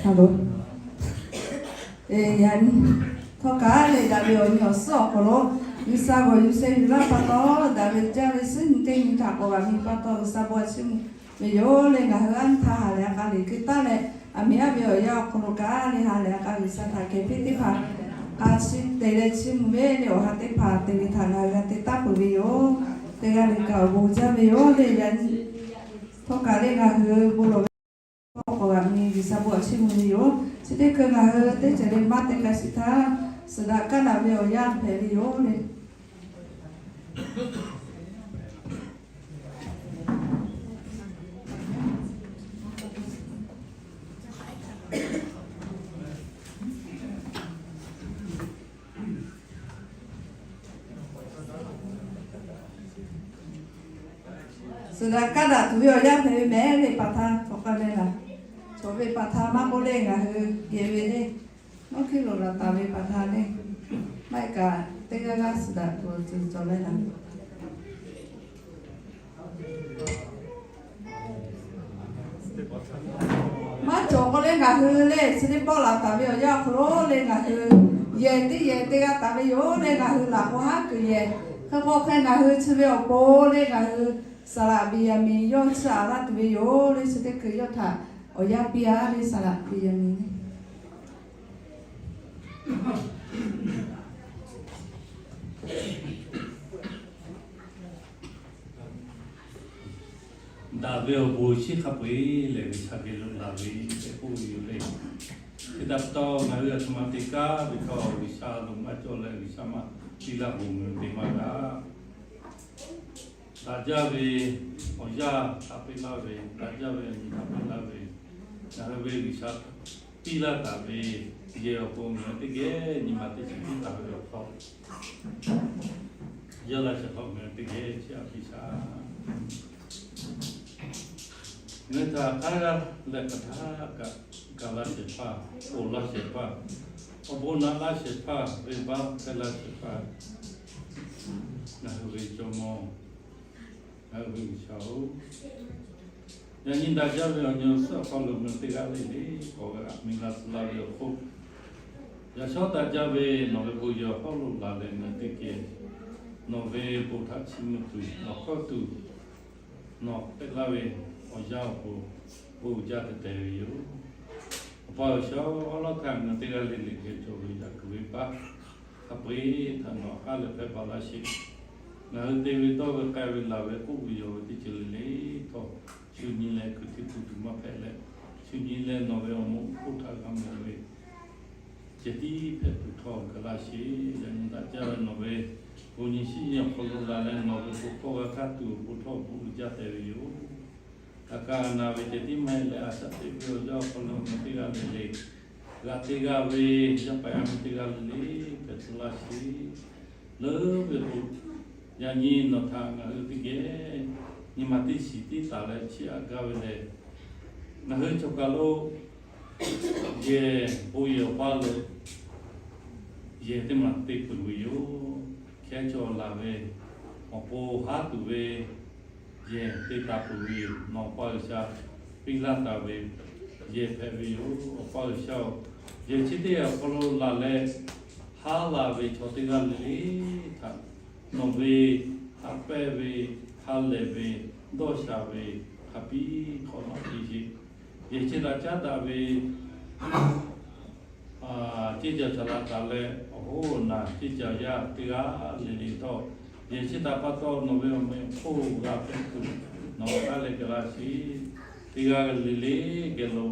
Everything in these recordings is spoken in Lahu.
Hello. Yaꞈ nyi htawˇ kaꞈ leh daꞈ ve awˬ nyi awˬ suhˉ awˬ hk'aw lo, G'uiˬsha g'awˬ yuˬ sheh yuˬ laˇ pa taw, daꞈ ve jaˇ ve suhˉ nyi teˇ nyi htaꞈ k'awꞈ g'a miˬ pa taw, G'uiˬsha bon chiˇ mvuh ve yoˬ le. Ngaˬ hui aˉ nyi htaˇ ha lehˬ a k'a liꞈ keu taˉ leh, aˬ miˍ aˉ ve awˬ yanˇ awˬ hk'aw lo kaꞈ le ha lehˬ a k'a G'uiˬsha htaꞈ kehˬ piˇ teˇ hpaˍ k'a chi te leh chiˇ mvuh ve le. Awˬ ha teˇ hpaˍ te ve htaꞈ ngaˬ hui g'a te taˉ peuˬ ve yoˬ. Teˇ g'aˇ le kaꞈ awˬ bon jaˇ ve yoˬ le. Yaꞈ nyi htawˇ kaꞈ le ngaˬ hui bon lawˬ ve k'awꞈ g'a miˬ G'uiˬsha bon chiˇ mvuh ve yoˬ. Chi teˇ hkui ngaˬ hui teˇ ceuˬ le maˇ te k'a shiˍ htaˇ, suhˍ daꞈ kaˉ daꞈ ve awˬ yanˇ hpehꞈ ve yoˬ le. Suhˍ daꞈ kaˉ daꞈ tuˬ ve awˬ yanˇ hpehꞈ ve mehˍ le. Pa htaˇ k'awꞈ k'ai leh laˬ, chaw ve pa htaˇ maˇ k'oˆ le ngaˬ hui geh ve le. Nawˉ hkiˉ loꞈ laˬ taˍ ve pa htaˇ le, maˇ heˆ kaꞈ teˇ g'aˇ g'aˇ suhˍ daꞈ tuˬ awˬ ceuˬ cawˬ leh laˬ. Maˇ cawˬ k'o le ngaˬ hui le chi teˇ pawˆ laˬ taˍ ve awˬ yanˇ awˬ hk'aw lo le ngaˬ hui yehˬ teˇ yehˬ te g'a taˍ ve yoˬ le. Ngaˬ hui laꞈ k'o haˉ kuiˬ yehˬ hk'e k'o hk'e ngaˬ hui chi ve awˬ pon le ngaˬ hui Saˍ laꞈ Beˍyaˍmenˍ yawˇ chiˇ aꞈ laˇ tuˬ ve yoˬ le. Chi teˇ hkui yawˇ htaꞈ awˬ yanˇ piˇ a le, Saˍ laꞈ Beˍyaˍmenˍ le. Daꞈ ve awˬ bon chi hk'a peu-eˬ lehˬ G'uiˬsha geh lo laˬ ve tehꞈ k'oˆ ve yoˬ le. Chi htaꞈ pa taw ngaˬ hui aˬ htoꞈ ma te kaˉ ve htawˇ G'uiˬsha loꞈ maˇ cawˬ leh G'uiˬsha maˇ piˇ laˇ bon ngaˬ hui te maˇ g'a. Daꞈ jaˇ ve awˬ yaˇ htaꞈ peꞈ laˇ ve, daꞈ jaˇ ve awˬ nyi htaꞈ peꞈ laˇ ve, ngaˬ hui ve G'uiˬsha piˇ laˇ taˍ ve yehˬ awˬ pon ngaˬ hui teˇ geh nyi ma teˇ chi piˇ taˍ ve awˬ hk'aw, yaˇ laˇ shehˍ hpaˇ ngaˬ hui teˇ geh chiˇ aꞈ piˇ shaˍ. Ngaˬ hui htaꞈ hk'aˇ leh hk'aˬ htaˇ kaꞈ ga laˇ shehˍ hpaˇ, ponˬ laˇ shehˍ hpaˇ, awˬ bon naꞈ laˇ shehˍ hpaˇ, venˇbaˆ hpehˇ laˇ shehˍ hpaˇ, ngaˬ hui ve Jawˇmawˇ, ngaˬ hui ve G'uiˬsha-oˬ, yaꞈ nyi daꞈ jaˇ ve awˬ nyi awˬ suhˉ awˬ hk'aw lo ngaˬ hui teˇ g'aˇ le le k'awꞈ g'a miˬ g'a suh laˇ ve awˬ hk'oˆ, yaꞈ shawˉ daꞈ jaˇ ve nawˬ ve bon yehˬ awˬ hk'aw lo laˬ leh ngaˬ hui teˇ geh nawˬ ve bon htaꞈ chiˇ mvuh tuˬ, nawˬ hkawˇ tuˬ, nawˬ peꞈ laˇ ve awˬ yanˇ awˬ pon bon uiˍ jaˇ teh teh ve yoˬ. Awˬ pa G'uiˬsha-oˬ, awˉ lawˉ htaˇ ngaˬ hui teˇ g'aˇ le le geh cawˬ ve yaꞈ kuiˬ venˇbaˆ hk'a peu-eˬ htaꞈ nawˬ haˉ leh hpehˇ baˬ laˇ sheˍ. Ngaˬ hui te ve dawˇ ve k'ai ve laˬ ve k'oˆ ve yawˬ ve teˇ ceuˬ le le htawˇ, shu nyi leh kuiˬ htiˇ kuiˬ tuˬ maˇ hpehꞈ leh, shu nyi leh nawˬ ve awˬ moˍ hk'oˆ htaꞈ g'a mawˬ ve ceh tiˉ hpehꞈ tuˬ htawˇ ga laˇ sheˍ. Yaꞈ nyi daꞈ jaˇ ve nawˬ ve bon nyi shinˉ nyi awˬ hk'aw lo laˬ leh nawˬ ve bon hkawˇ g'a hkaˇ tuˬ awˬ pon htawˇ bon uiˍ jaˇ teh ve yoˬ. Hk'aˬ kaꞈ na ve ceh tiˉ maˇ heˆ leh, a shaꞈ teꞈ ve awˬ yanˇ awˬ hk'aw lo ngaˬ hui teˇ g'aˇ le le g'a te g'a ve, yaˇ paˍ yaˇ miˇ teˇ g'aˇ le le hpehꞈ tcuh laˇ sheˍ. Leuˉ ve k'o, yaꞈ nyi nawˬ htaꞈ ngaˬ hui teˇ geh nyi ma teˇ shiˍ tiˉ taˍ leh chiˇ aꞈ gaˇ ve lehˬ, ngaˬ hui chaw kaˬ lo yehˬ bon yehˬ awˬ paˇ lo yehˬ teˇ maˬ te peuˬ ve yoˬ. Hkehˉ cawˬ laˬ ve awˬ pon haˉ tuˬ ve yehˬ te taˍ peuˬ ve yoˬ. Nawˬ Awˬ pa G'uiˬsha piˇ laˇ taˍ ve yehˬ hpehꞈ ve yoˬ. Awˬ pa G'uiˬsha-oˬ, yehˬ chi teˇ yanˇ awˬ hk'aw lo laˬ leh haˉ laˬ ve chaw teˇ g'aˇ le le htaꞈ nawˬ ve haꞈ pehnˇ ve, ha lehˬ ve, dawˇ sha ve, hk'a piˇ hk'awꞈ nawˉ piˇ sheˍ. Yehˬ chi htaꞈ caˉ daꞈ ve ceˇ ca ca laꞈ taˍ leh, awˬ hoˉ awˬ naˬ ceˇ ca yaˇ teˇ g'aˇ le le htawˇ, yehˬ chi htaꞈ pa taw nawˬ ve awˬ meh awˬ hk'oˆ g'a hpehꞈ tuˬ nawˬ k'aˉ leh ga laˇ sheˍ. Teˇ g'aˇ le le geh lo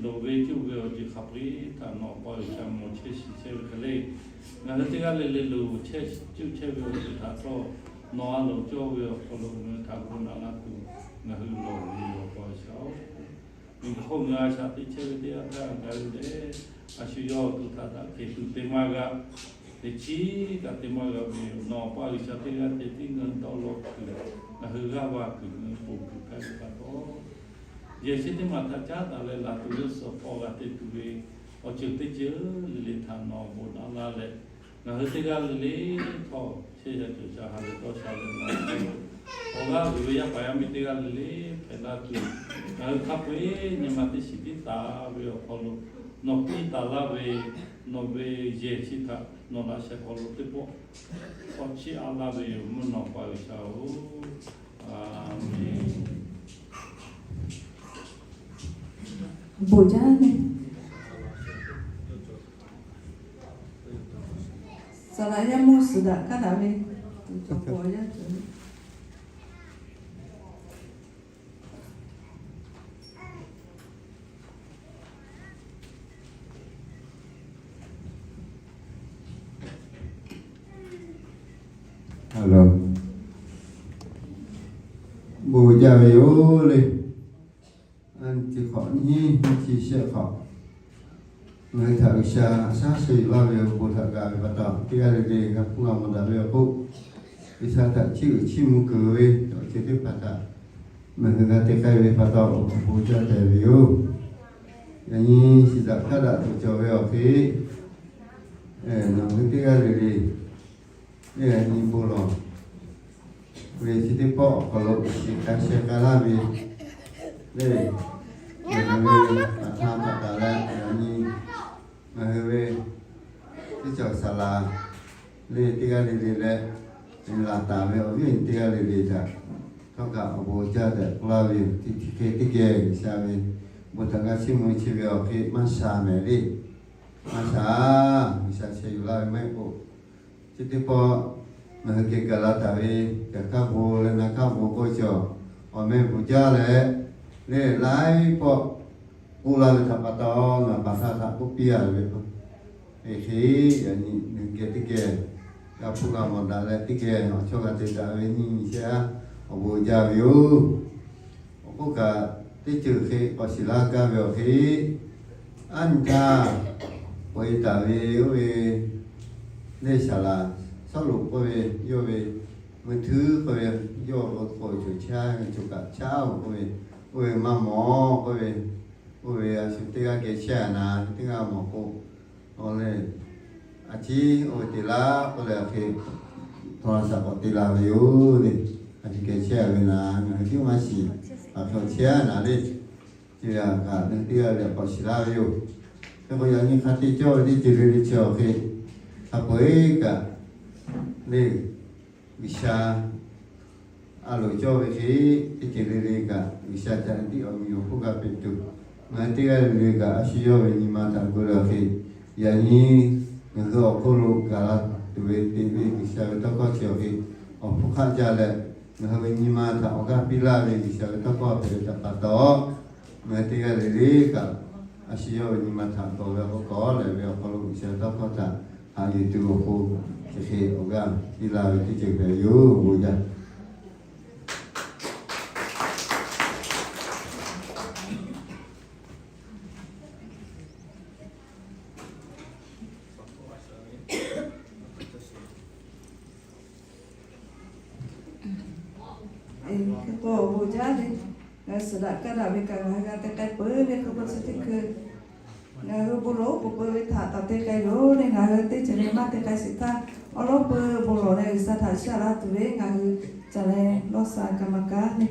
loˍ ve cuˇ ve awˬ ceuˬ hk'a peu-eˬ htaꞈ nawˬ Awˬ pa G'uiˬsha mawˬ chehˇ shiˍ chehˇ ve hk'e le, ngaˬ hui teˇ g'aˇ le le loˍ chehˇ cuˇ chehˇ ve awˬ ceuˬ htaꞈ htawˇ, nawˬ a loˍ cawˇ ve awˬ hk'aw lo ngaˬ hui htaꞈ bon naꞈ laˇ tuˬ ngaˬ hui lawˬ ve yoˬ, Awˬ pa G'uiˬsha-oˬ. Miˬguiˬ hk'oˆ ngaˬ a shaꞈ teꞈ chehˇ ve teˇ g'aˇ htaˇ ngaˬ hui lehˬ, a shu yawˇ awˬ to htaꞈ daꞈ kehˬ tuˬ te maˇ g'a, teꞈ chiˉ kaꞈ te maˇ g'a ve yoˬ. Nawˬ Awˬ pa G'uiˬsha teˇ g'aˇ ceh tiˉ ngaˬ hui dawˇ law kuiˬ, ngaˬ hui g'aˇ va kuiˬ, ngaˬ hui ponˬ kuiˬ hpehꞈ ve pa taw, yehˬ chi teˇ maˬ htaꞈ caˉ taˍ leh laˬ tuˬ ve suhˍ hpawˇ g'a te tuˬ ve awˬ ceuˬ teˇ ceuˬ le le htaꞈ nawˬ bon naꞈ laˇ leh, ngaˬ hui teˇ g'aˇ le le htawˇ chehˇ sha cawˬ sha ha lehˬ dawˇ sha leh laˬ tuˬ, awˬ g'aˇ uiˍ ve yaˇ paˍ yaˇ miˇ teˇ g'aˇ le le hpehꞈ laˇ tuˬ, Ngaˬ hui hk'a peu-eˬ nyi ma teˇ shiˍ tiˉ taˍ ve awˬ hk'aw lo, nawˬ piˇ taˍ laˇ ve, nawˬ ve yehˬ chi htaꞈ nawˬ laꞈ sheh hk'aw lo teˇ pawˆ k'awꞈ chiˇ aꞈ laˇ ve yoˬ, mvuhˇ naw pa G'uiˬsha-oˬ. Aˬ menˍ. Bon jaˇ ve. Saˍ laꞈ yaˇ mawˇ suhˍ daꞈ kaˉ daꞈ ve, cawˬ pawˍ yaˇ cawˬ ve. Bon jaˇ ve yoˬ le. Nyiˇ chi hk'awꞈ nyiˇ, nyiˇ chi shehˆ hk'awꞈ, ngaˬ hui htaꞈ G'uiˬsha shaˉ sheh yuˬ laˇ ve awˬ bon htaꞈ gaˬ ve pa taw, teˇ g'aˇ le le g'a hpuˇ g'a mawˬ daꞈ ve awˬ hk'oˆ, G'uiˬsha htaꞈ chiˇ uiˍ chiˇ mvuh kuiˬ ve awˬ ceuˬ teˇ hpaˍ htaꞈ ngaˬ hui g'a te k'ai ve pa taw, awˬ bon jaˇ tehꞈ ve yoˬ. Yaꞈ nyi shiˍ daꞈ hkaˉ daꞈ tuˬ cawˬ ve awˬ hk'e, ngaˬ hui teˇ g'aˇ le le, yaꞈ nyi bon lawˬ ve chi teˇ pawˆ awˬ hk'aw lo shiˍ k'ai sheh k'ai laˇ ve le, ngaˬ hui ve aꞈ htaˇ htaꞈ taˍ leh, yaꞈ nyi ngaˬ hui ve teˇ cawˬ saˍ laˍ le teˇ g'aˇ le le leh, laˬ taˍ ve awˬ viˉ awˬ nyi teˇ g'aˇ le le htaꞈ htawˇ kaꞈ awˬ bon jaˇ tehꞈ k'oˆ laˇ ve yoˬ. Teˇ chi hk'e teˇ geh G'uiˬsha ve bon htaꞈ g'a chiˇ mvuh chi ve awˬ hk'e maˇ sha mehˍ le. Maˇ sha, G'uiˬsha sheh yuˬ laˇ ve maˇ heˆ k'o, chi teˇ pawˆ ngaˬ hui geh gaˬ la taˍ ve, yaꞈ hk'aˇ bon leh na hk'aˇ bon k'oˆ cawˬ, awˬ meh bon jaˇ leh, leh laiˉ pawˆ k'oˆ laˇ ve htaꞈ pa taw, ngaˬ paˍ htaˇ htaꞈ k'oˆ piˇ a ve pa. Hk'e hk'e, yaꞈ nyi ngaˬ hui geh teˇ geh g'a hpuˇ g'a mawˬ daꞈ leh, teˇ geh awˬ chawˇ g'a te daꞈ ve nyi nyi shehˆ aˉ, awˬ bon jaˇ ve yoˬ. Awˬ k'oˆ kaꞈ, teˇ ceuˬ hk'e k'awꞈ shiˍ laˇ gaˇ ve awˬ hk'e, aˉ nyi htaˇ, k'oꞈ-e taˍ ve oˇ ve lehˇ saˍ laˍ Sawˉluꞈ k'oˆ ve, yawˇ ve meuˇ htuiˉ k'oˆ ve, yawˇ lo k'oꞈ-e cawˬ chaˇ ve cawˬ kaꞈ chaˇ-oˬ k'oˆ ve, oˇ ve maˇ mawˬ k'oˆ ve, oˇ ve a shu teˇ g'aˇ geh chehˇ a na, teˇ g'aˇ mawˬ k'o, a lehˬ, a ciˉ oˇ ve te laˇ k'oˆ leh, a hk'e htaw a shaꞈ k'awꞈ te la ve yoˬ le. A ciˉ geh chehˇ a ve na, ngaˬ hui tiˉ maˇ shiˍ, a hk'e chehˇ a na le. Chi ve a kaꞈ, ngaˬ hui teˇ g'aˇ le k'awꞈ shiˍ laˇ ve yoˬ. Hk'e k'o, yaꞈ nyi hk'a te cawˇ ve teˇ ceuˬ le le chi awˬ hk'e, hk'a peu-eˬ kaꞈ le, G'uiˬsha a loˍ cawˇ ve hk'e, teˇ ceuˬ le le kaꞈ G'uiˬsha ca tiˉ awˬ miˬ awˬ hk'oˆ g'a peꞈ tuˬ, ngaˬ hui teˇ g'aˇ le le kaꞈ a shu yawˇ ve nyi ma htaꞈ gu leh awˬ hk'e, yaꞈ nyi ngaˬ hui awˬ hk'oˆ lo gaˬ la tuˬ ve te ve G'uiˬsha ve tawˇ hkawˇ chi awˬ hk'e, awˬ hpfuhˇ hk'aˆ jaˇ leh, ngaˬ hui ve nyi ma htaꞈ awˬ g'aˇ piˇ laˇ ve G'uiˬsha ve tawˇ hkawˇ hpehꞈ ve htaꞈ pa taw, ngaˬ hui teˇ g'aˇ le le kaꞈ a shu yawˇ ve nyi ma htaꞈ dawˬ ve awˬ hk'aw k'awꞈ lehˬ ve awˬ hk'aw lo G'uiˬsha ve tawˇ hkawˇ htaꞈ haꞈ yuˬ tuˬ awˬ pon, chi hk'e awˬ g'aˇ piˇ laˇ ve teˇ ceuˬ hpehꞈ ve yoˬ. Bon jaˇ. Hk'e k'o, awˬ bon jaˇ ve, ngaˬ hui suhˍ daꞈ kaˇ daꞈ ve kaꞈ ngaˬ hui g'a te k'ai peuˬ ve hk'e k'o, chi teˇ hkui ngaˬ hui bon lawˬ oˉ k'oˍ peuˬ ve htaꞈ taˍ te k'ai yoˬ le. Ngaˬ hui teˇ ceuˬ le maˇ te k'ai sheˍ htaˇ, awˉ lawˉ peuˬ bon lawˬ leh G'uiˬsha htaꞈ chiˇ aꞈ laˇ tuˬ ve ngaˬ hui ca leh lawˇ sha ka ma kaˉ le.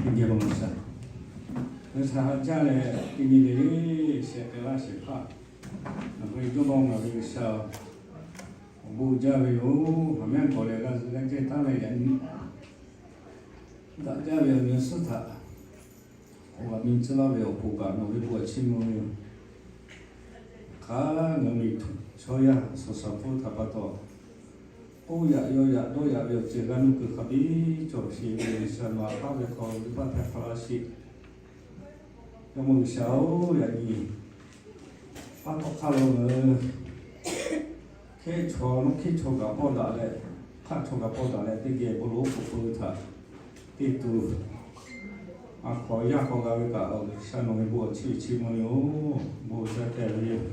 Teˇ geh lo ma sha, ngaˬ hui htaꞈ haꞈ jaˇ leh teˇ nyi le le shehˍ hk'e laˇ shehˍ hpaˇ, ngaˬ hui jawˇ mawˇ ngaˬ ve G'uiˬsha, awˬ bon jaˇ ve yoˬ. Haꞈ mehˉ k'awꞈ leh g'a zuhꞈ g'a jehˇ taˉ leh yaꞈ nyi daꞈ jaˇ ve awˬ nyi awˬ suhˉ htaꞈ awˬ g'aꞈ mi tcuh laˇ ve awˬ pon kaꞈ nawˬ ve bon htaꞈ chiˇ mvuh ve yoˬ. Hk'aˬ ngaˬ hui miˬ chaw yaˇ suhˍ shaˍ hpfuhˇ htaꞈ pa taw, k'oˆ yaꞈ yaw yaꞈ dawˇ yaꞈ ve awˬ ceuˬ g'a nuˇ kuiˬ hk'a biˇ cawˬ sheˍ ve G'uiˬsha nawˬ haꞈ hk'aˇ ve hk'aw ve baˆ hpehꞈ hk'a laˇ sheˍ. Jawˇ mawˇ G'uiˬsha-oˬ, yaꞈ nyi paˇ tawˆ hk'aˇ lo ngaˬ hui hkehˉ chaw nawˉ hkehˉ chaw kaꞈ pawˆ daꞈ leh, hk'aˆ chaw kaꞈ pawˆ daꞈ leh teˇ geh bon lawˬ oˉ k'oˍ peuˬ ve htaꞈ te tuˬ, a hkaw yaˇ hk'aw g'a ve kaꞈ G'uiˬsha nawˬ ve bon awˬ chiˇ ve chiˇ mvuh ve yoˬ. Bon sha teh ve yoˬ.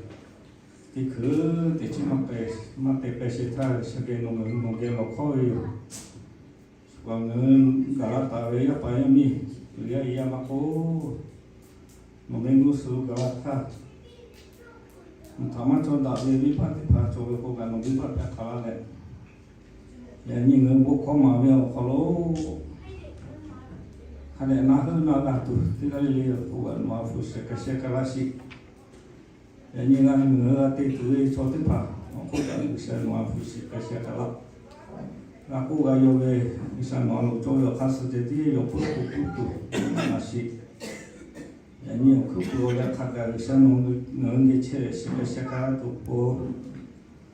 Teˇ hkui teˇ chiˉ maˇ te peh sheˍ htaˇ, G'uiˬsha geh nawˬ ngaˬ hui nawˬ geh lawˬ hkawˉ ve yoˬ. Shu kaꞈ ngaˬ hui gaˬ la taˍ ve yaˇ paˍ yaˇ miˇ, yaˇ e yaˇ maˇ k'oˆ, nawˬ mehˆ g'uˇ suhˍ lo gaˬ la htaˇ, Htaꞈ maˇ cawˬ daꞈ ve venˇbaˆ teˇ hpaˍ cawˬ ve k'o kaꞈ nawˬ venˇbaˆ hpehꞈ hk'aˬ la leh, yaꞈ nyi ngaˬ hui bon hkawˇ maˍ ve awˬ hk'aw lo hk'a dehꞈ naˆ heuˆ naˆ g'a tuˬ teˇ g'aˇ le le k'o kaꞈ nawˬ a hpu shiˍ k'ai sheh k'ai laˇ sheˍ. Yaꞈ nyi ngaˬ hui g'a te tuˬ ve chaw teˇ hpaˍ awˬ hk'oˆ kaꞈ G'uiˬsha nawˬ a hpu shiˍ k'ai sheh k'ai laˇ. G'a k'oˆ g'a yaw ve G'uiˬsha nawˬ a loˍ cawˇ ve awˬ hk'aˇ suh ceh tiˉ yawˇ peuˬ k'oˍ puiˉ tuˬ maˍ sheˍ. Yaꞈ nyi awˬ hkuiˉ puiˍ awˬ yaˇ hk'a gaˬ G'uiˬsha nawˬ ngaˬ hui geh chehˇ leh shiˍ k'ai sheh k'ai laˇ tuˬ k'o,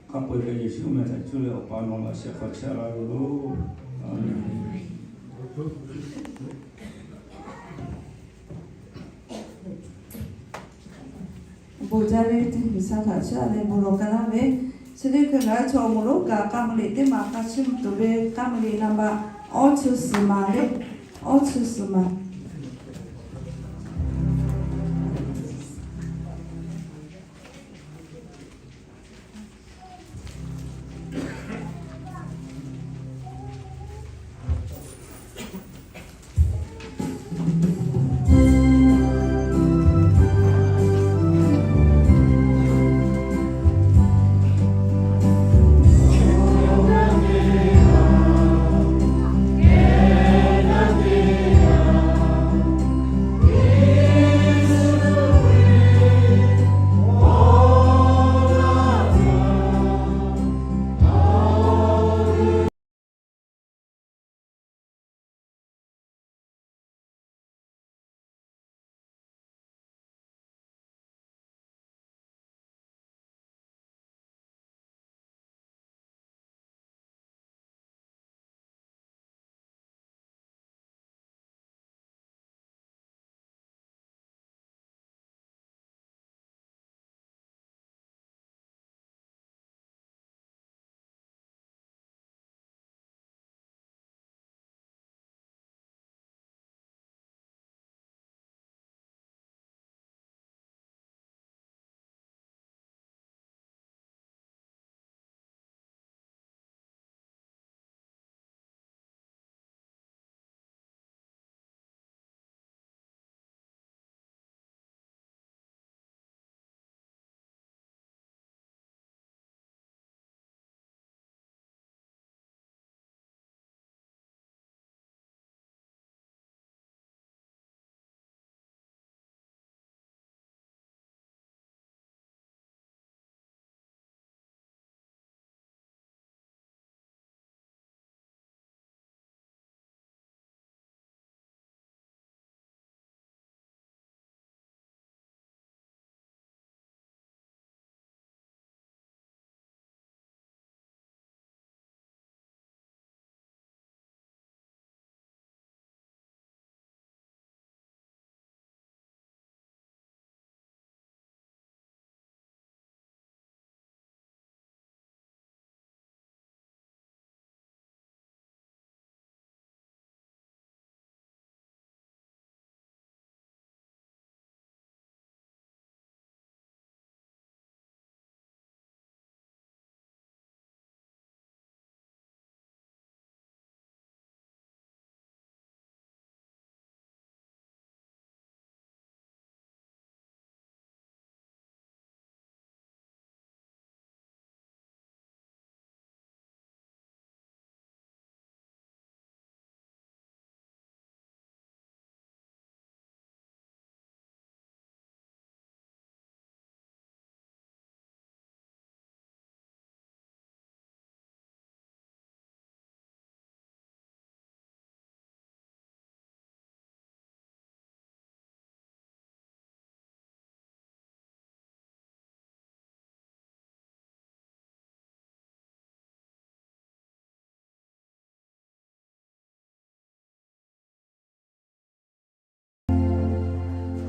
hk'a peu-eˬ kaꞈ Yeˍsuˆ meh htaꞈ cuˇ leh Awˬ pa nawˬ laꞈ sheh hk'aw chehˇ a laˇ ve yoˬ. Bon jaˇ ve teˇ G'uiˬsha htaꞈ chiˇ aꞈ leh bon lawˬ k'ai laˇ ve, chi teˇ hkui ngaˬ hui chaw awˬ moˍ lonˉ kaꞈ k'a meuꞈ liꞈ teˇ maˬ k'a chiˇ mvuh tuˬ ve k'a meuꞈ liꞈ naˍ baꞈ awˇ chi suhˍ maˍ le, awˇ chi suhˍ maˍ.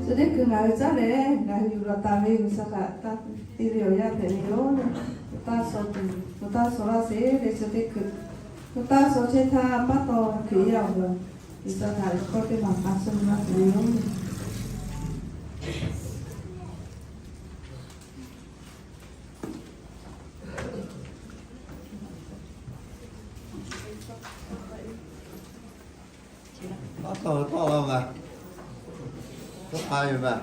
Chi teˇ hkui ngaˬ hui caˉ leh ngaˬ hui yuˬ laˬ taˍ ve G'uiˬsha htaꞈ taˇ te ve awˬ yanˇ hpehꞈ ve yoˬ. Pu taˇ suh tuˬ, pu taˇ suh laˇ sheˍ le. Chi teˇ hkui pu taˇ suh chehˇ htaˇ, paˉ taw Hkriꞈ yaˇ awˬ moˍ G'uiˬsha htaꞈ yawˇ kawˇ teˇ maˬ k'a suh laˇ sheˍ ve yoˬ. Tawˇ tawˇ tawˆ la ma, tawˆ k'a ve ma.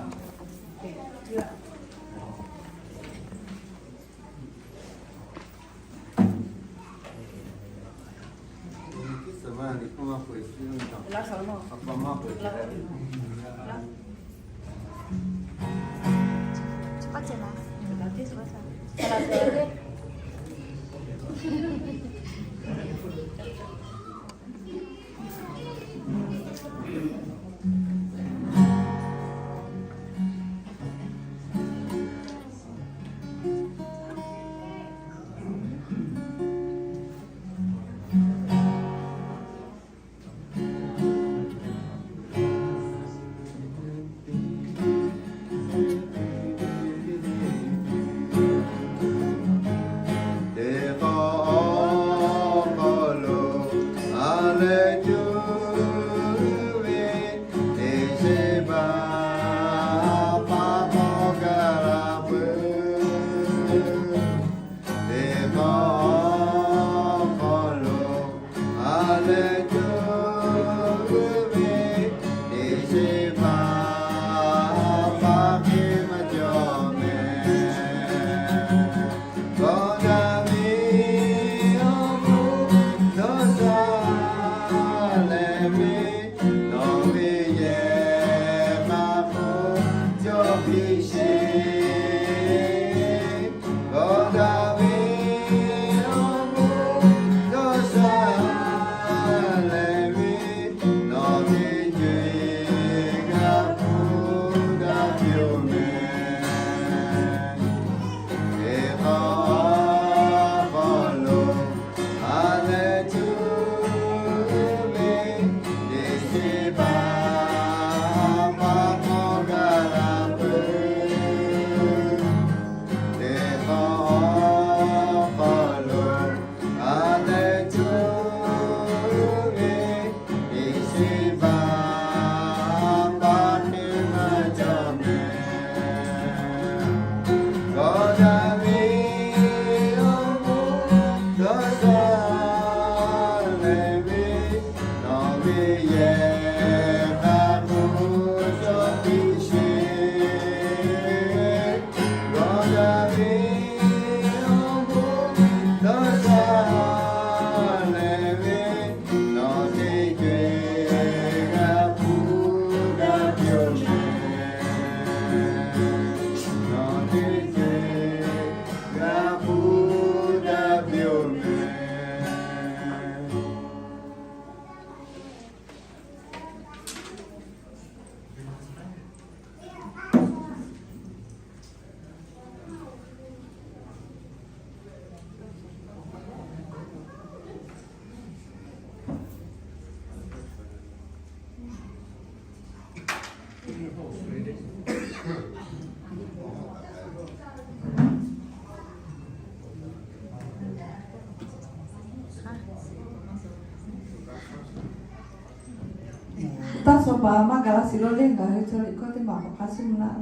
Teˇ k'awˇ awˬ hk'aw lo a leh cuˇ ve teˇ sheˍ baˆ paˍ k'awꞈ gaˬ la peuˬ. Teˇ k'awˇ awˬ hk'aw lo a leh cuˇ ve teˇ sheˍ baˆ paˍ hk'e maˇ cawˬ mehˍ. Gawˬ daꞈ ve awˬ moˍ dawˇ sha lehˬ ve, nawˬ ve yehˬ k'a hk'oˆ cawˬ piˇ sheˍ. Gawˬ daꞈ ve awˬ moˍ dawˇ sha lehˬ ve, nawˬ teˇ co-e g'a hpuˇ daꞈ piˇ-oˬ mehˍ. Teˇ k'awˇ awˬ hk'aw lo a leh cuˇ ve teˇ sheˍ baˆ paˍ k'awꞈ gaˬ la peuˬ. Teˇ k'awˇ awˬ hk'aw lo a leh cuˇ ve teˇ sheˍ baˆ paˍ hk'e maˇ cawˬ mehˍ. Gawˬ daꞈ ve awˬ moˍ dawˇ sha lehˬ ve, nawˬ ve yehˬ k'a hk'oˆ cawˬ piˇ sheˍ. Gawˬ daꞈ ve awˬ moˍ dawˇ sha lehˬ ve, nawˬ teˇ co-e g'a hpuˇ daꞈ piˇ-oˬ mehˍ. Nawˬ teˇ co-e g'a hpuˇ daꞈ piˇ-oˬ mehˍ. Taˇ shawˍ paˍ maˇ gaˬ la shiˍ lo le, ngaˬ hui chaw liꞈ hkawˇ teˇ maˬ k'awꞈ hk'a shiˉ mvuh laˇ.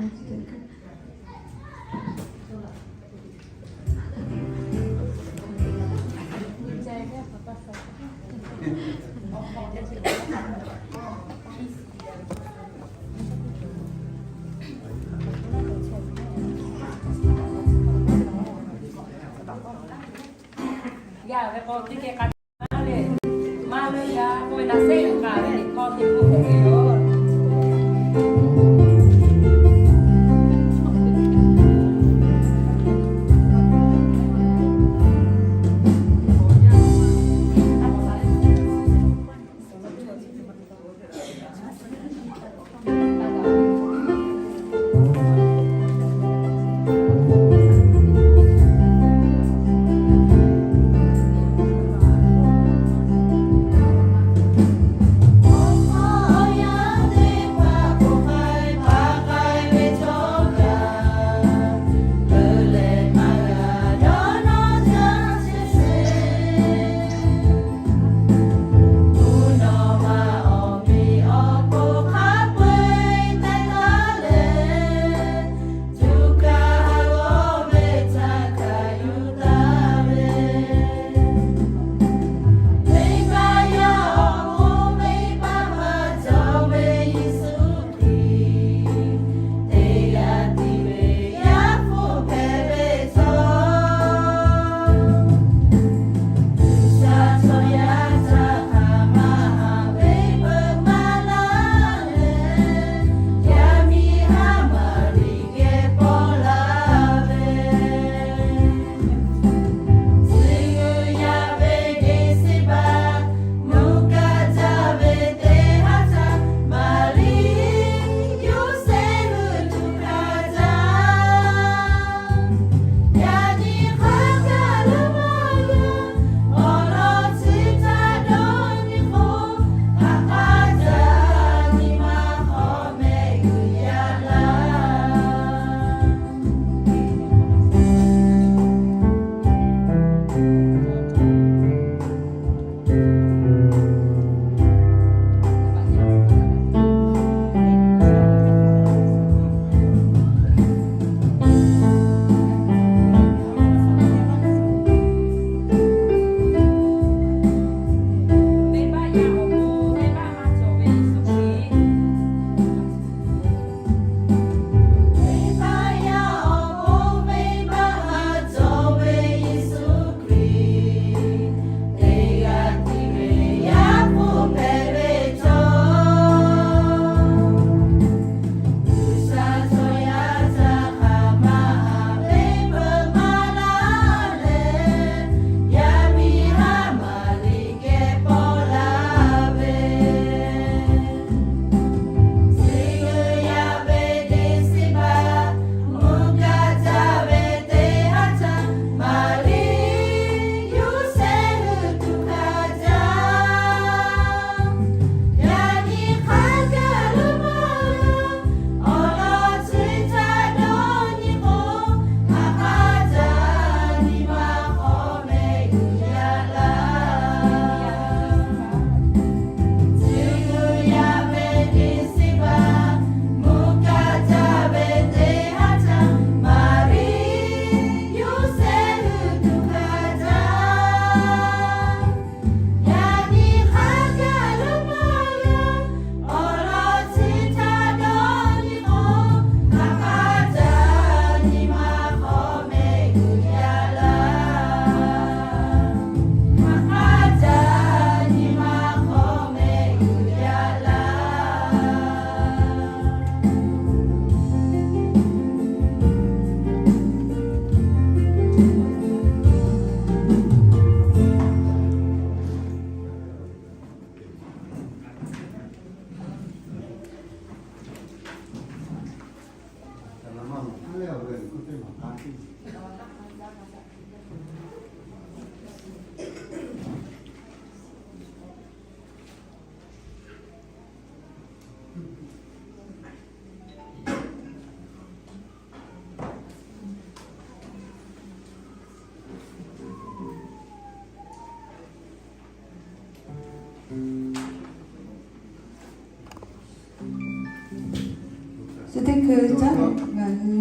Teˇ hkui caˉ ngaˬ hui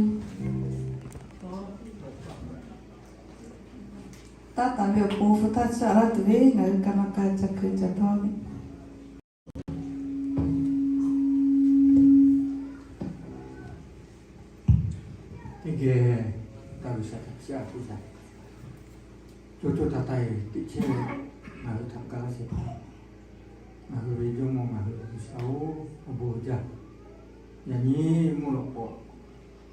taˇ taˍ ve awˬ pon hpu htaˇ caˇ laˇ tuˬ ve ngaˬ hui kaˍ maˍ kaꞈ ca hkui ca dawˇ ve. Teˇ geh taˇ G'uiˬsha htaꞈ chiˇ aꞈ piˇ taˍ. Cawˇ cawˇ taˍ taˍ-e teꞈ chehˇ ve ngaˬ hui htaꞈ ga laˇ shehˍ hpaˇ, ngaˬ hui ve Jawˇmawˇ ngaˬ hui G'uiˬsha-oˬ, awˬ bon jaˇ. Yaꞈ nyi mvuhˇ lawꞈ k'awꞈ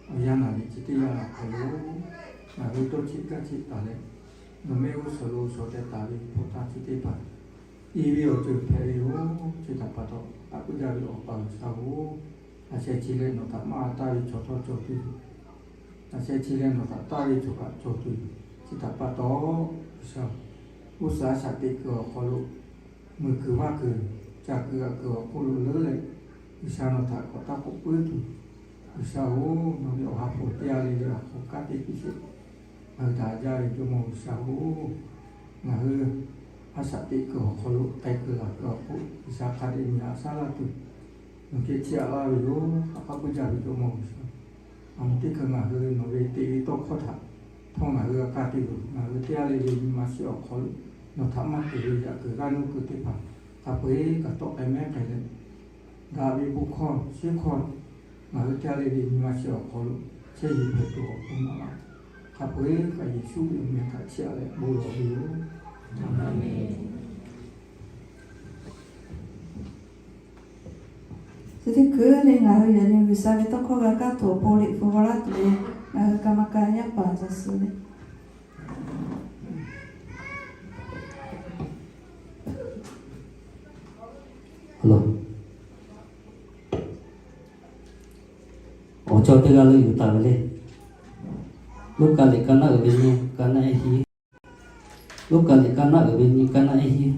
awˬ yanˇ naˬ ve chi teˇ yanˇ awˬ hk'aw lo ngaˬ hui tawˇ cheˆ gaˇ cheˆ taˍ leh, nawˬ mehˆ g'uˇ suhˍ lo shawˍ teh taˍ ve hpu htaˇ chi teˇ hpaˍ, i ve awˬ ceuˬ hpehꞈ ve yoˬ. Chi htaꞈ pa taw, a k'oˆ jaˇ ve Awˬ pa G'uiˬsha-oˬ, a sheh chi leh nawˬ htaꞈ maˇ taˇ ve chaw htawˇ cawˬ tuˬ yoˬ. A sheh chi leh nawˬ htaꞈ taˇ ve chaw kaꞈ cawˬ tuˬ yoˬ. Chi htaꞈ pa taw, G'uiˬsha-oˬ, g'uˇ suhˍ a shaꞈ teꞈ kuiˬ awˬ hk'aw lo meuˬ kuiˬ vaˇ kuiˬ, ca kuiˬ g'a kuiˬ awˬ hk'oˆ lo leuˉ leh, G'uiˬsha nawˬ htaꞈ k'awꞈ taˇ k'awꞈ puiˉ tuˬ, G'uiˬsha-oˬ, nawˬ ve awˬ ha hpu teˇ g'aˇ le le awˬ hk'aw kanˉ te piˇ sheˍ. Ngaˬ hui htaꞈ jaˇ ve Jawˇmawˇ G'uiˬsha-oˬ, ngaˬ hui a shaꞈ teꞈ kuiˬ awˬ hk'aw lo k'ai kuiˬ laˬ kuiˬ awˬ hk'oˆ G'uiˬsha hk'a dehꞈ nyi aꞈ shaˉ laˇ tuˬ, nawˬ geh chiˇ aꞈ laˇ ve yoˬ. Hk'aˬ hk'aˇ puiˉ jaˇ ve Jawˇmawˇ G'uiˬsha, a moˍ teˇ hkui ngaˬ hui nawˬ ve te ve tawˇ hkawˇ htaꞈ htawˇ ngaˬ hui g'a kaˇ te tuˬ, ngaˬ hui teˇ g'aˇ le le nyi ma shehˍ awˬ hk'aw lo nawˬ htaꞈ maˇ te ve yaꞈ kuiˬ g'aˇ nuˇ kuiˬ teˇ hpaˍ hk'a peu-eˬ kaꞈ tawˆ k'ai mehˉ k'ai leh, daꞈ ve bon hkawˇ shiˉ hkawˇ ngaˬ hui teˇ g'aˇ le le nyi ma shehˍ awˬ hk'aw lo chehˇ yuˬ hpehꞈ tuˬ awˬ pon naꞈ laˇ. Hk'a peu-eˬ kaꞈ Yeˍsuˆ ve awˬ meh htaꞈ chiˇ aꞈ leh bon lawˬ ve yoˬ. Chi teˇ hkui le ngaˬ hui yaꞈ nyi G'uiˬsha ve tawˇ hkawˇ g'a kaˇ tuˬ awˬ pon liꞈ hpu g'aw laˇ tuˬ ve, ngaˬ hui kaˍ maˍ kaꞈ yaˇ paˍ ca suh le. Awˬ cawˇ teˇ g'aˇ leuˆ yuˬ taˍ ve le. Luˉkaꞈ liꞈ kaˇ naˆ uiˍ ve nyi kaˇ naˆ ehˉ hiˆ. Luˉkaꞈ liꞈ kaˇ naˆ uiˍ ve nyi kaˇ naˆ ehˉ hiˆ.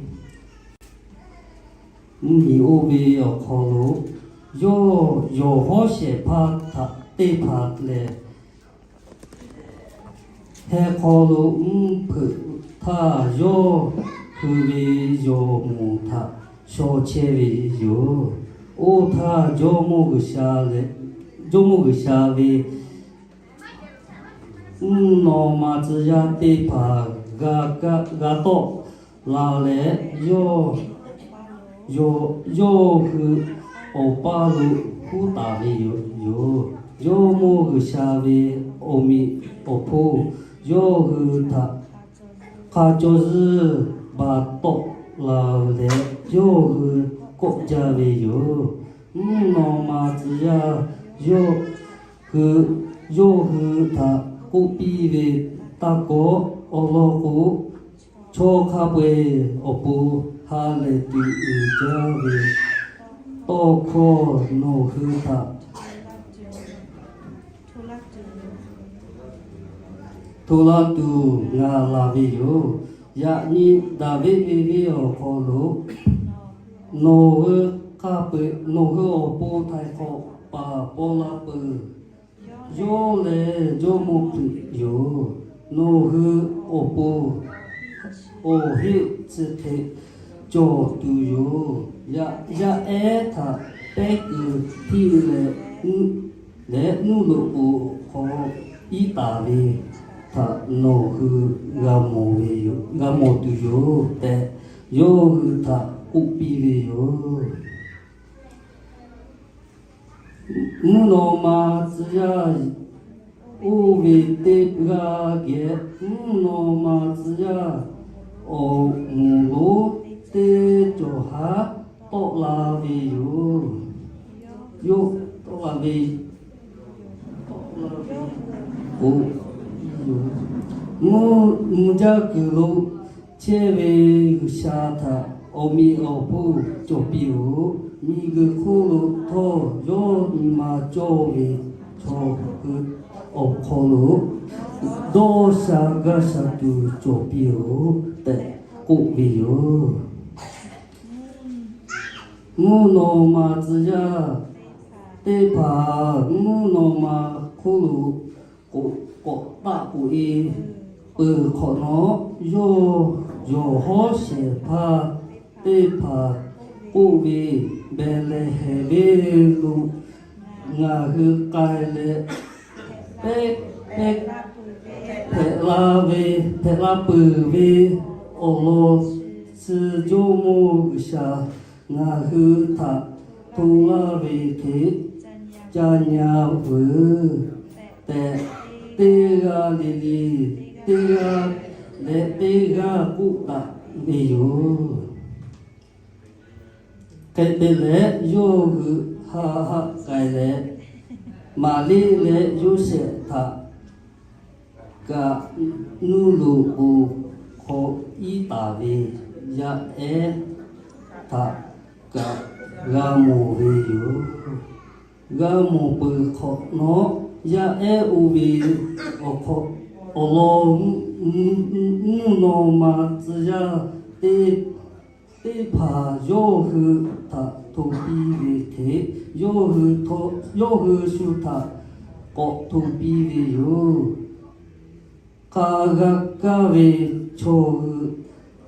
Mvuhˇmiˬ oˇ ve awˬ hk'aw lo yawˇ yawˬ hawˉ shehˍ hpaˇ htaꞈ teˇ hpaˍ lehˬ, heh hk'aw lo mvuhˇ hpeuꞈ htaˇ, yawˇ hui ve yawˬ moˍ htaꞈ shaw chehˇ ve yoˬ. Oˇ htaˇ Jawˇmawˇ G'uiˬsha leh, Jawˇmawˇ G'uiˬsha ve mvuhˇ naw ma tcuh yaˇ teˇ hpaˍ g'a tawˆ la leh, yawˇ yawˇ hui awˬ paˇ lo huˉ taˍ ve yoˬ. Jawˇmawˇ G'uiˬsha ve awˬ meꞈ awˬ hponˇ yawˇ hui htaꞈ hk'a caw zuhˇ baˬ tawˆ la leh, yawˇ hui kawˆ jaˇ ve yoˬ. Mvuhˇ naw ma tcuh yaˇ yawˇ hui, yawˇ hui htaꞈ k'oˆ piˇ ve, Taˇ kawˆ. Awˬ lawn k'o, chaw hk'a peu-eˬ awˬ pon ha lehˬ tuˬ uiˍ jaˇ ve tawˇ hkawˇ nawˬ hui htaꞈ hto laˇ tuˬ ngaˬ laˬ ve yoˬ. Yaꞈ nyi Daˍviˆ ve venˇ awˬ hk'aw lo nawˬ hui hk'a peu-eˬ nawˬ hui awˬ pon htaiˍ hk'awꞈ paˍ paw la peuˬ. Yawˇ lehˬ Jawˇmawˇ Hkriꞈ yoˬ. Nawˬ hui awˬ pon awˬ heˆ tcuh hk'e cawˬ tuˬ yoˬ. Yaꞈ ehˉ htaꞈ pehˉ kuiˬ htiˇ leh, leh nuˇ loꞈ k'oˍ hk'aw iˉ taˍ ve htaꞈ nawˬ hui g'a mawˬ ve yoˬ, g'a mawˬ tuˬ yoˬ tehꞈ, yawˇ hui htaꞈ k'oˆ piˇ ve yoˬ. Mvuhˇ naw ma tcuh yaˇ oˇ ve teˇ g'aˇ geh, mvuhˇ naw ma tcuh yaˇ awˬ moˍ lonˉ teˇ cawˬ haˉ tawˆ la ve yoˬ. Yawˇ tawˆ la ve, tawˆ la ve, o, mvuhˇ, mvuhˇ jaˇ kuiˬ lo chehˇ ve G'uiˬsha htaꞈ awˬ meꞈ awˬ hponˇ cawˬ piˇ-oˬ. Miˬguiˬ hk'oˆ lo htawˇ yawˇ nyi ma cawˇ ve chaw hui awˬ hk'aw lo dawˇ sha gaˇ sha tuˬ cawˬ piˇ-oˬ tehꞈ k'oˆ ve yoˬ. Mvuhˇ naw ma tcuh yaˇ teˇ hpaˍ mvuhˇ naw ma hk'oˆ lo k'awꞈ taˆ k'oꞈ-e peuˬ hk'awꞈ nawˉ, yawˇ yawˬ hawˉ shehˍ hpaˇ teˇ hpaˍ k'oˆ ve, Behˍlehˍhehnˍ venˇ lo Ngaˬ hui k'ai leh, pehˉ pehˉ hpehꞈ la ve, hpehꞈ la peuˬ ve awˬ lawn chi Jawˇmawˇ G'uiˬsha ngaˬ hui htaꞈ hto laˇ ve hk'e ca nyi veuˬ tehꞈ, teˇ g'aˇ le le, teˇ g'aˇ leh teˇ g'aˇ k'oˆ taˍ ve yoˬ. Hk'e te leh, yawˇ hui haˆ haˆ k'ai leh, Maˍriˆ leh Yoˇsehꞈ htaꞈ kaꞈ nuˇ loꞈ k'oˍ hk'aw iˉ taˍ ve yaˇ ehˉ htaꞈ kaꞈ g'a mawˬ ve yoˬ. G'a mawˬ peuˬ hk'awꞈ nawˉ, yaˇ ehˉ oˇ ve awˬ hk'aw, awˬ lawn mvuhˇ naw ma tcuh yaˇ teˇ teˇ hpaˍ yawˇ hui htaꞈ hto piˇ ve hk'e, yawˇ hui htaꞈ, yawˇ hui shu htaꞈ k'awꞈ hto piˇ ve yoˬ. Hk'a g'a kaˇ ve chaw hui,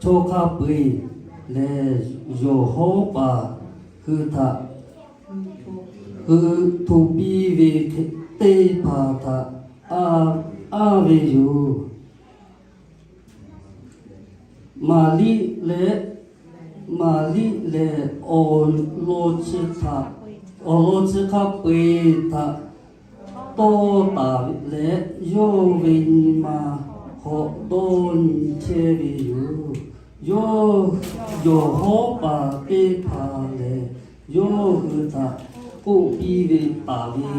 chaw hk'a peu-eˬ lehˬ, yawˬ hawˉ paˍ hui htaꞈ hui hto piˇ ve teˇ hpaˍ htaꞈ a, aˇ ve yoˬ. Maˍriˆ leh, Maˍriˆ lehˬ, awˬ lawn chi htaꞈ, awˬ lawn chi hk'a peu-eˬ htaꞈ tawˇ taˍ leh, yawˇ ve nyi ma hk'aw dawˇ nyi chehˇ ve yoˬ. Yawˇ, yawˬ hawˉ paˍ teˇ hpaˍ lehˬ, yawˇ hui htaꞈ k'oˆ piˇ ve taˍ ve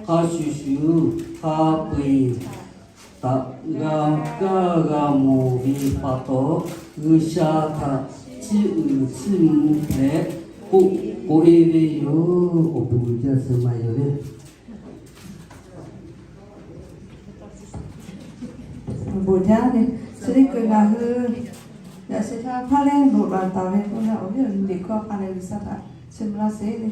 hk'a shuˍ shuˍ, hk'a peu-eˬ htaꞈ g'a kaˇ g'a mawˬ ve pa taw, G'uiˬsha htaꞈ chiˇ uiˍ chiˇ mvuh leh k'oˆ k'oꞈ-e ve yoˬ. Awˬ bon uiˍ jaˇ suh ma yoˬ le. Awˬ bon jaˇ le. Chi teˇ kuiˬ ngaˬ hui yaꞈ sheh htaˇ hpaˇ lehˉ loꞈ la taˍ ve k'oˆ leh, awˬ viˉ awˬ nyi liꞈ hkawˇ hk'a leh G'uiˬsha htaꞈ chiˇ mvuh laˇ sheˍ le.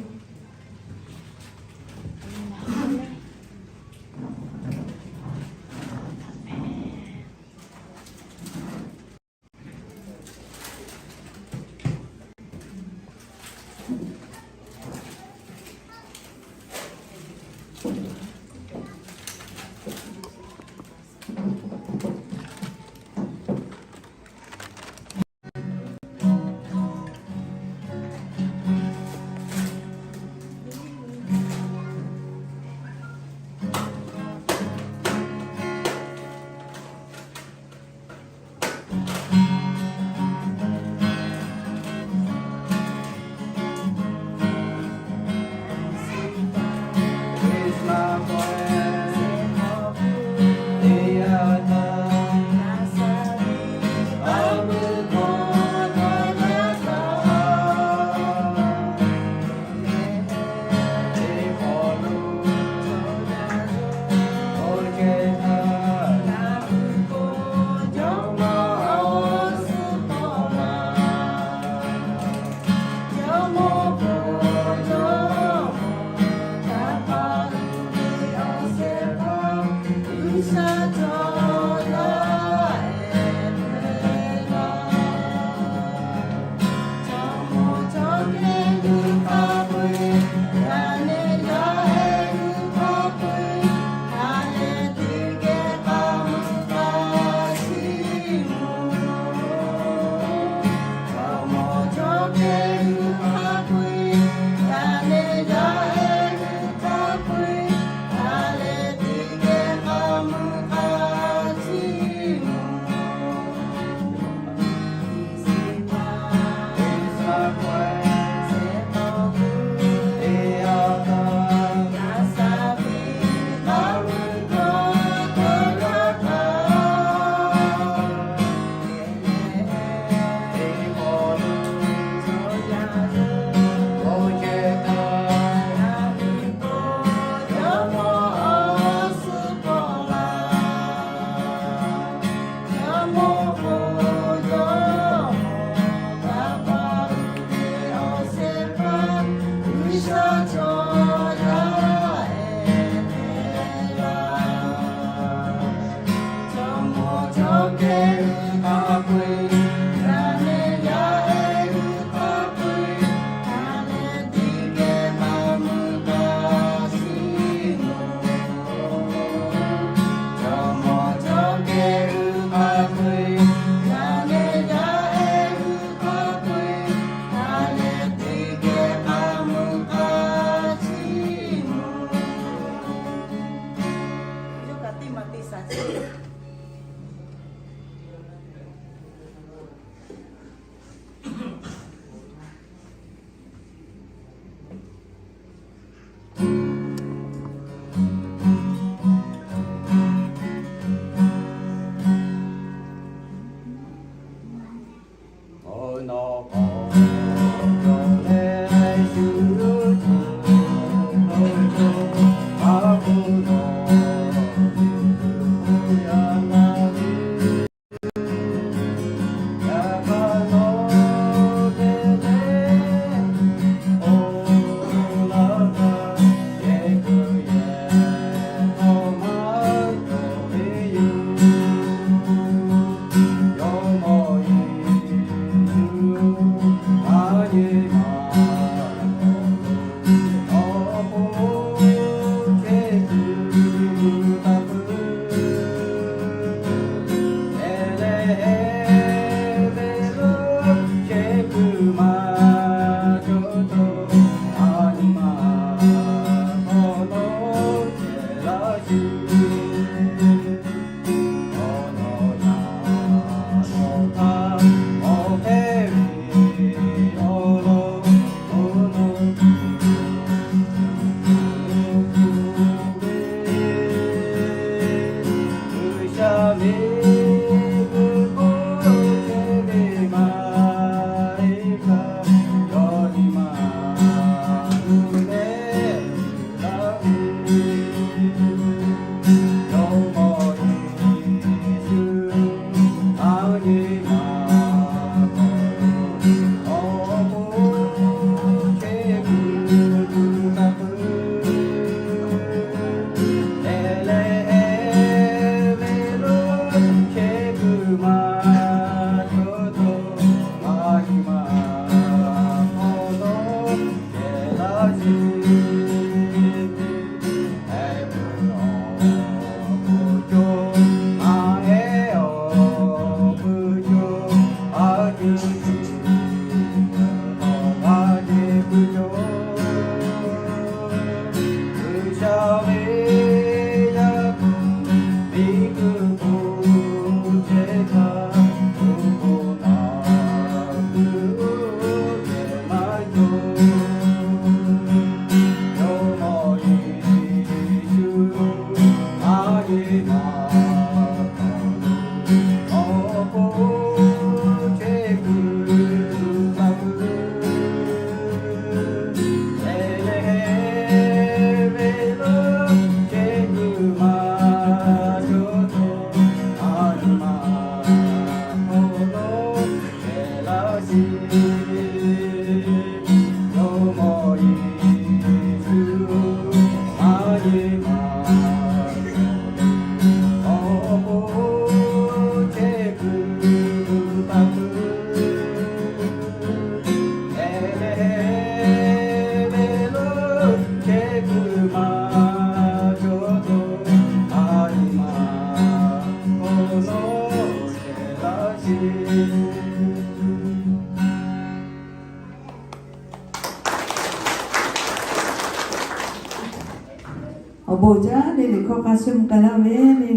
Awˬ bon jaˇ le, liꞈ hkawˇ k'a shehˍ mvuh k'ai laˇ ve le.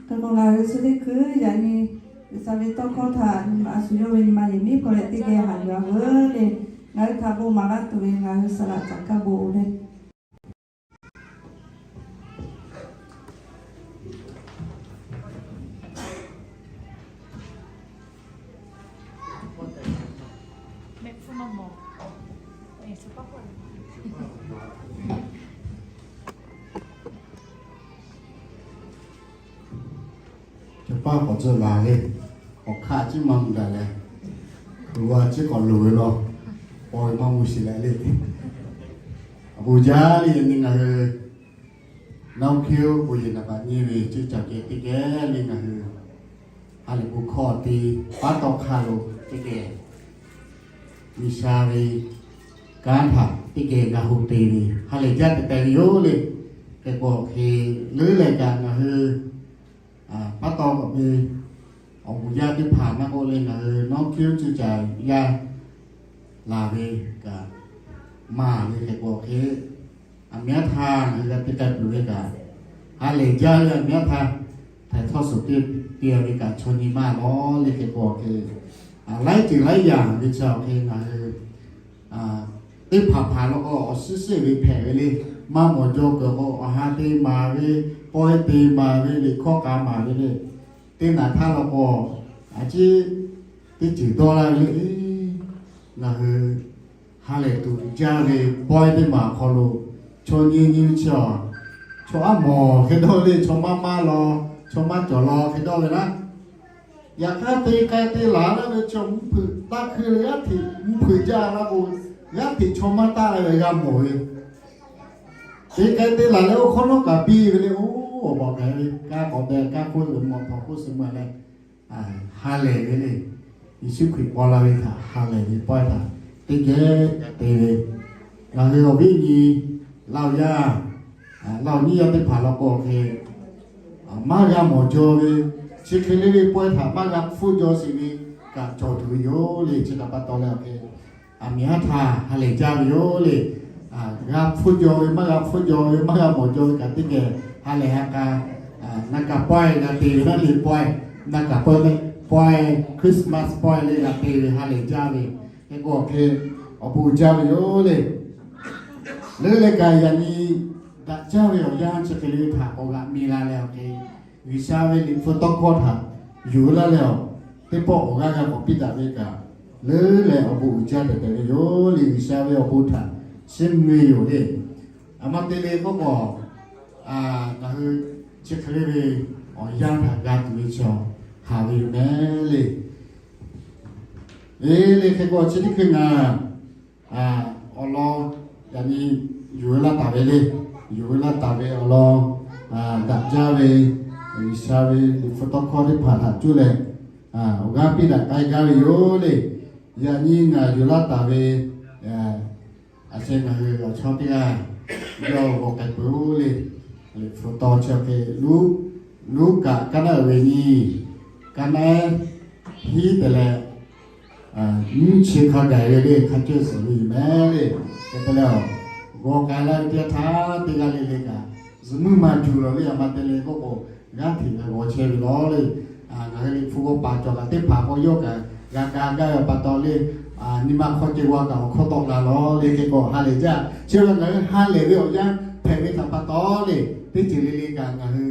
Hk'e k'o ngaˬ hui chi teˇ hkui yaꞈ nyi G'uiˬsha ve tawˇ hkawˇ htaꞈ nyi ma a shu yawˇ ve nyi ma yeˬ miˉ hk'aw leh teˇ geh haꞈ yuˬ a veuˬ le. Ngaˬ hui htaꞈ bon maˍ laˇ tuˬ ve ngaˬ hui saˍ laꞈ caꞈ kaˇ bon le. Chaw paˇ k'awꞈ tcuh laˬ le, k'awꞈ hk'aˆ ciˉ maˇ mvuh daꞈ leh, hk'uiˬ g'a ciˉ k'awꞈ loˍ ve law, paw ve maˇ mvuh shiˍ leh le. Awˬ bon jaˇ le, yaꞈ nyi ngaˬ hui Nawˉ hkiˇ oˇ bon yehˬ naˍ baꞈ nyi ve ceˇ caˬ kehˬ teˇ geh le ngaˬ hui ha lehˬ bon hkawˇ te paˉ tawˆ hk'aˇ lo teˇ geh G'uiˬsha ve kanˉ htaꞈ teˇ geh g'a hu te ve ha lehˬ jaˇ tehꞈ tehꞈ ve yoˬ le. Hk'e k'o hk'e leuˉ leh kaꞈ ngaˬ hui paˉ taw k'awꞈ ve awˬ bon jaˇ teˇ hpaˍ maˇ k'oˆ le, ngaˬ hui nawˉ hkiˇ oˇ ceˇ caˬ yaˇ laˬ ve kaꞈ maˇ le. Hk'e k'o hk'e aˬ miˉ htaˇ ngaˬ hui g'a te k'ai peuˬ ve kaꞈ, ha lehˬ jaˇ ve aˬ miˉ htaˇ htaiˍ htawˇ suhˍ teˇ te ve kaꞈ chaw nyi maˇ lawˬ le. Hk'e k'o hk'e laiˉ ceuˬ laiˉ yanˇ ve chi awˬ hk'e ngaˬ hui teˇ hpaˍ hpaˍ law k'o awˬ suhˉ shehˍ ve hpehꞈ ve le. Maˇ mawˬ jaw kuiˬ k'o awˬ ha te maˍ ve, pawehˇ te maˍ ve, liꞈ hkawˇ k'a maˍ ve le. Teˇ naˬ htaˇ law k'o a ciˉ teˇ ceuˬ dawˇ laˇ ve le. Ngaˬ hui ha lehˬ tuˬ jaˇ ve pawehˇ teˇ maˬ awˬ hk'aw lo chaw nyi nyi ve chi awˬ, chaw aˉ mawˬ hk'e dawˇ ve le, chaw maˇ maˇ law, chaw maˇ cawˬ law hk'e dawˇ ve laˇ. Yaꞈ hk'aˇ te k'ai te laˬ laˇ ve chaw mvuhˇ hpeuꞈ taˇ hkui le, g'aˇ hteꞈ mvuhˇ hpeuꞈ jaˇ laˇ k'o, g'aˇ hteꞈ chaw maˇ taˇ la ve g'a mawˬ ve. Te k'ai te laˬ leh oˇ hk'awˇ nawˉ kaꞈ biˇ ve le. Oˇ awˬ bawˬ k'ai ve kanˉ k'awꞈ deh kanˉ hk'oˆ ve mawˬ htawnˍ hk'oˆ suh mawˬ leh ha lehˬ ve le. Yeˍsuˆ Hkriꞈ paw la ve htaꞈ ha lehˬ ve pawehˇ htaꞈ teˇ geh te ve, ngaˬ hui awˬ viˉ nyi laˇ awˬ yaˇ, laˇ awˬ nyiˇ yaˇ teˇ hpaˍ law k'o hk'e maˇ g'a mawˬ jaw ve, chi hk'e le ve pawehˇ htaꞈ maˇ g'a hpfuhˇ jaw sheˍ ve kaꞈ cawˬ tuˬ ve yoˬ le. Chi htaꞈ pa taw leh awˬ hk'e aˬ miˍ haˉ htaˇ ha lehˬ jaˇ ve yoˬ le. G'a hpfuhˇ jaw ve, maˇ g'a hpfuhˇ jaw ve, maˇ g'a mawˬ jaw ve kaꞈ teˇ geh ha lehˬ ha k'a, naˇ kaꞈ pawehˇ g'a te ve naˇ le pawehˇ, naˇ kaꞈ pawehˇ, pawehˇ Christmas pawehˇ le g'a te ve ha lehˬ jaˇ ve. Hk'e k'o hk'e awˬ bon jaˇ ve yoˬ le. Leuˉ leh kaꞈ yaꞈ nyi daꞈ jaˇ ve awˬ yanˇ chi hk'e le htaꞈ k'awꞈ g'aꞈ mi la leh awˬ hk'e, G'uiˬsha ve liꞈ hpu tawˇ hkawˇ htaꞈ yuˬ laˇ leh awˬ, teˇ pawˆ awˬ g'aˇ g'a k'awꞈ piˇ daꞈ ve kaꞈ, leuˉ leh awˬ bon uiˍ jaˇ tehꞈ tehꞈ ve yoˬ le. G'uiˬsha ve awˬ bon htaꞈ chiˇ mvuh ve yoˬ le. Aˬ ma te le k'oˆ k'o, ngaˬ hui chi hk'e le ve awˬ yanˇ htaꞈ g'a tuˬ ve chaw haˍ ve yoˬ mehˍ le. E le hk'e k'o chi teˇ hkui ngaˬ awˬ lawn yaꞈ nyi yuˬ ve laˇ taˍ ve le. Yuˬ ve laˇ taˍ ve awˬ lawn daꞈ jaˇ ve G'uiˬsha ve liꞈ hpu tawˇ hkawˇ teˇ hpaˍ htaꞈ cuˇ leh awˬ g'aˇ piˇ daꞈ k'ai gaˇ ve yoˬ le. Yaꞈ nyi ngaˬ yuˬ laˇ taˍ ve a sheh ngaˬ hui awˬ chawˇ teˇ g'aˇ yawˇ g'aw k'ai peuˬ le. Liꞈ hpu tawˇ chi hk'e Luˉkaꞈ kaˇ naˉ uiˍ ve nyi, kaˇ naˉ hiˉ te leh nyiˇ chi hk'a gaˬ ve le hk'a cawehˇ suhˍ ve yoˬ mehˍ le. Hk'e te leh, g'aw k'ai laˇ ve teˇ yanˇ htaˇ teˇ g'aˇ le le kaꞈ zuhꞈ muiˉ maˇ juˬ lawˬ le. Aˬ ma te le k'oˆ k'o, g'aˇ hteꞈ g'a g'aw chehˇ ve lawˬ le. Ngaˬ hui liꞈ hpu g'aw paˍ cawˬ kaꞈ teˇ hpaˍ k'o yawˇ kaꞈ g'a ga gaˇ ve pa taw le. Nyi ma hk'aw ceh g'a kaꞈ awˬ hkawˇ tawˆ la lawˬ le. Hk'e k'o ha lehˬ jaˇ. Chi ve ngaˬ hui ha lehˬ ve awˬ yanˇ hpehꞈ ve htaꞈ pa taw le, teˇ ceuˬ le le kaꞈ ngaˬ hui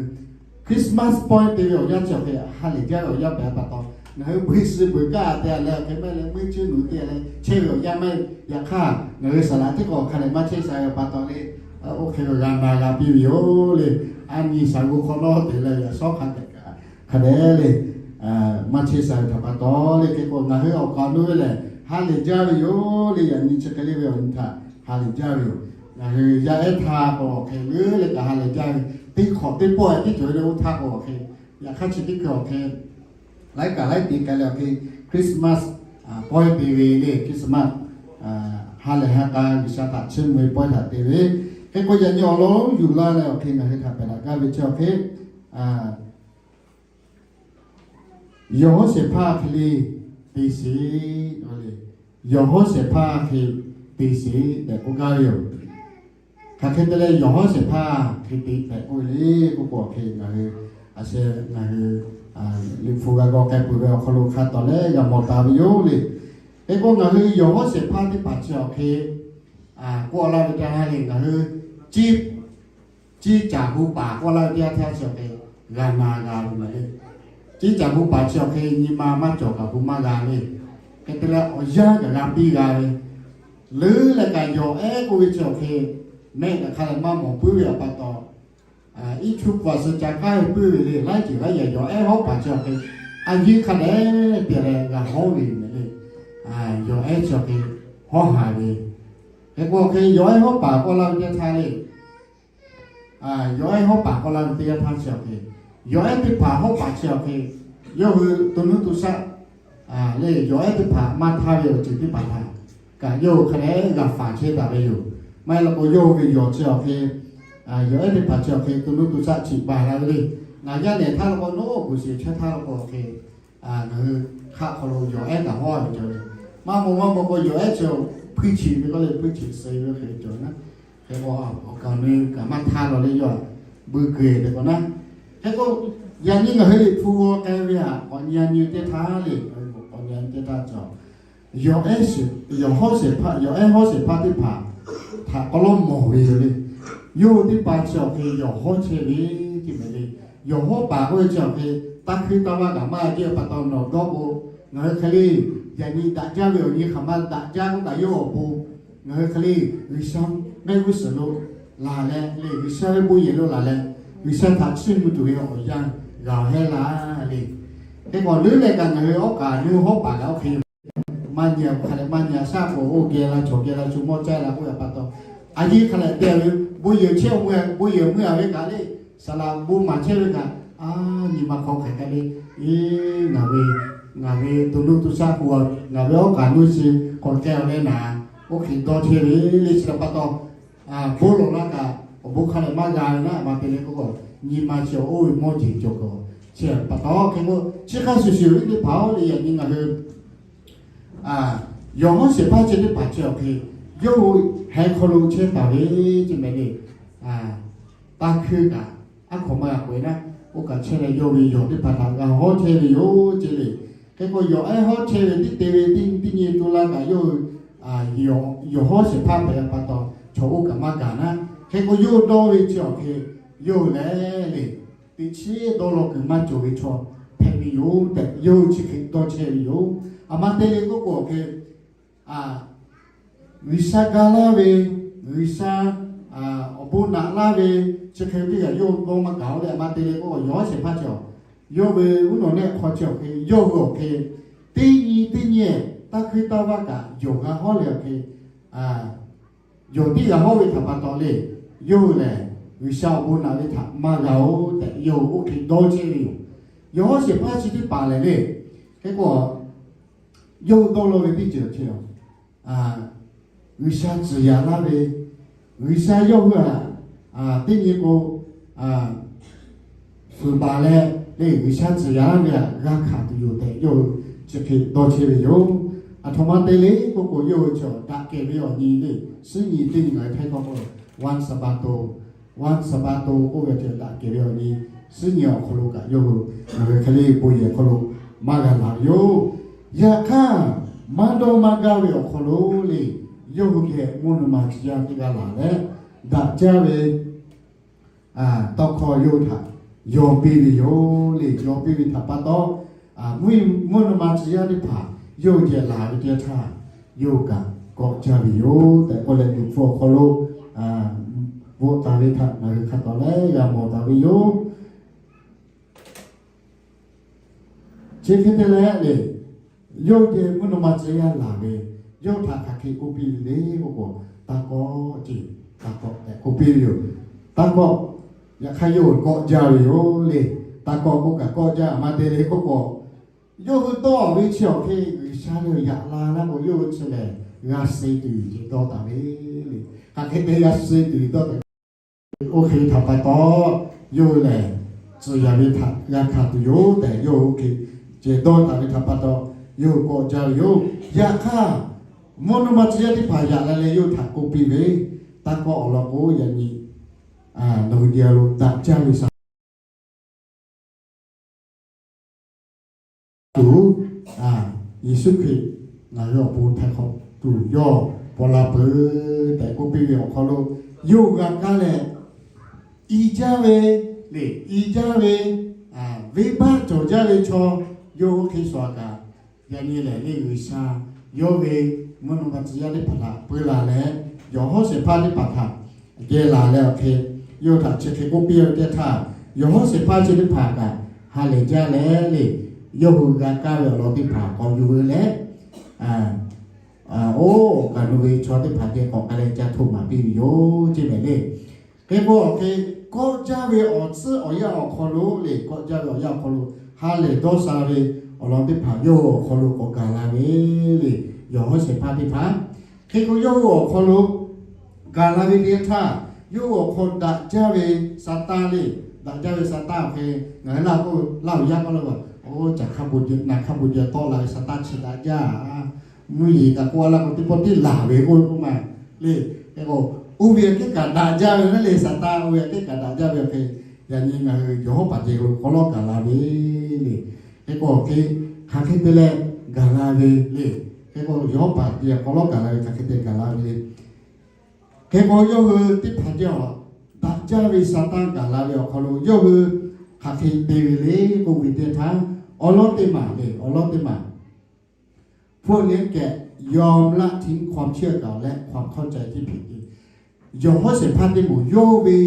Christmas pawehˇ te ve awˬ yanˇ chi awˬ hk'e ha lehˬ jaˇ ve awˬ yanˇ hpehꞈ pa taw, ngaˬ hui beuꞈ suh beuꞈ kaˇ te a leh awˬ hk'e maˇ heˆ leh meuˇ chehˇ nuˬ te a leh chehˇ ve awˬ yanˇ maˇ heˆ. Yaꞈ hk'aˇ ngaˬ hui saˍ laꞈ teˇ k'awꞈ hk'a dehꞈ maˇ chehˇ sha ve pa taw le, oˇ hk'e ve g'a na g'a piˇ ve yoˬ le. A nyi shaˍ g'oˇ hk'awꞈ nawˉ te leh yaꞈ shawˉ hk'a dehꞈ kaꞈ hk'a dehꞈ le maˇ chehˇ sha ve htaꞈ pa taw le. Hk'e k'o ngaˬ hui awˬ kaˍ awˬ nu ve lehˬ ha lehˬ jaˇ ve yoˬ le. Yaꞈ nyi chi hk'e le ve awˬ nyi htaꞈ ha lehˬ jaˇ ve yoˬ. Ngaˬ hui yaˇ ehˉ htaˇ k'o awˬ hk'e leuˉ leh kaꞈ ha lehˬ jaˇ ve, teˇ hk'awꞈ teˇ pawˆ teˇ cawˬ ve le. Oˇ htaˇ k'o awˬ hk'e, yaꞈ hk'aˇ chi teˇ hkui awˬ hk'e laiˉ kaꞈ laiˉ te k'ai leh awˬ hk'e Christmas pawehˇ te ve le. Christmas ha lehˬ ha k'a G'uiˬsha htaꞈ chiˇ mvuh ve pawehˇ htaꞈ te ve. Hk'e k'o yaꞈ nyi awˬ lawn yuˬ laˇ leh awˬ hk'e ngaˬ hui htaꞈ pehˬ daꞈ gaˇ ve chi awˬ hk'e, yawˬ hawˉ shehˍ hpaˇ hk'e le te sheˍ, yawˬ hawˉ shehˍ hpaˇ hk'e te sheˍ tehꞈ k'oˆ gaˇ ve yoˬ. Hk'aˬ hk'e te leh yawˬ hawˉ shehˍ hpaˇ hk'e te tehꞈ k'oˆ ve le k'oˆ k'o, hk'e ngaˬ hui a sheh ngaˬ hui Liꞈ hpu g'a g'aw k'ai peuˬ ve awˬ hk'aw lo hk'a tawˍ leh g'a mawˬ taˍ ve yoˬ le. Hk'e k'o ngaˬ hui yawˬ hawˉ shehˍ hpaˇ teˇ hpaˍ chi awˬ hk'e k'oˆ laˇ ve teˇ yanˇ le, ngaˬ hui ciˇ caˬ hu paˍ k'oˆ laˇ ve teˇ yanˇ htaˇ chi awˬ hk'e g'a na g'a ve le. Ciˇ caˬ hu paˍ chi awˬ hk'e nyi ma maˇ cawˬ kaꞈ hu maˇ g'a le. Hk'e te leh awˬ yanˇ kaꞈ g'a piˇ g'a ve, leuˉ leh kaꞈ yawˬ ehˉ k'oˆ ve chi awˬ hk'e mehˆ kaꞈ hk'a leh maˇ mawˬ puiˉ ve awˬ pa taw, iˉ chuˇ paˍ suh ca k'aˉ ve puiˉ ve le. Laiˉ ceuˬ laiˉ yaꞈ yawˬ ehˉ hawˉ paˍ chi awˬ hk'e a yeˇ hk'a dehꞈ te leh g'a hawˉ ve le. Yawˬ ehˉ chi awˬ hk'e hawˉ haˍ ve. Hk'e k'o hk'e yawˬ ehˉ hawˉ paˍ k'oˆ laˇ ve teˇ htaˇ le, yawˬ ehˉ hawˉ paˍ k'oˆ laˇ ve teˇ yanˇ htaˇ chi awˬ hk'e, yawˬ ehˉ teˇ hpaˍ hawˉ paˍ chi awˬ hk'e, yawˇ hui to nuˇ to shaˆ le, yawˬ ehˉ teˇ hpaˍ maˇ htaˇ ve awˬ ceuˬ teˇ hpaˍ htaꞈ kaꞈ yawˇ hui hk'a dehꞈ g'a faˍ chehˇ taˍ ve yoˬ. Maˇ heˆ law k'o yawˇ hui ve yawˬ chi awˬ hk'e, yawˬ ehˉ teˇ hpaˍ chi awˬ hk'e to nuˇ to shaˆ chiꞈ baˬ la ve le. Ngaˬ yaˇ nehˬ htaˇ law k'o, nawˉ oˉ k'oˍ shiˍ chehˇ htaˇ law k'o hk'e, ngaˬ hui hk'aˆ hk'aw lo yawˬ ehˉ kaꞈ hawˉ ve cawˬ ve. Maˇ maw maˇ maw k'o yawˬ ehˉ chi hpuiˇ chiꞈ ve k'oˆ le, hpuiˇ chiꞈ suh ve hk'e cawˬ naˉ. Hk'e k'o awˬ kaˍ awˬ nu kaꞈ maˇ htaˇ law le, yawˇ htaꞈ beuꞈ keu tehꞈ k'o naˉ. Hk'e k'o yaꞈ nyi ngaˬ hui Liꞈ hpu g'aw k'ai ve htaꞈ k'awꞈ nyi nyi teˇ htaˇ le, k'awꞈ nyi nyi teˇ htaˇ cawˬ, yawˬ ehˉ hawˉ shehˍ hpaˇ, yawˬ ehˉ hawˉ shehˍ hpaˇ teˇ hpaˍ htaꞈ k'aw lawˉ mawˬ ve yoˬ le. Yawˇ hui teˇ hpaˍ chi awˬ hk'e yawˬ hawˉ chehˇ ve teˇ hpaˍ le. Yawˬ hawˉ paˍ k'oˆ ve chi awˬ hk'e, taˇ hkuiˇ taˇ vaˇ kaꞈ maˇ g'a jehˇ pa taw nawˬ dawˇ k'o, ngaˬ hui hk'e le, yaꞈ nyi daꞈ jaˇ ve awˬ nyi hk'aˬ ma daꞈ jaˇ k'oˆ kaꞈ yawˇ awˬ pon, ngaˬ hui hk'e le, G'uiˬsha mehˆ g'uˇ suhˍ lo laˬ leh le, G'uiˬsha ve bon yehˬ lo laˬ leh, G'uiˬsha htaꞈ chiˇ mvuh tuˬ ve awˬ yanˇ g'a hehˉ la le. Hk'e k'o leuˉ leh kaꞈ ngaˬ hui awˉ kaꞈ nu hawˉ paˍ kaꞈ oˇ hk'e maˇ nyi, hk'a leh maˇ nyi shaˉ k'o, oˇ geh la chaw geh la chu mawˇ caˇ la k'oˆ ve pa taw, a yeˇ hk'a leh te ve, bon yehˬ chehˇ, bon yehˬ mui a ve kaꞈ le, saˍ laꞈ bon maˍ chehˇ ve kaꞈ, a, nyi ma hk'aw hk'aˬ hk'e le, e, ngaˬ ve, ngaˬ ve to nuˇ to shaˆ k'o, ngaˬ ve awˉ kaꞈ nuˇ chi k'awꞈ kehˬ ve naˍ, oˇ hk'e dawˇ chehˇ ve le chi pa taw, bon lawˬ laˇ kaꞈ awˬ bon hk'a leh maˇ g'a ve naˉ, a ma te le k'oˆ k'o, nyi ma chi oˇ ve mawˇ jeˬ cawˬ k'o, chi pa taw hk'e k'o chi hk'a shuˍ shuˍ ve teˇ hpaˍ oˇ le, yaꞈ nyi ngaˬ hui yawˬ hawˉ shehˍ hpaˇ chi teˇ hpaˍ chi awˬ hk'e, yawˇ hui heh hk'aw lo chehˇ taˍ ve chi mehˍ le. Taˇ hkuiˇ kaꞈ aˉ hk'aw maˇ g'a k'oꞈ e naˉ, oˇ kaꞈ chehˇ leh yawˇ ve yawˬ teˇ hpaˍ htaꞈ g'a hawˉ chehˇ ve yoˬ ce le. Hk'e k'o yawˬ ehˉ hawˉ chehˇ ve teˇ te ve teˇ nyi teˇ nyi to laˇ kaꞈ yawˇ hui yawˬ hawˉ shehˍ hpaˇ hpehꞈ ve pa taw, chaw oˇ kaꞈ maˇ gaˬ naˉ. Hk'e k'o yawˇ hui dawˇ ve chi awˬ hk'e, yawˇ hui lehˬ le, teꞈ chiˉ dawˇ law kuiˬ maˇ cawˬ ve chaw hpehꞈ ve yoˬ tehꞈ yawˇ hui chi hk'e dawˇ chehˇ ve yoˬ. A ma te le k'oˆ k'o awˬ hk'e, G'uiˬsha ga laˇ ve, G'uiˬsha awˬ bon naꞈ laˇ ve, chi hk'e ve teˇ g'aˇ yawˇ hui dawˇ maˇ gaˬ oˬ le. A ma te le k'oˆ k'o yawˬ hawˉ shehˍ hpaˇ chi awˬ, yawˇ ve uˉ nawˬ nehˆ hk'aw chi awˬ hk'e, yawˇ hui awˬ hk'e, teˇ nyi teˇ nyi, taˇ hkuiˇ taˇ vaˇ kaꞈ yawˬ g'a hawˉ leh awˬ hk'e, yawˬ tiˉ g'a hawˉ ve htaꞈ pa taw le, yawˇ hui lehˬ G'uiˬsha awˬ bon naꞈ ve htaꞈ maˇ g'a oˬ tehꞈ yawˇ hui oˇ hk'e dawˇ chehˇ ve yoˬ. Yawˬ hawˉ shehˍ hpaˇ chi teˇ hpaˍ lehˬ le, hk'e k'o, yawˇ hui dawˇ law ve teˇ ceuˬ chi, G'uiˬsha tcuhˍ yaꞈ laˇ ve, G'uiˬsha yawˇ hui htaꞈ teˇ nyi k'o fuiˍ baˬ leh le, G'uiˬsha tcuhˍ yaꞈ laˇ ve htaꞈ g'a hkanˍ tuˬ yoˬ tehꞈ yawˇ hui chi hk'e dawˇ chehˇ ve yoˬ. Aˬ htoꞈ ma te le k'oˆ k'o, yawˇ hui chi daꞈ kehˬ ve awˬ nyi le, suhˉ nyi teˇ nyi ngaˬ hui hteˇ k'awꞈ k'o, one Sabbath, one Sabbath k'oˆ ve chi daꞈ kehˬ ve awˬ nyi, suhˉ nyi awˬ hk'aw lo kaꞈ yawˇ hui ngaˬ hui hk'e le bon yehˬ hk'aw lo maˇ g'a laˬ ve yoˬ. Yaꞈ hk'aˇ, maˇ dawˇ maˇ gaˇ ve awˬ hk'aw lo le, yawˇ hui geh mvuhˇ naw ma tcuh yaˇ teˇ g'aˇ laˬ leh, daꞈ jaˇ ve tawˇ hkawˇ yawˇ hui htaꞈ yaw piˇ ve yoˬ le. Yaw piˇ ve htaꞈ pa taw, mvuhˇ naw ma tcuh yaˇ teˇ hpaˍ yawˇ hui geh laˬ ve teˇ yanˇ htaˇ, yawˇ hui kaꞈ kawˆ jaˇ ve yoˬ tehꞈ k'oˆ leh, Liꞈ hpu awˬ hk'aw lo bvuhꞈ taˍ ve htaꞈ ngaˬ hui hk'a tawˍ leh g'a mawˬ taˍ ve yoˬ. Chi hk'e te leh le, yawˇ hui geh mvuhˇ naw ma tcuh yaˇ laˬ ve, yawˇ hui htaꞈ hk'aˬ hk'e k'oˆ piˇ ve le k'oˆ k'o, taˇ kawˆ ce, taˇ kawˆ tehꞈ k'oˆ piˇ ve yoˬ. Taˇ kawˆ, yaꞈ hk'aˇ yawˇ hui kawˆ jaˇ ve yoˬ le. Taˇ kawˆ k'oˆ kaꞈ kawˆ jaˇ, a ma te le k'oˆ k'o, yawˇ hui dawˇ ve chi awˬ hk'e G'uiˬsha lehˬ yaꞈ la laˇ k'o, yawˇ hui chi lehˬ g'a suh tuˬ ceh dawˇ taˍ ve le. Hk'aˬ hk'e te g'a suh tuˬ dawˇ taˍ ve, oˇ hk'e htaꞈ pa taw, yawˇ hui lehˬ tcuh yaꞈ ve htaꞈ g'a hkanˍ tuˬ yoˬ tehꞈ yawˇ hui oˇ hk'e ceh dawˇ taˍ ve htaꞈ pa taw, yawˇ hui kawˆ jaˇ ve yoˬ. Yaꞈ hk'aˇ, mvuhˇ naw ma tcuh yaˇ teˇ hpaˍ yaꞈ la leh yawˇ hui htaꞈ k'oˆ piˇ ve, Taˇ kawˆ awˬ lawn k'o, yaꞈ nyi nawˬ hui geh lo daꞈ jaˇ ve Saˍtanˍ tuˬ, Yeˍsuˆ Hkriꞈ ngaˬ hui awˬ pon htaiˍ hk'awꞈ tuˬ yawˇ paw la peuˬ tehꞈ k'oˆ piˇ ve awˬ hk'aw lo, yawˇ hui g'a kaˇ leh, i jaˇ ve, le, i jaˇ ve, venˇbaˆ cawˬ jaˇ ve chaw, yawˇ oˇ hk'e shuˍ kaꞈ, yaꞈ nyi lehˬ le G'uiˬsha yawˇ ve mvuhˇ naw ma tcuh yaˇ teˇ hpaˍ htaꞈ peu laˬ leh, yawˬ hawˉ shehˍ hpaˇ teˇ hpaˍ htaꞈ geh laˬ leh awˬ hk'e, yawˇ hui htaꞈ chi hk'e k'oˆ piˇ ve teˇ htaˇ, yawˬ hawˉ shehˍ hpaˇ chi teˇ hpaˍ kaꞈ ha lehˬ jaˇ leh le, yawˇ hui g'a kaˇ ve awˬ lawn teˇ hpaˍ k'awꞈ yuˬ ve leh, oˇ kaꞈ nu ve chaw teˇ hpaˍ geh k'awꞈ k'ai leh ca htoꞈ maˍ piˇ ve yoˬ ceˇ mehˍ le. Hk'e k'o awˬ hk'e, kawˆ jaˇ ve awˬ tcuhˉ awˬ yanˇ awˬ hk'aw lo le, kawˆ jaˇ ve awˬ yanˇ awˬ hk'aw lo ha lehˬ dawˇ sha ve awˬ lawn teˇ hpaˍ yawˇ hui awˬ hk'aw lo k'awꞈ gaˬ la ve le, yawˬ hawˉ shehˍ hpaˇ teˇ hpaˍ. Hk'e k'o yawˇ hui awˬ hk'aw lo gaˬ la ve teˇ htaˇ, yawˇ hui awˬ hk'aw daꞈ jaˇ ve Saˍtanˍ le, daꞈ jaˇ ve Saˍtanˍ awˬ hk'e, ngaˬ hui laˇ k'o, laˇ awˬ yanˇ k'aw lo, oˇ caˬ hk'a bvuhꞈ, naˬ hk'a bvuhꞈ jehˬ tawˆ la ve Saˍtanˍ chi daꞈ jaˇ. Mvuhˇ yeˬ kaꞈ k'oˆ a laˇ k'o teˇ pawˆ teˇ laˬ ve k'oˆ ve k'oˆ ma le. Hk'e k'o, oˇ ve aꞈ kehˉ kaꞈ daꞈ jaˇ ve naˉ le, Saˍtanˍ oˇ ve aꞈ kehˉ kaꞈ daꞈ jaˇ ve awˬ hk'e, yaꞈ nyi ngaˬ hui yawˬ hawˉ paˍ ceh lo k'awꞈ lawˉ gaˬ la ve le. Hk'e k'o awˬ hk'e, hk'aˬ hk'e te leh gaˬ la ve le. Hk'e k'o yawˬ hawˉ paˍ ceh k'awꞈ lawˉ gaˬ la ve hk'aˬ hk'e te gaˬ la ve le. Hk'e k'o yawˇ hui teˇ hpaˍ ceh awˬ daꞈ jaˇ ve Saˍtanˍ gaˬ la ve awˬ hk'aw lo yawˇ hui hk'aˬ hk'e te ve le k'oˆ ve teˇ htaˇ, awˬ lawn teˇ maˬ le, awˬ lawn teˇ maˬ พวกเลี้ยงแกะ ยอมละทิ้งความเชื่อเก่าและความเข้าใจที่ผิด Yawˬ hawˉ shehˍ hpaˇ teˇ moˍ yawˇ ve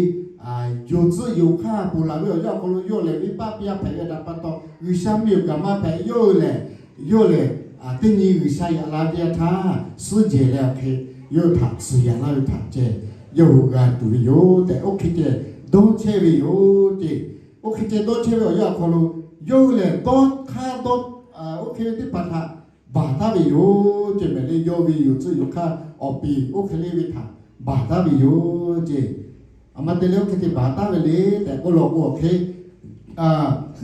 yonˍ tcuhˆ yonˍ hk'aˇ ponˬ laˬ ve awˬ yanˇ awˬ hk'aw lo yawˇ lehˬ venˇbaˆ piˇ a hpehꞈ ve htaꞈ pa taw, G'uiˬsha miˬ awˬ kaꞈ maˇ hpehꞈ yawˇ lehˬ, yawˇ lehˬ teˇ nyi G'uiˬsha yaꞈ la ve teˇ yanˇ htaˇ suhˉ jehˬ leh awˬ hk'e yawˇ htaꞈ tcuh yaꞈ laˇ ve htaꞈ ceh yawˇ hui g'a tuˬ ve yoˬ tehꞈ oˇ hk'e ceh dawˇ chehˇ ve yoˬ ceˇ. Oˇ hk'e ceh dawˇ chehˇ ve awˬ yanˇ awˬ hk'aw lo yawˇ hui lehˬ dawˇ hk'aˇ dawˇ, oˇ hk'e ve teˇ hpaˍ htaꞈ baˬ taˉ ve yoˬ ceˇ mehˍ le. Yawˇ ve yonˍ tcuhˆ yonˍ hk'aˇ awˬ piˍ oˇ hk'e le ve htaꞈ baˬ taˉ ve yoˬ ceˇ. A ma te leh oˇ hk'e te baˬ taˉ ve le tehꞈ k'oˆ law k'o awˬ hk'e,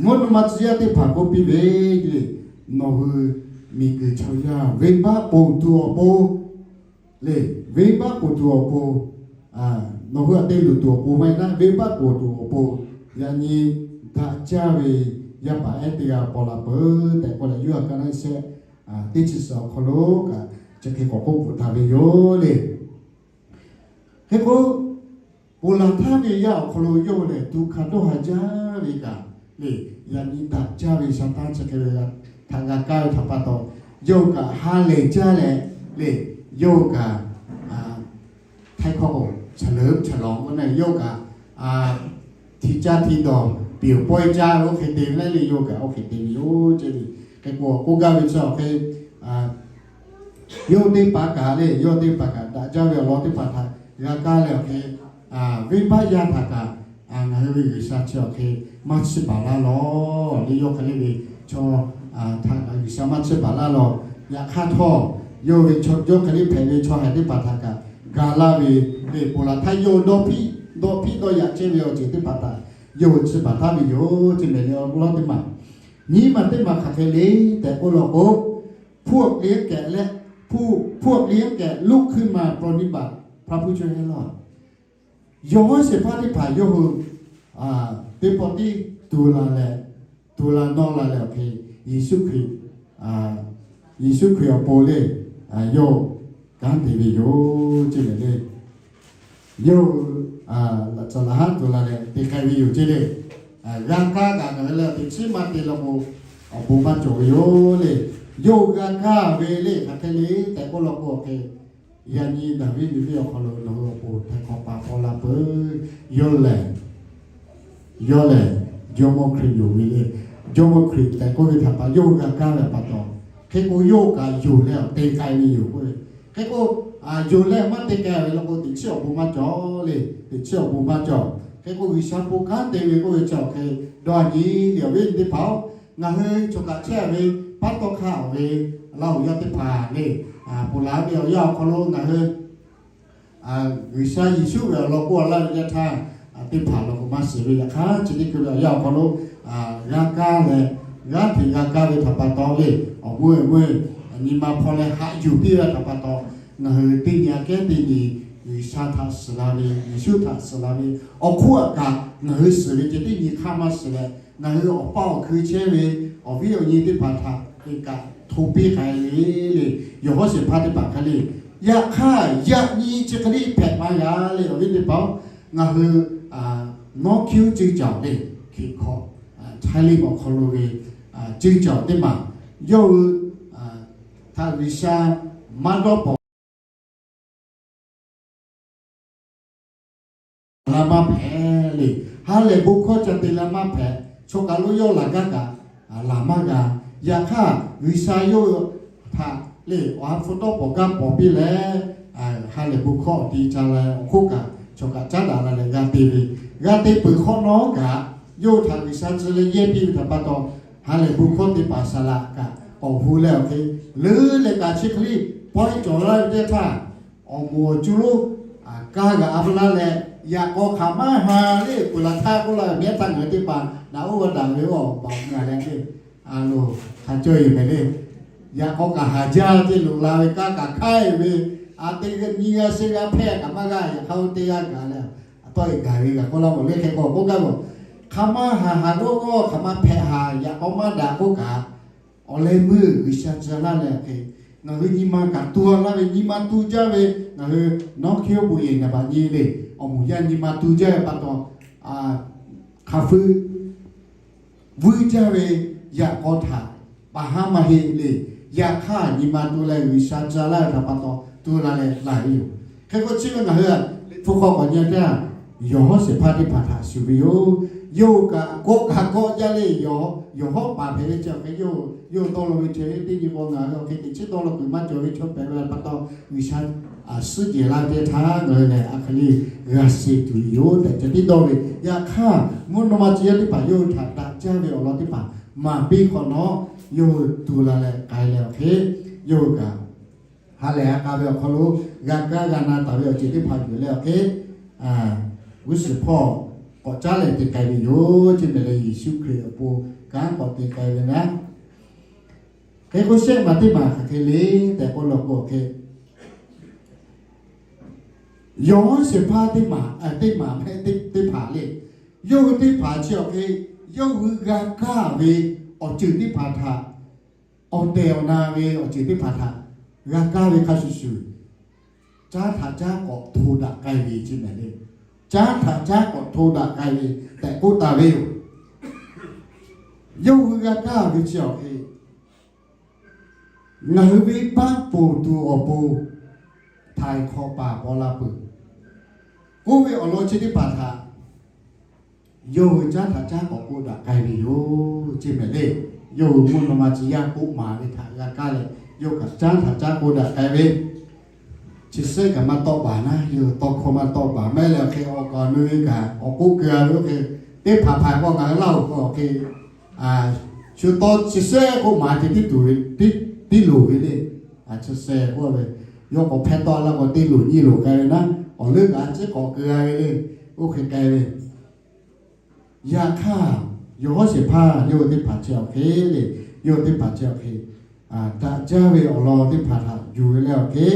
mvuhˇ naw ma tcuh yaˇ teˇ hpaˍ k'oˆ piˇ ve le, nawˬ hui miˬguiˬ chaw yaˇ venˇbaˆ ponˬ tuˬ awˬ pon le, venˇbaˆ ponˬ tuˬ awˬ pon, nawˬ hui aꞈ te luˬ tuˬ awˬ pon maˇ heˆ naˉ, venˇbaˆ ponˬ tuˬ awˬ pon yaꞈ nyi daꞈ jaˇ ve yaˇ paˍ ehˉ teˇ g'aˇ paw la peuˬ tehꞈ k'oˆ leh, yawˇ a kaˇ naˆ shehˆ teˇ chi suhˍ awˬ hk'aw lo kaꞈ chi hk'e k'awꞈ k'oˆ bvuhꞈ taˍ ve yoˬ le. Hk'e k'o, ponˬ laˬ htaˇ ve yaˇ awˬ hk'aw lo yawˇ lehˬ tu hk'a dawˇ ha jaˇ ve kaꞈ le, yaꞈ nyi daꞈ jaˇ ve Saˍtanˍ chi hk'e ve htaꞈ g'a kaˇ ve htaꞈ pa taw, yawˇ kaꞈ ha lehˬ jaˇ leh le, yawˇ kaꞈ htaiˇ hkawˇ k'o, chaˬ leuˉ chaˬ lawˬ k'oˆ na yawˇ kaꞈ hti caˇ hti dawˬ, piˍ pawehˇ caˇ ve oˇ hk'e te ve naˉ le, yawˇ kaꞈ oˇ hk'e te ve yoˬ ceˇ le. Hk'e k'o k'oˆ gaˇ ve chi awˬ hk'e, yawˇ teˇ hpaˍ kaꞈ le, yawˇ teˇ hpaˍ kaꞈ daꞈ jaˇ ve awˬ lawn teˇ hpaˍ htaꞈ g'a kaˇ leh awˬ hk'e, venˇbaˆ yaˇ htaꞈ kaꞈ ngaˬ hui ve G'uiˬsha chi awˬ hk'e maˇ chiˇ baˬ laˇ lawˬ le, yawˇ hk'e le ve chaw htaꞈ kaꞈ G'uiˬsha maˇ chiˇ baˬ laˇ lawˬ. Yaꞈ hk'aˇ htawˇ, yawˇ ve chaw yawˇ hk'e le hpehꞈ ve chaw haiˬ teˇ hpaˍ htaꞈ kaꞈ ga laˇ ve le, ponˬ laˬ htaˇ yawˇ dawˇ hpiˆ dawˇ hpiˆ dawˇ yaꞈ chehˇ ve awˬ ceuˬ teˇ hpaˍ htaꞈ yawˇ hui chiˇ baˬ htaˇ ve yoˬ ceˇ mehˍ le. Awˬ lawn teˇ maˬ nyiˇ maˬ teˇ maˬ hk'aˬ hk'e le tehꞈ k'oˆ law k'o, พวกเลี้ยงแกะและ พวกเลี้ยงแกะลุกขึ้นมาปรนนิบัติพระผู้ช่วยให้รอด Yawˬ hawˉ shehˍ hpaˇ teˇ hpaˍ yawˇ hui teˇ pawˆ tiˉ tu la leh, tu la nawˇ la leh awˬ hk'e, Yeˍsuˆ Hkriꞈ, Yeˍsuˆ Hkriꞈ awˬ pon le, yawˇ kanˉ te ve yoˬ ceˇ mehˍ le. Yawˇ hui laꞈ caˬ laꞈ haˉ tu la leh te k'ai ve yoˬ ceˇ le. G'a kaˇ kaꞈ ngaˬ hui leh teꞈ chiˉ maˇ te law k'o, awˬ bon maˇ cawˬ ve yoˬ le. Yawˇ hui g'a kaˇ ve le hk'aˬ hk'e le tehꞈ k'oˆ law k'o awˬ hk'e, yaꞈ nyi Daˍviˆ ve venˇ awˬ hk'aw lo nawˬ hui awˬ pon htaiˍ hk'awꞈ paˍ paw la peuˬ. Yawˇ lehˬ, yawˇ lehˬ Jawˇmawˇ Hkriꞈ yoˬ ve le. Jawˇmawˇ Hkriꞈ tehꞈ k'oˆ ve htaꞈ pa yawˇ hui g'a kaˇ ve pa taw, hk'e k'o yawˇ kaꞈ yonˍ leh awˬ te k'ai ve yoˬ k'oˆ ve. Hk'e k'o, yonˍ leh maˇ te k'ai ve law k'o teꞈ chiˉ awˬ bon maˇ cawˬ le, teꞈ chiˉ awˬ bon maˇ cawˬ. Hk'e k'o G'uiˬsha bon kanˉ te ve k'oˆ ve chi awˬ hk'e dawˇ nyi le awˬ viˉ teˇ hpaˍ-oˬ, ngaˬ hui chaw kaꞈ chehˇ ve paˉ tawˇ hk'aˇ awˬ ve laˇ oˬ yaˇ teˇ hpaˍ le, ponˬ laˬ ve awˬ yanˇ awˬ hk'aw lo ngaˬ hui G'uiˬsha Yeˍsuˆ ve awˬ lawn k'oˆ laˇ ve teˇ htaˇ, teˇ hpaˍ law k'o maˇ shiˍ ve yaꞈ hk'aˇ, chi teˇ hkui ve awˬ yanˇ awˬ hk'aw lo g'a kaˇ leh, g'aˇ hteꞈ g'a kaˇ ve htaꞈ pa taw le, awˬ g'uˇ awˬ g'uˇ nyi ma hpaw leh haꞈ yuˬ piˇ ve htaꞈ pa taw, ngaˬ hui teˇ nyi aꞈ kehˉ teˇ nyi G'uiˬsha htaꞈ suhˍ la ve, Yeˍsuˆ htaꞈ suhˍ la ve, awˬ hk'oˆ aꞈ kaꞈ ngaˬ hui suhˍ ve ceh teˇ nyi hk'aˇ maˇ shiˍ leh, ngaˬ hui awˬ pa awˬ hkui chehˇ ve awˬ viˉ awˬ nyi teˇ hpaˍ htaꞈ teꞈ kaꞈ hto piˇ k'ai ve le. Yawˬ hawˉ shehˍ hpaˇ teˇ hpaˍ hk'a le, yaꞈ hk'aˇ yaꞈ nyi chi hk'e le hpehꞈ maˇ g'a le. Awˬ viˉ teˇ hpaˍ-oˬ, ngaˬ hui nawˉ hkiˇ-oˆ ceuˇ caoˬ le, hkiˬ hk'aw, Htaiˇ liˇ awˬ hk'aw lo ve ceuˇ caoˬ teˇ maˬ yawˇ hui htaꞈ G'uiˬsha maˇ dawˇ pawnˍ la maˇ hpehꞈ le. Ha lehˬ bon hkawˇ ca te la maˇ hpehꞈ. Chaw kaˬ lo yawˇ laˬ gaˇ kaꞈ laˬ maˇ g'a. Yaꞈ hk'aˇ G'uiˬsha yawˇ htaꞈ le awˬ ha hpu tawˇ pawˍ gaˇ pawˍ piˇ leh, ha lehˬ bon hkawˇ awˬ ti ca leh awˬ hk'oˆ kaꞈ chaw kaꞈ caˉ daꞈ la leh g'a te ve, g'a te peuˬ hk'awꞈ nawˉ kaꞈ, yawˇ hui htaꞈ G'uiˬsha tcuh leh yehˇ piˇ ve htaꞈ pa taw, ha lehˬ bon hkawˇ teˇ hpaˍ saˍ laꞈ kaꞈ k'awꞈ hu leh awˬ hk'e, leuˉ leh kaꞈ chi hk'e le pawehˇ cawˬ laˇ ve teˇ htaˇ, awˬ moˍ awˬ cuˇ lonˉ kaˇ g'aꞈ a ve laˇ leh, yaꞈ k'aw hk'aˬ maˇ ha le, peuˬ laˬ htaˇ k'oˆ laˇ ve mehˉ htaˇ ngaˬ hui teˇ hpaˍ naꞈ oˇ g'a daꞈ ve oˇ awˬ baˬ ngaˬ leh le, a loˬ hk'a cawˇ yoˬ mehˍ le. Yaꞈ k'aw kaꞈ haˍ jaˇ ceh loꞈ la ve kanˉ kaꞈ hk'aiˉ ve, a teˇ nyi g'aˇ shehˆ g'aˇ hpehˇ kaꞈ maˇ g'aˇ. Yaꞈ hk'aˇ oˇ teˇ g'aˇ gaˬ leh, a tawˇ e gaˬ ve g'a k'oˆ laˇ mawˬ le. Hk'e k'o k'oˆ gaˇ ve, hk'aˬ maˇ haˍ haˍ g'awˇ g'awˇ hk'aˬ maˇ hpehꞈ haˍ, yaꞈ k'aw maˇ daꞈ k'oˆ kaꞈ, awˬ leh meuˇ G'uiˬsha tcuh laˇ leh hk'e, ngaˬ hui nyi ma kaꞈ tu laˇ ve, nyi ma tu jaˇ ve, ngaˬ hui nawˉ hkiˇ-oˆ bon yehˬ naˍ baꞈ nyi le, awˬ moˍ yaˇ nyi ma tu jaˇ ve pa taw, hk'aˬ feu vuiˇ jaˇ ve yaꞈ k'aw htaꞈ paˍ haˉ maˇ heˆ le. Yaꞈ hk'aˇ nyi ma tu leh G'uiˬsha tcuh laˇ ve htaꞈ pa taw tu la leh laˬ ve yoˬ. Hk'e k'o chi ve ngaˬ hui hpu hk'aw k'awꞈ nyi teˇ, yawˬ hawˉ shehˍ hpaˇ teˇ hpaˍ htaꞈ shuˍ ve yoˬ. Yawˇ hui kaꞈ kawˆ kaꞈ kawˆ jaˇ le. Yawˬ hawˉ paˍ hpehꞈ ve chi awˬ hk'e, yawˇ hui dawˇ law ve chi teˇ nyi k'o ngaˬ hui awˬ hk'e teꞈ chiˉ dawˇ law kuiˬ maˇ cawˬ ve chaw hpehꞈ ve pa taw, G'uiˬsha suhˉ jehˬ laˇ ve teˇ htaˇ ngaˬ hui lehˬ a hk'e le g'a suh tuˬ ve yoˬ tehꞈ ceh tiˉ dawˇ ve. Yaꞈ hk'aˇ mvuhˇ naw ma tcuh yaˇ teˇ hpaˍ yawˇ hui htaꞈ daꞈ jaˇ ve awˬ lawn teˇ hpaˍ maˍ piˇ hk'awꞈ nawˉ, yawˇ hui tu la leh k'ai leh awˬ hk'e, yawˇ hui kaꞈ ha lehˬ ha k'a ve awˬ hk'aw lo g'a kaˇ g'a na taˍ ve awˬ ceuˬ teˇ hpaˍ yuˬ leh awˬ hk'e, g'uˇ suhˍ hpawˇ k'awꞈ caˉ leh te k'ai ve yoˬ. Chi mehˍ leh Yeˍsuˆ Hkriꞈ awˬ pon kanˉ k'awꞈ te k'ai ve naˉ, hk'e k'o shehˆ maˬ teˇ maˬ hk'aˬ hk'e le tehꞈ k'oˆ law k'o awˬ hk'e, yawˬ hawˉ shehˍ hpaˇ teˇ maˬ, teˇ maˬ hpehꞈ teˇ hpaˍ le. Yawˇ hui teˇ hpaˍ chi awˬ hk'e, yawˇ hui g'a kaˇ ve awˬ ceuˬ teˇ hpaˍ htaꞈ, awˬ tehˬ awˬ na ve awˬ ceuˬ teˇ hpaˍ htaꞈ g'a kaˇ ve hk'a shuˍ shuˍ, caˉ htaꞈ caˉ k'awꞈ hto daꞈ k'ai ve chi mehˍ le. Caˉ htaꞈ caˉ k'awꞈ hto daꞈ k'ai ve tehꞈ k'oˆ taˍ ve yoˬ. Yawˇ hui g'a kaˇ ve chi awˬ hk'e, ngaˬ hui venˇbaˆ ponˬ tuˬ awˬ pon htaiˍ hk'awꞈ paˍ paw la peuˬ k'oˆ ve awˬ lawn chi teˇ hpaˍ htaꞈ yawˇ hui caˉ htaꞈ caˉ k'awꞈ k'oˆ daꞈ k'ai ve yoˬ. Chi mehˍ le, yawˇ hui mvuhˇ naw ma tcuh yaˇ k'oˆ maˍ ve htaꞈ g'a kaˇ leh, yawˇ kaꞈ caˉ htaꞈ caˉ k'oˆ daꞈ k'ai ve, chi sehˉ kaꞈ maˇ tawˆ baˬ naˉ, yawˇ hui tawˇ hkawˇ maˇ tawˆ baˬ mehˍ leh awˬ hk'e awˬ kaˍ awˬ nu ve kaꞈ k'awꞈ k'oˆ keu-a ve oˇ hk'e, teˇ hpaˍ hpaˍ k'o ngaˬ hui laˇ-oˬ k'o awˬ hk'e, shu tawˇ chi sehˉ k'oˆ maˍ ceh tiˉ loˍ ve le. Chi sehˉ k'oˆ ve, yawˇ k'awꞈ hpehˇ tawˆ laˇ k'o teˇ loˍ nyiˇ loˍ k'ai ve naˉ, awˬ leuˉ kaꞈ a ciˉ k'awꞈ keu-a ve le, oˇ hk'e k'ai ve. Yaꞈ hk'aˇ, yawˬ hawˉ shehˍ hpaˇ yawˇ hui teˇ hpaˍ chi awˬ hk'e le, yawˇ hui teˇ hpaˍ chi awˬ hk'e daꞈ jaˇ ve awˬ lawn teˇ hpaˍ htaꞈ yuˬ ve leh awˬ hk'e,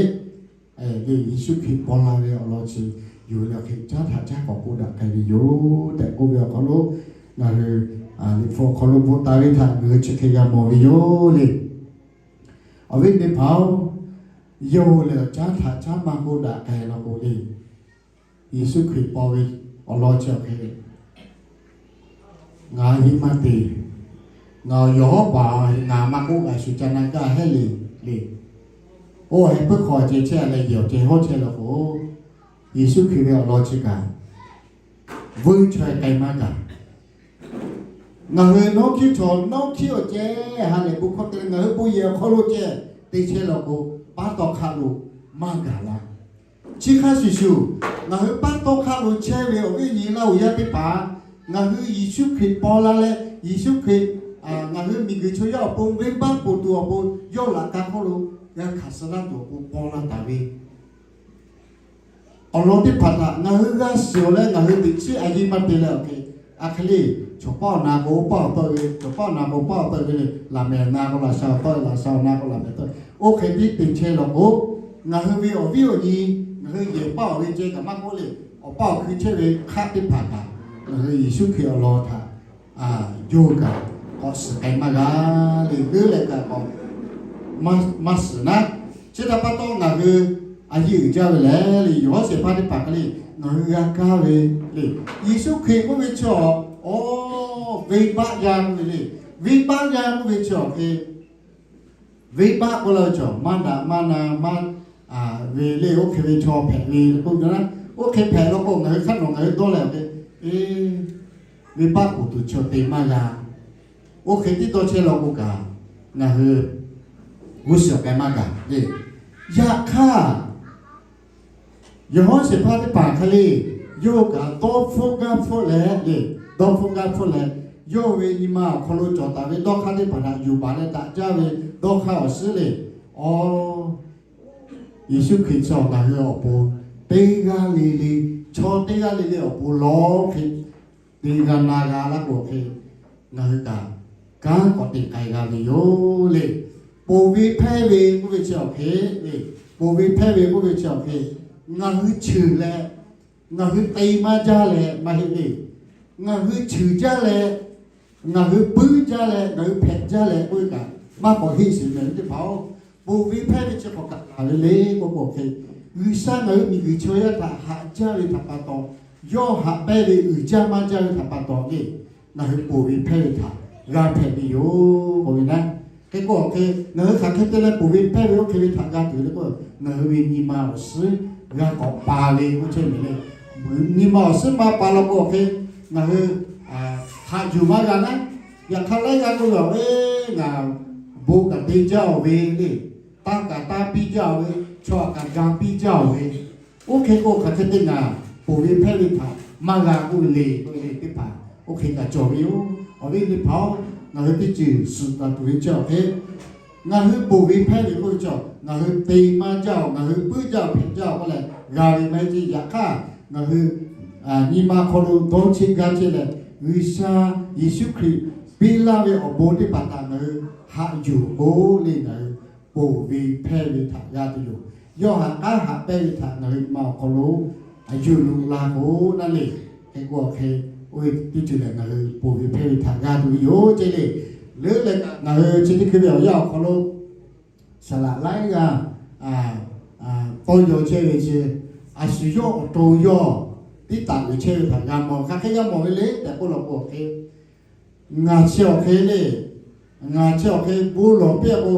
Yeˍsuˆ Hkriꞈ paw la ve awˬ lawn chi yuˬ ve leh awˬ hk'e caˉ htaꞈ caˉ k'awꞈ k'oˆ daꞈ k'ai ve yoˬ tehꞈ k'oˆ ve awˬ hk'aw lo, ngaˬ hui liꞈ hpu awˬ hk'aw lo bvuhꞈ taˍ ve htaꞈ ngaˬ hui chi hk'e g'a mawˬ ve yoˬ le. Awˬ viˉ teˇ hpaˍ-oˬ, yawˇ hui lehˬ caˉ htaꞈ caˉ maˇ k'oˆ daꞈ k'ai law k'o le, Yeˍsuˆ Hkriꞈ paw ve awˬ lawn chi awˬ hk'e, ngaˬ hiˆ maˇ te, ngaˬ awˬ yawˬ hawˉ paˍ ngaˬ maˇ k'oˆ, ngaˬ shu ca na gaˇ hehˉ le le. Oˇ heh puiˉ hk'aw ceh chehˇ leh yehˬ awˬ ceh hawˉ chehˇ law k'o, Yeˍsuˆ Hkriꞈ ve awˬ lawn chi kaꞈ vuiˇ chaweh k'ai maˇ gaˬ. Ngaˬ hui nawˉ hkiˆ chaw nawˉ hkiˆ awˬ ceh ha lehˬ bon hkawˇ te leh ngaˬ hui bon yehˬ awˬ hk'aw lo ceh te chehˇ law k'o, paˉ tawˇ hk'aˆ lo maˇ gaˬ la. Chi hk'a shuˍ shuˍ, ngaˬ hui paˉ tawˇ hk'aˆ lo chehˇ ve awˬ viˉ awˬ nyi Laˇ huˍ yaˇ teˇ hpaˍ, ngaˬ hui Yeˍsuˆ Hkriꞈ paw la leh Yeˍsuˆ Hkriꞈ ngaˬ hui miˬguiˬ chaw yaˇ awˬ pon venˇbaˆ ponˬ tuˬ awˬ pon yawˇ laꞈ ka hk'oˆ lo g'a hkanˍ suh laˇ tuˬ awˬ pon paw la taˍ ve awˬ lawn teˇ hpaˍ htaꞈ ngaˬ hui g'a shiˍ awˬ leh ngaˬ hui teꞈ chiˉ a yiˇ maˇ te leh awˬ hk'e, a hk'e le, chaw paˉ awˬ na k'o paˉ awˬ tawˆ ve, chaw paˉ awˬ na k'o paˉ awˬ tawˆ ve le, laꞈ mehˍ awˬ na k'o laꞈ sha awˬ tawˆ ve, laꞈ sha awˬ na k'o laꞈ mehˍ tawˆ ve, oˇ hk'e tiˉ te chehˇ law k'o, ngaˬ hui ve awˬ viˉ awˬ nyi, ngaˬ hui yehˬ paˉ awˬ ve ceh kaꞈ maˇ k'oˆ le, awˬ paˇ awˬ hkui chehˇ ve hk'aˆ teˇ hpaˍ kaꞈ, ngaˬ hui Yeˍsuˆ Hkriꞈ awˬ lawn htaꞈ yawˇ kaꞈ k'awꞈ suhˍ k'ai maˇ g'a le, leuˉ leh kaꞈ k'awꞈ maˇ suhˍ naˉ. Chi htaꞈ pa taw ngaˬ hui a yiˇ uiˍ jaˇ ve lehˬ le, yawˬ hawˉ shehˍ hpaˇ teˇ hpaˍ hk'e le, ngaˬ hui g'a kaˇ ve le, Yeˍsuˆ Hkriꞈ k'oˆ ve chi awˬ, venˇbaˆ yaˇ k'oˆ ve le, venˇbaˆ yaˇ k'oˆ ve chi awˬ hk'e, venˇbaˆ k'oˆ la ve chaw maˇ daꞈ maˇ na maˇ ve le, oˇ hk'e ve chaw hpehꞈ ve k'oˆ ve, oˇ hk'e hpehꞈ law k'o ngaˬ hui hk'aˇ nawˬ ngaˬ hui dawˇ leh awˬ hk'e, venˇbaˆ k'oˍ tuˬ chaw te maˇ g'a. Oˇ hk'e tiˉ dawˇ chehˇ law k'o kaꞈ, ngaˬ hui g'uˇ suhˍ awˬ k'ai maˇ gaˬ le. Yaꞈ hk'aˇ, yawˬ hawˉ shehˍ hpaˇ teˇ hpaˍ hk'e le, yawˇ kaꞈ dawˇ hpfuhˆ gaˇ hpfuhˆ leh le, dawˇ hpfuhˆ gaˇ hpfuhˆ leh, yawˇ ve nyi ma awˬ hk'aw lo cawˬ taˍ ve dawˇ hk'aˇ teˇ hpaˍ htaꞈ yuˬ baˬ leh daꞈ jaˇ ve dawˇ hk'aˇ awˬ suhˉ le. Awˬ, Yeˍsuˆ Hkriꞈ chi ngaˬ hui awˬ pon teˇ g'aˇ le le, chaw teˇ g'aˇ le le awˬ pon lawˬ hk'e, te g'a na g'a laˇ k'o hk'e, ngaˬ hui kaꞈ kanˉ k'awꞈ te k'ai g'a ve yoˬ le. Ponˬ ve hpehˇ ve k'oˆ ve chi awˬ hk'e le, ponˬ ve hpehˇ ve k'oˆ ve chi awˬ hk'e, ngaˬ hui cheuˬ leh, ngaˬ hui te maˇ jaˇ leh maˇ heˆ le. Ngaˬ hui cheuˬ jaˇ leh, ngaˬ hui puiˉ jaˇ leh, ngaˬ hui hpehꞈ jaˇ leh k'oˆ ve kaꞈ maˇ k'awꞈ heˆ sheˍ mehˍ ve teˇ hpaˍ-oˬ. Ponˬ ve hpehˇ ve chi k'awꞈ kaꞈ taˍ ve le k'oˆ k'o hk'e, G'uiˬsha ngaˬ hui miˬguiˬ chaw yaˇ htaꞈ haꞈ jaˇ ve htaꞈ pa taw, yawˇ haꞈ pehnˇ ve uiˍ jaˇ maˇ jaˇ ve htaꞈ pa taw le, ngaˬ hui ponˬ ve hpehˇ ve htaꞈ g'a hpehꞈ ve yoˬ k'oˆ ve naˉ. Hk'e k'o hk'e, ngaˬ hui hk'aˬ hk'e te leh ponˬ ve hpehˇ ve oˇ hk'e ve htaꞈ g'a tuˬ le k'o, ngaˬ hui ve nyi ma awˬ suhˉ g'a k'awꞈ pa ve k'oˆ chehˇ ve le. Nyi ma awˬ suhˉ maˇ pa law k'o hk'e, ngaˬ hui haꞈ yuˬ maˇ g'a naˉ. Yaꞈ hk'aˇ laiˉ g'aˇ k'oˆ ve, eˬ, ngaˬ bon kaꞈ te jaˇ-oˬ ve le, tanˇ kaꞈ tanˇ piˇ jaˇ-oˬ ve, chaw kaꞈ ga piˇ jaˇ-oˬ ve, oˇ hk'e k'o hk'aˬ hk'e te ngaˬ ponˬ ve hpehˇ ve htaꞈ maˇ g'a k'oˆ ve le k'oˆ ve teˇ hpaˍ oˇ hk'e kaꞈ cawˬ ve yoˬ. Awˬ viˉ teˇ hpaˍ-oˬ, ngaˬ hui teˇ ceuˬ suhˍ taˍ tuˬ ve chi awˬ hk'e, ngaˬ hui ponˬ ve hpehˇ ve k'oˆ ve chi, ngaˬ hui te maˇ jaˇ-oˬ, ngaˬ hui puiˉ jaˇ-oˬ, hpehꞈ jaˇ-oˬ k'oˆ leh g'a ve maˇ heˆ ceˇ. Yaꞈ hk'aˇ, ngaˬ hui nyi ma hk'aw lo dawˇ cheˆ gaˇ cheˆ leh, G'uiˬsha Yeˍsuˆ Hkriꞈ piˇ laˇ ve awˬ bon teˇ hpaˍ htaꞈ ngaˬ hui haꞈ yuˬ k'o le, ngaˬ hui ponˬ ve hpehˇ ve htaꞈ g'a tuˬ yoˬ. Yawˇ haꞈ k'aˉ haꞈ pehnˇ ve htaꞈ ngaˬ hui nyi ma awˬ hk'aw lo a yuˬ luꞈ la k'o naˉ le. Hk'e k'o hk'e, oˇ ve teˇ ceuˬ lehˬ ngaˬ hui ponˬ ve hpehˇ ve htaꞈ g'a tuˬ ve yoˬ ceˇ le. Leuˉ leh kaꞈ ngaˬ hui chi teˇ hkui ve awˬ yanˇ awˬ hk'aw lo saˍ laꞈ laiˉ g'aˇ tawˇ yaw chehˇ ve chi, a shu yawˇ awˬ to yawˇ tiˉ taˍ uiˍ chehˇ ve htaꞈ g'a mawˬ. Hk'aˬ hk'e g'a mawˬ ve le tehꞈ k'oˆ law k'o hk'e, ngaˬ chi awˬ hk'e le, ngaˬ chi awˬ hk'e bon lawˬ piˇ-a k'o,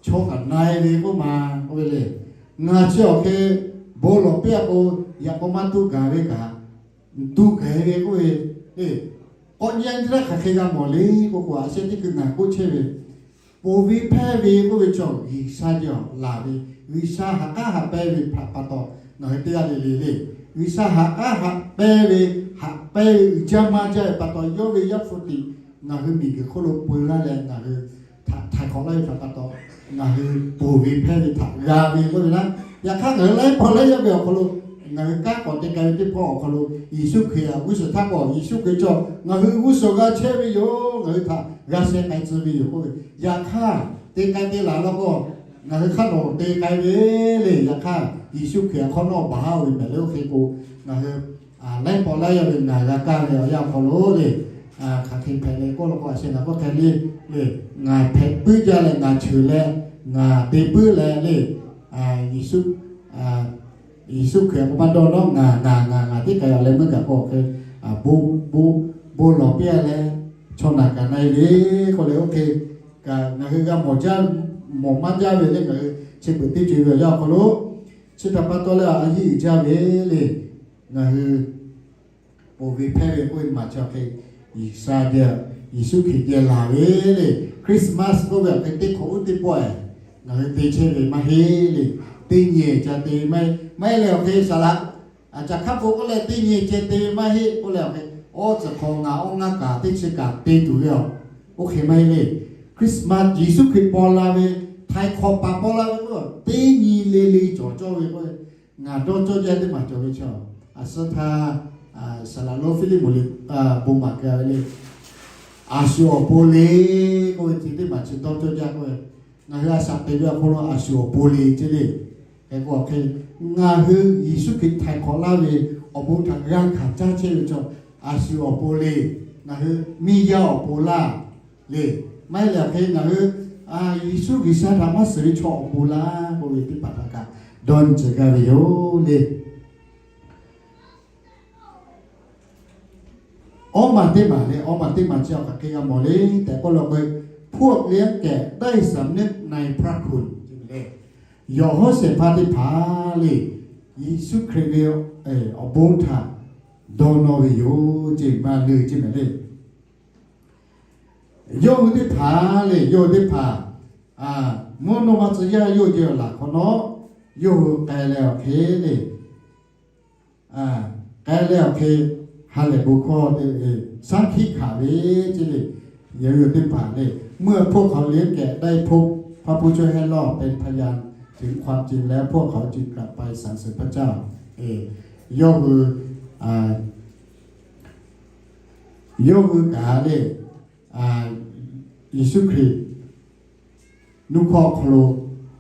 chaw kaꞈ na-e ve k'oˆ ma k'oˆ ve le. Ngaˬ chi awˬ hk'e bon lawˬ piˇ-a k'o, yaꞈ k'aw maˇ tuˇ gaˬ ve kaꞈ, tuˇ gaˬ-e ve k'oˆ ve le. K'awꞈ nyi a nyi laˇ hk'aˬ hk'e g'a mawˬ le k'oˆ k'o, a shehˍ teˇ hkui ngaˬ k'oˆ chehˇ ve, ponˬ ve hpehˇ ve k'oˆ ve chaw G'uiˬsha jaˇ laˬ ve, G'uiˬsha haꞈ k'aˉ haꞈ pehnˇ ve htaꞈ pa taw ngaˬ hui teˇ g'aˇ le le le, G'uiˬsha haꞈ k'aˉ haꞈ pehnˇ ve, haꞈ pehnˇ ve uiˍ jaˇ maˇ jaˇ ve pa taw, yawˇ ve Yaˇ hpu tiꞈ ngaˬ hui miˬguiˬ hk'oˆ lo peu laˇ leh ngaˬ hui htaꞈ htaiˍ hk'awꞈ laˇ ve htaꞈ pa taw, ngaˬ hui ponˬ ve hpehˇ ve htaꞈ g'a ve k'oˆ ve naˉ. Yaꞈ hk'aˇ ngaˬ hui laiˉ pawˆ laiˉ yaˇ ve awˬ hk'aw lo ngaˬ hui kanˉ k'awꞈ te k'ai ve teˇ pawˆ awˬ hk'aw lo Yeˍsuˆ Hkriꞈ htaꞈ g'uˇ suhˍ htaˇ k'o, Yeˍsuˆ Hkriꞈ cawˬ ngaˬ hui g'uˇ suhˍ g'a chehˇ ve yoˬ, ngaˬ hui htaꞈ g'a sheh k'ai tcuh ve yoˬ k'oˆ ve. Yaꞈ hk'aˇ te k'ai te laˬ law k'o, ngaˬ hui hk'aˇ nawˬ te k'ai ve le. Yaꞈ hk'aˇ Yeˍsuˆ Hkriꞈ htaꞈ hk'awꞈ nawˉ baˬ haˉ-oˬ ve mehˍ le. Oˇ hk'e k'o, ngaˬ hui laiˉ pawˆ laiˉ yaˇ ve ngaˬ g'a kaˇ ve awˬ yanˇ awˬ hk'aw lo le, hk'aˬ hk'e hpehꞈ le k'oˆ law k'o, a shehˍ ngaˬ k'oˆ hk'e le, ngaˬ hpehꞈ puiˉ jaˇ leh ngaˬ cheuˬ leh ngaˬ te puiˉ leh le, Yeˍsuˆ Yeˍsuˆ Hkriꞈ k'o maˇ dawˇ nawˉ ngaˬ ngaˬ ngaˬ ngaˬ teˇ k'ai-a leh meuˇ kaꞈ k'o hk'e, bon bon lawˬ piˇ-a leh chaw naˬ kaꞈ na-e ve k'oˆ leh oˇ hk'e kaꞈ ngaˬ hui g'a mawˬ jaˇ, mawˬ maˇ jaˇ ve le. Ngaˬ hui chi beuꞈ teˇ co-e ve awˬ yanˇ awˬ hk'aw lo chi htaꞈ pa taw leh a yiˇ uiˍ jaˇ ve le. Ngaˬ hui ponˬ ve hpehˇ ve k'oˆ ve maˬ chi awˬ hk'e, G'uiˬsha geh Yeˍsuˆ Hkriꞈ geh laˬ ve le. Christmas k'oˆ ve awˬ hk'e teˇ hk'awꞈ uˉ teˇ pawˆ-e ngaˬ hui te chehˇ ve maˇ heˆ le. Teˇ nyi ca te maˇ heˆ. Maˇ heˆ leh awˬ hk'e saˍ laꞈ ca hk'aˉ pon k'oˆ leh teˇ nyi ceh te ve maˇ heˆ k'oˆ leh awˬ hk'e, awˇ tcuhˍ hk'aw ngaˬ awˇ ngaˇ kaꞈ teˇ chi kaꞈ te tuˬ ve a, oˇ hk'e maˇ heˆ le. Christmas Yeˍsuˆ Hkriꞈ paw la ve Htaiˍ hk'awꞈ paˍ paw la ve k'o, teˇ nyi le le cawˬ cawˇ ve k'o, ngaˬ dawˇ cawˇ jaˇ teˇ maˬ cawˬ ve chaw, a suh htaˇ, saˍ laˍ lonˉ Hpiˇliˆ moˍ liꞈ bon maˍ keu ve le. A shu awˬ pon le k'oˆ ve ce teˇ maˬ chi dawˇ cawˇ jaˇ k'oˆ ve, ngaˬ hui a shaꞈ teꞈ ve awˬ hk'aw lo a shu awˬ pon le ce le. Hk'e k'o hk'e, ngaˬ hui Yeˍsuˆ Hkriꞈ htaiˍ hk'awꞈ laˇ ve awˬ bon htaꞈ g'a hkanˍ caˇ chehˇ ve chaw, a shu awˬ pon le. Ngaˬ hui miˇ yaˇ awˬ pon laˇ le. Maˇ heˆ leh hk'e ngaˬ hui Yeˍsuˆ G'uiˬsha htaꞈ maˇ suhˍ ve chaw awˬ pon laˇ k'oˆ ve teˇ hpaˍ htaꞈ kaꞈ dawˇ nyi tcuh gaˇ ve yoˬ le. Awˉ maˬ teˇ maˬ le, awˉ maˬ teˇ maˬ chi awˬ hk'aˬ hk'e g'a mawˬ le tehꞈ k'oˆ law k'o, พวกเลี้ยงแกะได้สำนึกในพระคุณ le. Yawˬ hawˉ shehˍ hpaˇ teˇ hpaˍ le, Yeˍsuˆ Hkriꞈ ve awˬ bon htaꞈ dawˇ nawˇ ve yoˬ ce, maˇ leuˬ ce mehˍ le. Yawˇ hui teˇ hpaˍ le, yawˇ hui teˇ hpaˍ mvuhˇ naw ma tcuh yaˇ yawˇ hui ce awˬ laˬ hk'awꞈ nawˉ, yawˇ hui k'ai leh awˬ hk'e le, k'ai leh awˬ hk'e ha lehˬ bon hkawˇ te ve, shaˉ hkiˆ hkanˍ ve ce le. Yawˇ hui teˇ hpaˍ le, เมื่อพวกเขาเลี้ยงแกะได้พบ พระผู้ช่วยให้รอดเป็นพยานถึงความจริงแล้ว พวกเขาจึงกลับไปสรรเสริญพระเจ้า Yawˇ hui, yawˇ hui kaꞈ le, Yeˍsuˆ Hkriꞈ nuˇ hkawˇ awˬ hk'aw lo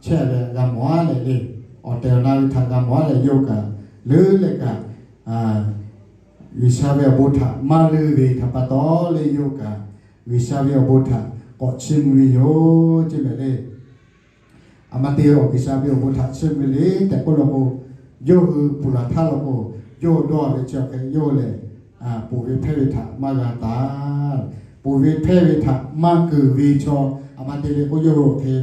chehˇ leh g'a mawˬ a leh le, awˬ tehˬ awˬ na ve htaꞈ g'a mawˬ a leh yawˇ hui kaꞈ leuˉ leh kaꞈ, G'uiˬsha ve awˬ bon htaꞈ maˇ leuˉ ve htaꞈ pa taw le, yawˇ hui kaꞈ G'uiˬsha ve awˬ bon htaꞈ k'awꞈ chiˇ mvuh ve yoˬ ce mehˍ le. A ma te awˬ G'uiˬsha ve awˬ bon htaꞈ chiˇ mvuh ve le tehꞈ k'oˆ law k'o, yawˇ hui ponˬ laˬ htaˇ law k'o, yawˇ hui dawˇ ve chi awˬ hk'e yawˇ hui lehˬ, ponˬ ve hpehˇ ve htaꞈ maˇ g'a taˍ. Ponˬ ve hpehˇ ve htaꞈ maˇ keunˍ ve chaw, a ma te le k'o yawˇ hui awˬ hk'e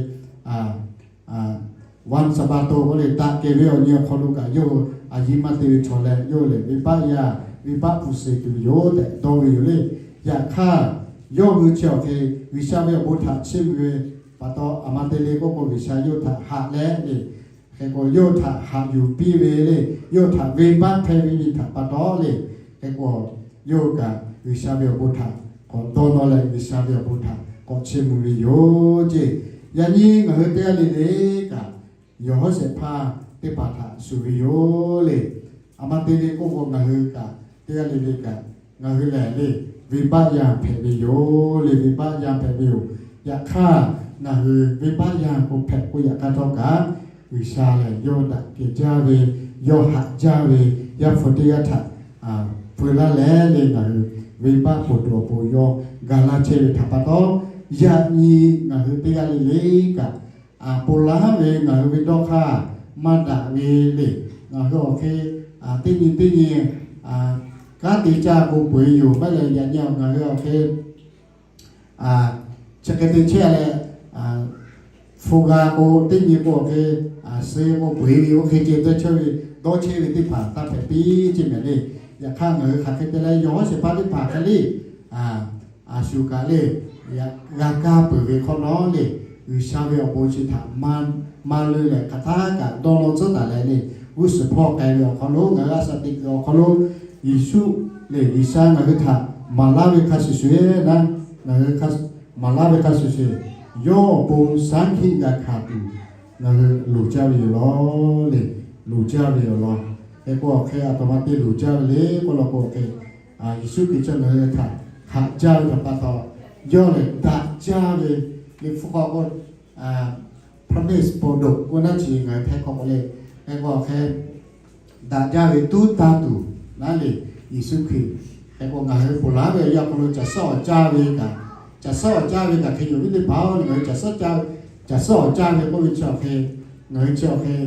One Sabbath k'oˆ le, daꞈ kehˬ ve awˬ nyi awˬ hk'aw lo kaꞈ yawˇ hui a yiˇ maˇ te ve chaw leh, yawˇ hui lehˬ venˇbaˆ yaˇ, venˇbaˆ hpu suh tuˬ yoˬ tehꞈ dawˇ ve yoˬ le. Yaꞈ hk'aˇ, yawˇ hui chi awˬ hk'e G'uiˬsha ve awˬ bon htaꞈ chiˇ mvuh ve pa taw, a ma te le k'oˆ k'o G'uiˬsha yawˇ hui htaꞈ haꞈ leh le, hk'e k'o yawˇ hui htaꞈ haꞈ yuˬ piˇ ve le, yawˇ hui htaꞈ venˇbaˆ hpehˇ ve htaꞈ pa taw le, hk'e k'o yawˇ hui kaꞈ G'uiˬsha ve awˬ bon htaꞈ k'awꞈ dawˇ nawˇ leh G'uiˬsha ve awˬ bon htaꞈ k'awꞈ chiˇ mvuh ve yoˬ ce. Yaꞈ nyi ngaˬ hui teˇ g'aˇ le le kaꞈ, yawˬ hawˉ shehˍ hpaˇ teˇ hpaˍ htaꞈ shuˍ ve yoˬ le. A ma te le k'oˆ k'o ngaˬ hui kaꞈ teˇ g'aˇ le le kaꞈ, ngaˬ hui lehˬ le, venˇbaˆ yaˇ hpehꞈ ve yoˬ le, venˇbaˆ yaˇ hpehꞈ ve yoˬ. Yaꞈ hk'aˇ, ngaˬ hui venˇbaˆ yaˇ k'o hpehꞈ k'o yaꞈ hk'aˇ htawˇ kaꞈ, G'uiˬsha lehˬ yawˇ daꞈ kehˬ jaˇ ve, yawˇ haꞈ jaˇ ve, yaˇ hpu teˇ g'aˇ htaꞈ peu laˇ leh le, ngaˬ hui venˇbaˆ poˬ tuˬ awˬ pon yawˇ ga laˇ chehˇ ve htaꞈ pa taw, yaꞈ nyi ngaˬ hui teˇ g'aˇ le le kaꞈ, ponˬ laˬ ve ngaˬ hui ve dawˇ hk'aˇ maˇ daꞈ ve le. Ngaˬ hui awˬ hk'e teˇ nyi teˇ nyi kanˉ te caˇ k'o peu eˬ yoˬ. Maˇ heˆ leh yaꞈ nyi ngaˬ hui awˬ hk'e chi hk'e te chehˇ leh, hpu g'a k'o teˇ nyi k'o awˬ hk'e suh k'o peu eˬ ve, oˇ hk'e ceh dawˇ chehˇ ve, dawˇ chehˇ ve teˇ hpaˍ taˇ hpehꞈ piˇ ce mehˍ le. Yaꞈ hk'aˇ ngaˬ hui hk'aˬ hk'e te leh yawˬ hawˉ shehˍ hpaˇ teˇ hpaˍ hk'e le, a shu kaꞈ le, g'a kaˇ peuˬ ve hk'awꞈ nawˉ le, G'uiˬsha ve awˬ bon chi htaꞈ maˇ leuˉ leh hk'aˬ htaˇ kaꞈ dawˇ law tcuhˉ taˍ leh le, g'uˇ suhˍ hpawˇ k'ai ve awˬ hk'aw lo, ngaˬ hui a shaꞈ teꞈ kuiˬ awˬ hk'aw lo, Yeˍsuˆ le, G'uiˬsha ngaˬ hui htaꞈ maˍ laˇ ve hk'a shuˍ shuˍ na, ngaˬ hui maˍ laˇ ve hk'a shuˍ shuˍ, yawˇ awˬ pon shaˉ hkiˆ g'a hkanˍ tuˬ ngaˬ hui loˍ jaˇ ve yoˬ law le, loˍ jaˇ ve yoˬ law. Hk'e k'o awˬ hk'e aˬ htoꞈ ma te loˍ jaˇ ve le k'oˆ law k'o, awˬ hk'e Yeˍsuˆ Hkriꞈ chi ngaˬ hui htaꞈ haꞈ jaˇ ve htaꞈ pa taw, yawˇ lehˬ daꞈ jaˇ ve, Liꞈ hpu hk'aw k'o promise ผลดก k'oˆ naˉ chi ngaˬ hui htaiˍ hkawꞈ k'oˆ le. Hk'e k'o awˬ hk'e daꞈ jaˇ ve tuˉ tanˇ tuˬ naˉ le, Yeˍsuˆ Hkriꞈ. Hk'e k'o ngaˬ hui ponˬ laˬ ve awˬ yanˇ awˬ hk'aw lo caˬ suhˉ awˬ caˇ ve kaꞈ, caˬ suhˉ awˬ caˇ ve kaꞈ hk'e yoˬ viˉ teˇ hpaˍ-oˬ, ngaˬ hui caˬ suhˉ awˬ caˇ ve k'oˆ ve chi awˬ hk'e, ngaˬ hui chi awˬ hk'e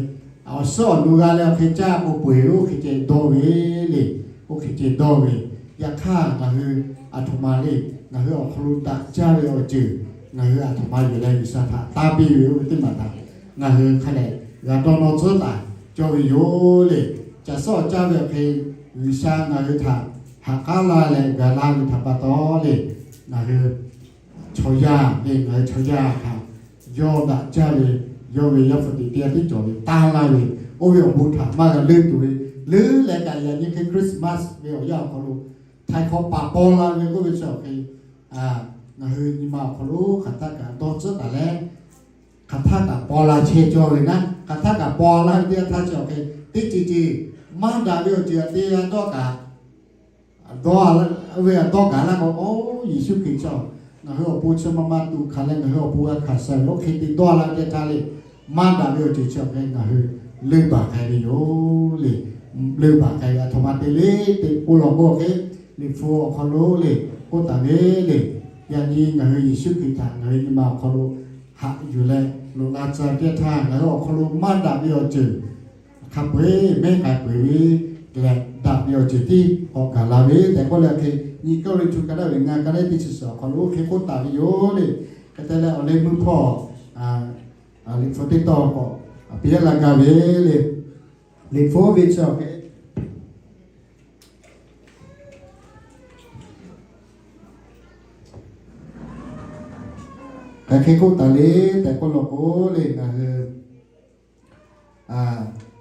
awˬ suhˉ awˬ nu g'a leh awˬ hk'e caˇ k'o peu eˬ oˇ hk'e ceh dawˇ ve le, oˇ hk'e ceh dawˇ ve. Yaꞈ hk'aˇ ngaˬ hui aˬ htoꞈ ma le, ngaˬ hui awˬ hk'aw lo daꞈ jaˇ ve awˬ ceuˬ ngaˬ hui aˬ htoꞈ ma yoˬ leh G'uiˬsha htaꞈ tanˇ piˇ ve oˇ ve teˇ maˬ htaꞈ ngaˬ hui hk'a dehꞈ g'a dawˇ nawˇ tcuhˉ taˍ cawˇ ve yoˬ le. Caˬ suhˉ awˬ caˇ ve awˬ hk'e G'uiˬsha ngaˬ hui htaꞈ haꞈ k'aˉ laˇ leh gaˬ la ve htaꞈ pa taw le, ngaˬ hui chaw yaˇ le, ngaˬ hui chaw yaˇ htaꞈ yawˇ daꞈ jaˇ ve, yawˇ ve Yaˇ hpu tiꞈ teˇ g'aˇ tiˉ cawˬ ve tanˇ laˇ ve, oˇ ve awˬ bon htaꞈ maˇ g'a leuˆ tuˬ ve, leuˉ leh kaꞈ yaꞈ nyi hk'e Christmas ve awˬ yanˇ awˬ hk'aw lo htaiˍ hk'awꞈ paˍ paw la ve k'oˆ ve chi awˬ hk'e, ngaˬ hui nyi ma awˬ hk'aw lo hk'aˬ htaˇ kaꞈ dawˇ tcuhˉ taˍ leh hk'aˬ htaˇ kaꞈ paw la chehˇ cawˇ ve naˉ, hk'aˬ htaˇ kaꞈ paw la ve teˇ yanˇ htaˇ chi awˬ hk'e teˇ ceuˬ ceuˬ maˇ daꞈ ve awˬ ceuˬ htaꞈ te g'a dawˇ kaꞈ, dawˇ ve htaꞈ dawˇ gaˬ laˇ k'o, Yeˍsuˆ Hkriꞈ chi ngaˬ hui awˬ pon chi ma ma tuꞈ hkanˍ leh ngaˬ hui awˬ pon g'a hkanˍ suh ve oˇ hk'e te dawˇ la ve teˇ htaˇ le, maˇ daꞈ ve awˬ ceuˬ chi awˬ hk'e ngaˬ hui leuˆ baˬ k'ai ve yoˬ le. Leuˆ baˬ k'ai ve aˬ htoꞈ ma te le tehꞈ k'oˆ law k'o, hk'e Liꞈ hpu awˬ hk'aw lo le k'oˆ taˍ ve le, yaꞈ nyi ngaˬ hui Yeˍsuˆ Hkriꞈ htaꞈ ngaˬ hui nyi ma awˬ hk'aw lo haꞈ yuˬ leh loꞈ la tcuh ve teˇ htaˇ, ngaˬ hui awˬ hk'aw lo maˇ daꞈ ve awˬ ceuˬ hk'a peu-eˬ mehˉ k'ai peuˬ ve lehˬ, daꞈ ve awˬ ceuˬ tiˉ k'awꞈ gaˬ la ve tehꞈ k'oˆ leh, hk'e nyi Kawˇrenˍhtuˆ ka daˆ ve ngaˇ ka lehˉ teˇ chi suhˍ awˬ hk'aw lo oˇ hk'e k'oˆ taˍ ve yoˬ le. Hk'e te leh awˬ leh meuˇ hpawˇ Liꞈ hpu teˇ tawˇ k'awꞈ piˇ laˇ gaˇ ve le. Liꞈ hpu ve chi awˬ hk'e hk'aˬ hk'e k'oˆ taˍ le tehꞈ k'oˆ law k'o le, ngaˬ hui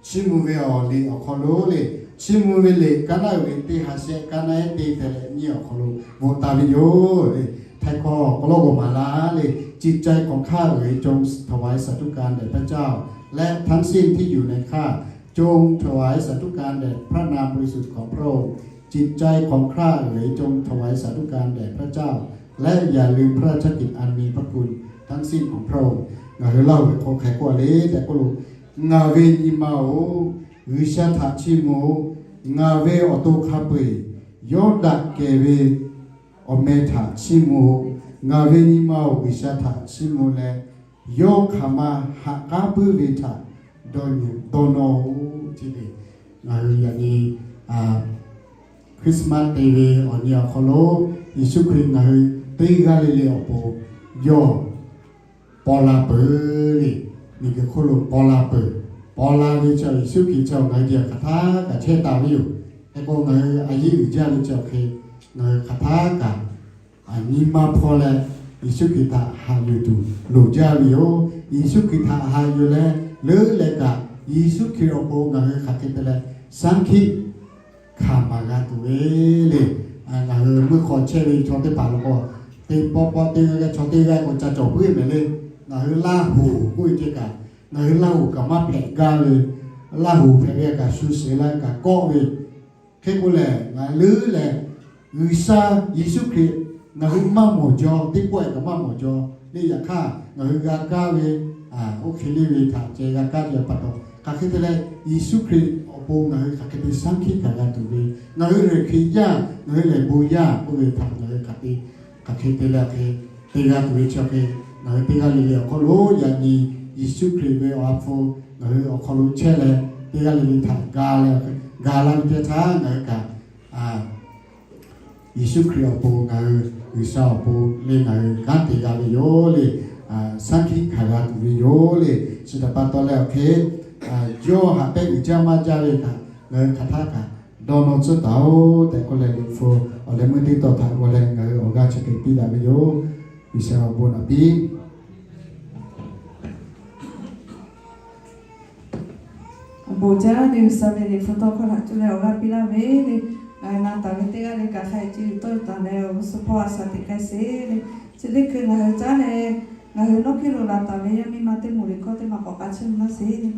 chiˇ mvuh ve awˬ liꞈ awˬ hk'aw lo le, chiˇ mvuh ve liꞈ kaˉ naˆ uiˍ ve teˇ ha shehˆ kaˉ naˆ ehˉ teˇ tehꞈ leh nyiˇ awˬ hk'aw lo bvuhꞈ taˍ ve yoˬ le. Htaiˍ hkawˇ k'aw lawˇ g'awˬ maˍ la le, จิตใจของข้าเอ๋ย จงถวายสาธุการแด่พระเจ้า และทั้งสิ้นที่อยู่ในข้าจงถวายสาธุการแด่พระนามบริสุทธิ์ของพระองค์ จิตใจของข้าเอ๋ย จงถวายสาธุการแด่พระเจ้า และอย่าลืมพระราชกิจอันมีพระคุณทั้งสิ้นของพระองค์ Ngaˬ hui Laˇ huˍ ve hk'aw hk'e k'oˆ le tehꞈ k'oˆ lo, ngaˬ ve nyi ma-oˬ, G'uiˬsha htaꞈ chiˇ mvuh-oˬ. Ngaˬ ve awˬ to hk'a peu-eˬ yawˇ daꞈ kehˬ ve awˬ meh htaꞈ chiˇ mvuh-oˬ. Ngaˬ ve nyi ma-oˬ, G'uiˬsha htaꞈ chiˇ mvuh leh, yawˇ hk'aˬ ma haꞈ k'aˉ puiˉ ve htaꞈ dawˇ nyi dawˇ nawˇ-oˬ ce le. Ngaˬ hui yaꞈ nyi Christmas te ve awˬ nyi awˬ hk'aw lo Yeˍsuˆ Hkriꞈ ngaˬ hui teˇ g'aˇ le le awˬ pon yawˇ paw la peuˬ le. Miˬguiˬ hk'oˆ lo paw la peuˬ. Paw la ve chi Yeˍsuˆ Hkriꞈ chi ngaˬ hui geh hk'aˬ htaˇ kaꞈ chehˇ taˍ ve yoˬ. Hk'e k'o ngaˬ hui a yeˇ uiˍ jaˇ ve chi awˬ hk'e ngaˬ hui hk'aˬ htaˇ kaꞈ nyi ma hpaw leh Yeˍsuˆ Hkriꞈ htaꞈ haꞈ yuˬ tuˬ loˍ jaˇ ve yoˬ. Yeˍsuˆ Hkriꞈ htaꞈ haꞈ yuˬ leh leuˉ leh kaꞈ Yeˍsuˆ Hkriꞈ awˬ pon ngaˬ hui hk'aˬ hk'e te leh sanˉ hkiˆ hkanˍ maˍ g'a tuˬ ve le. Ngaˬ hui meuˇ hk'aw chehˇ ve chaw teˇ hpaˍ lo k'o, teˇ pawˆ pawˆ teˇ g'aˇ g'aˇ chaw teˇ g'aˇ k'o ca cawˬ puiˉ mehˍ le. Ngaˬ hui Laˇ huˍ k'oˆ ve ceh kaꞈ, ngaˬ hui Laˇ huˍ kaꞈ maˇ hpehꞈ gaˇ ve, Laˇ huˍ hpehꞈ ve kaꞈ shu sheˍ la kaꞈ kawˆ ve, hk'e k'o lehˬ ngaˬ leuˉ leh G'uiˬsha Yeˍsuˆ Hkriꞈ ngaˬ hui maˇ mawˬ jaw, teˇ pawˆ-e kaꞈ maˇ mawˬ jaw le. Yaꞈ hk'aˇ ngaˬ hui g'a kaˇ ve oˇ hk'e le ve htaꞈ ceh g'a kaˇ ve pa taw, hk'aˬ hk'e te leh Yeˍsuˆ Hkriꞈ awˬ pon ngaˬ hui hk'aˬ hk'e te sanˉ hkiˆ hkanˍ g'a tuˬ ve, ngaˬ hui lehˬ Hkriꞈ yaˇ, ngaˬ hui lehˬ bon yaˇ k'oˆ ve htaꞈ ngaˬ hui hk'aˬ hk'e te leh hk'e te g'a tuˬ ve chi awˬ hk'e, ngaˬ hui teˇ g'aˇ le le awˬ hk'aw lo yaꞈ nyi Yeˍsuˆ Hkriꞈ ve awˬ ha hpu ngaˬ hui awˬ hk'aw lo chehˇ leh, teˇ g'aˇ le le htaꞈ ga leh ga laˇ ve teˇ htaˇ ngaˬ hui kaꞈ Yeˍsuˆ Hkriꞈ awˬ pon ngaˬ hui G'uiˬsha awˬ pon le ngaˬ hui kanˉ te g'a ve yoˬ le. Sanˉ hkiˆ hkanˍ g'a tuˬ ve yoˬ le. Chi htaꞈ pa taw leh awˬ hk'e yawˇ haꞈ pehnˇ uiˍ jaˇ maˇ jaˇ ve htaꞈ ngaˬ hui hk'aˬ htaˇ kaꞈ dawˇ nawˇ tcuhˉ taˍ-oˬ tehꞈ k'oˆ leh, Liꞈ hpu awˬ leh meuˇ teˇ tawˇ htaꞈ g'aw leh ngaˬ hui awˬ g'aˇ chi hk'e piˇ daꞈ ve yoˬ. G'uiˬsha awˬ bon naꞈ piˇ. Awˬ bon jaˇ ve G'uiˬsha ve Liꞈ hpu tawˇ hkawˇ htaꞈ cuˇ leh awˬ g'aˇ piˇ laˇ ve le. Ngaˬ hui na taˍ ve teˇ g'aˇ le kaꞈ hk'a-e ce tawˇ taˍ leh awˬ g'uˇ suhˍ hpawˇ a shaˍ teꞈ k'ai sheˍ le. Chi teˇ hkui ngaˬ hui caˉ leh ngaˬ hui nawˉ hkiˉ lo la taˍ ve yaˇ miˇ ma teˇ moˍ liꞈ hkawˇ teˇ ma k'awꞈ k'aˉ chehˇ mvuh laˇ sheˍ le.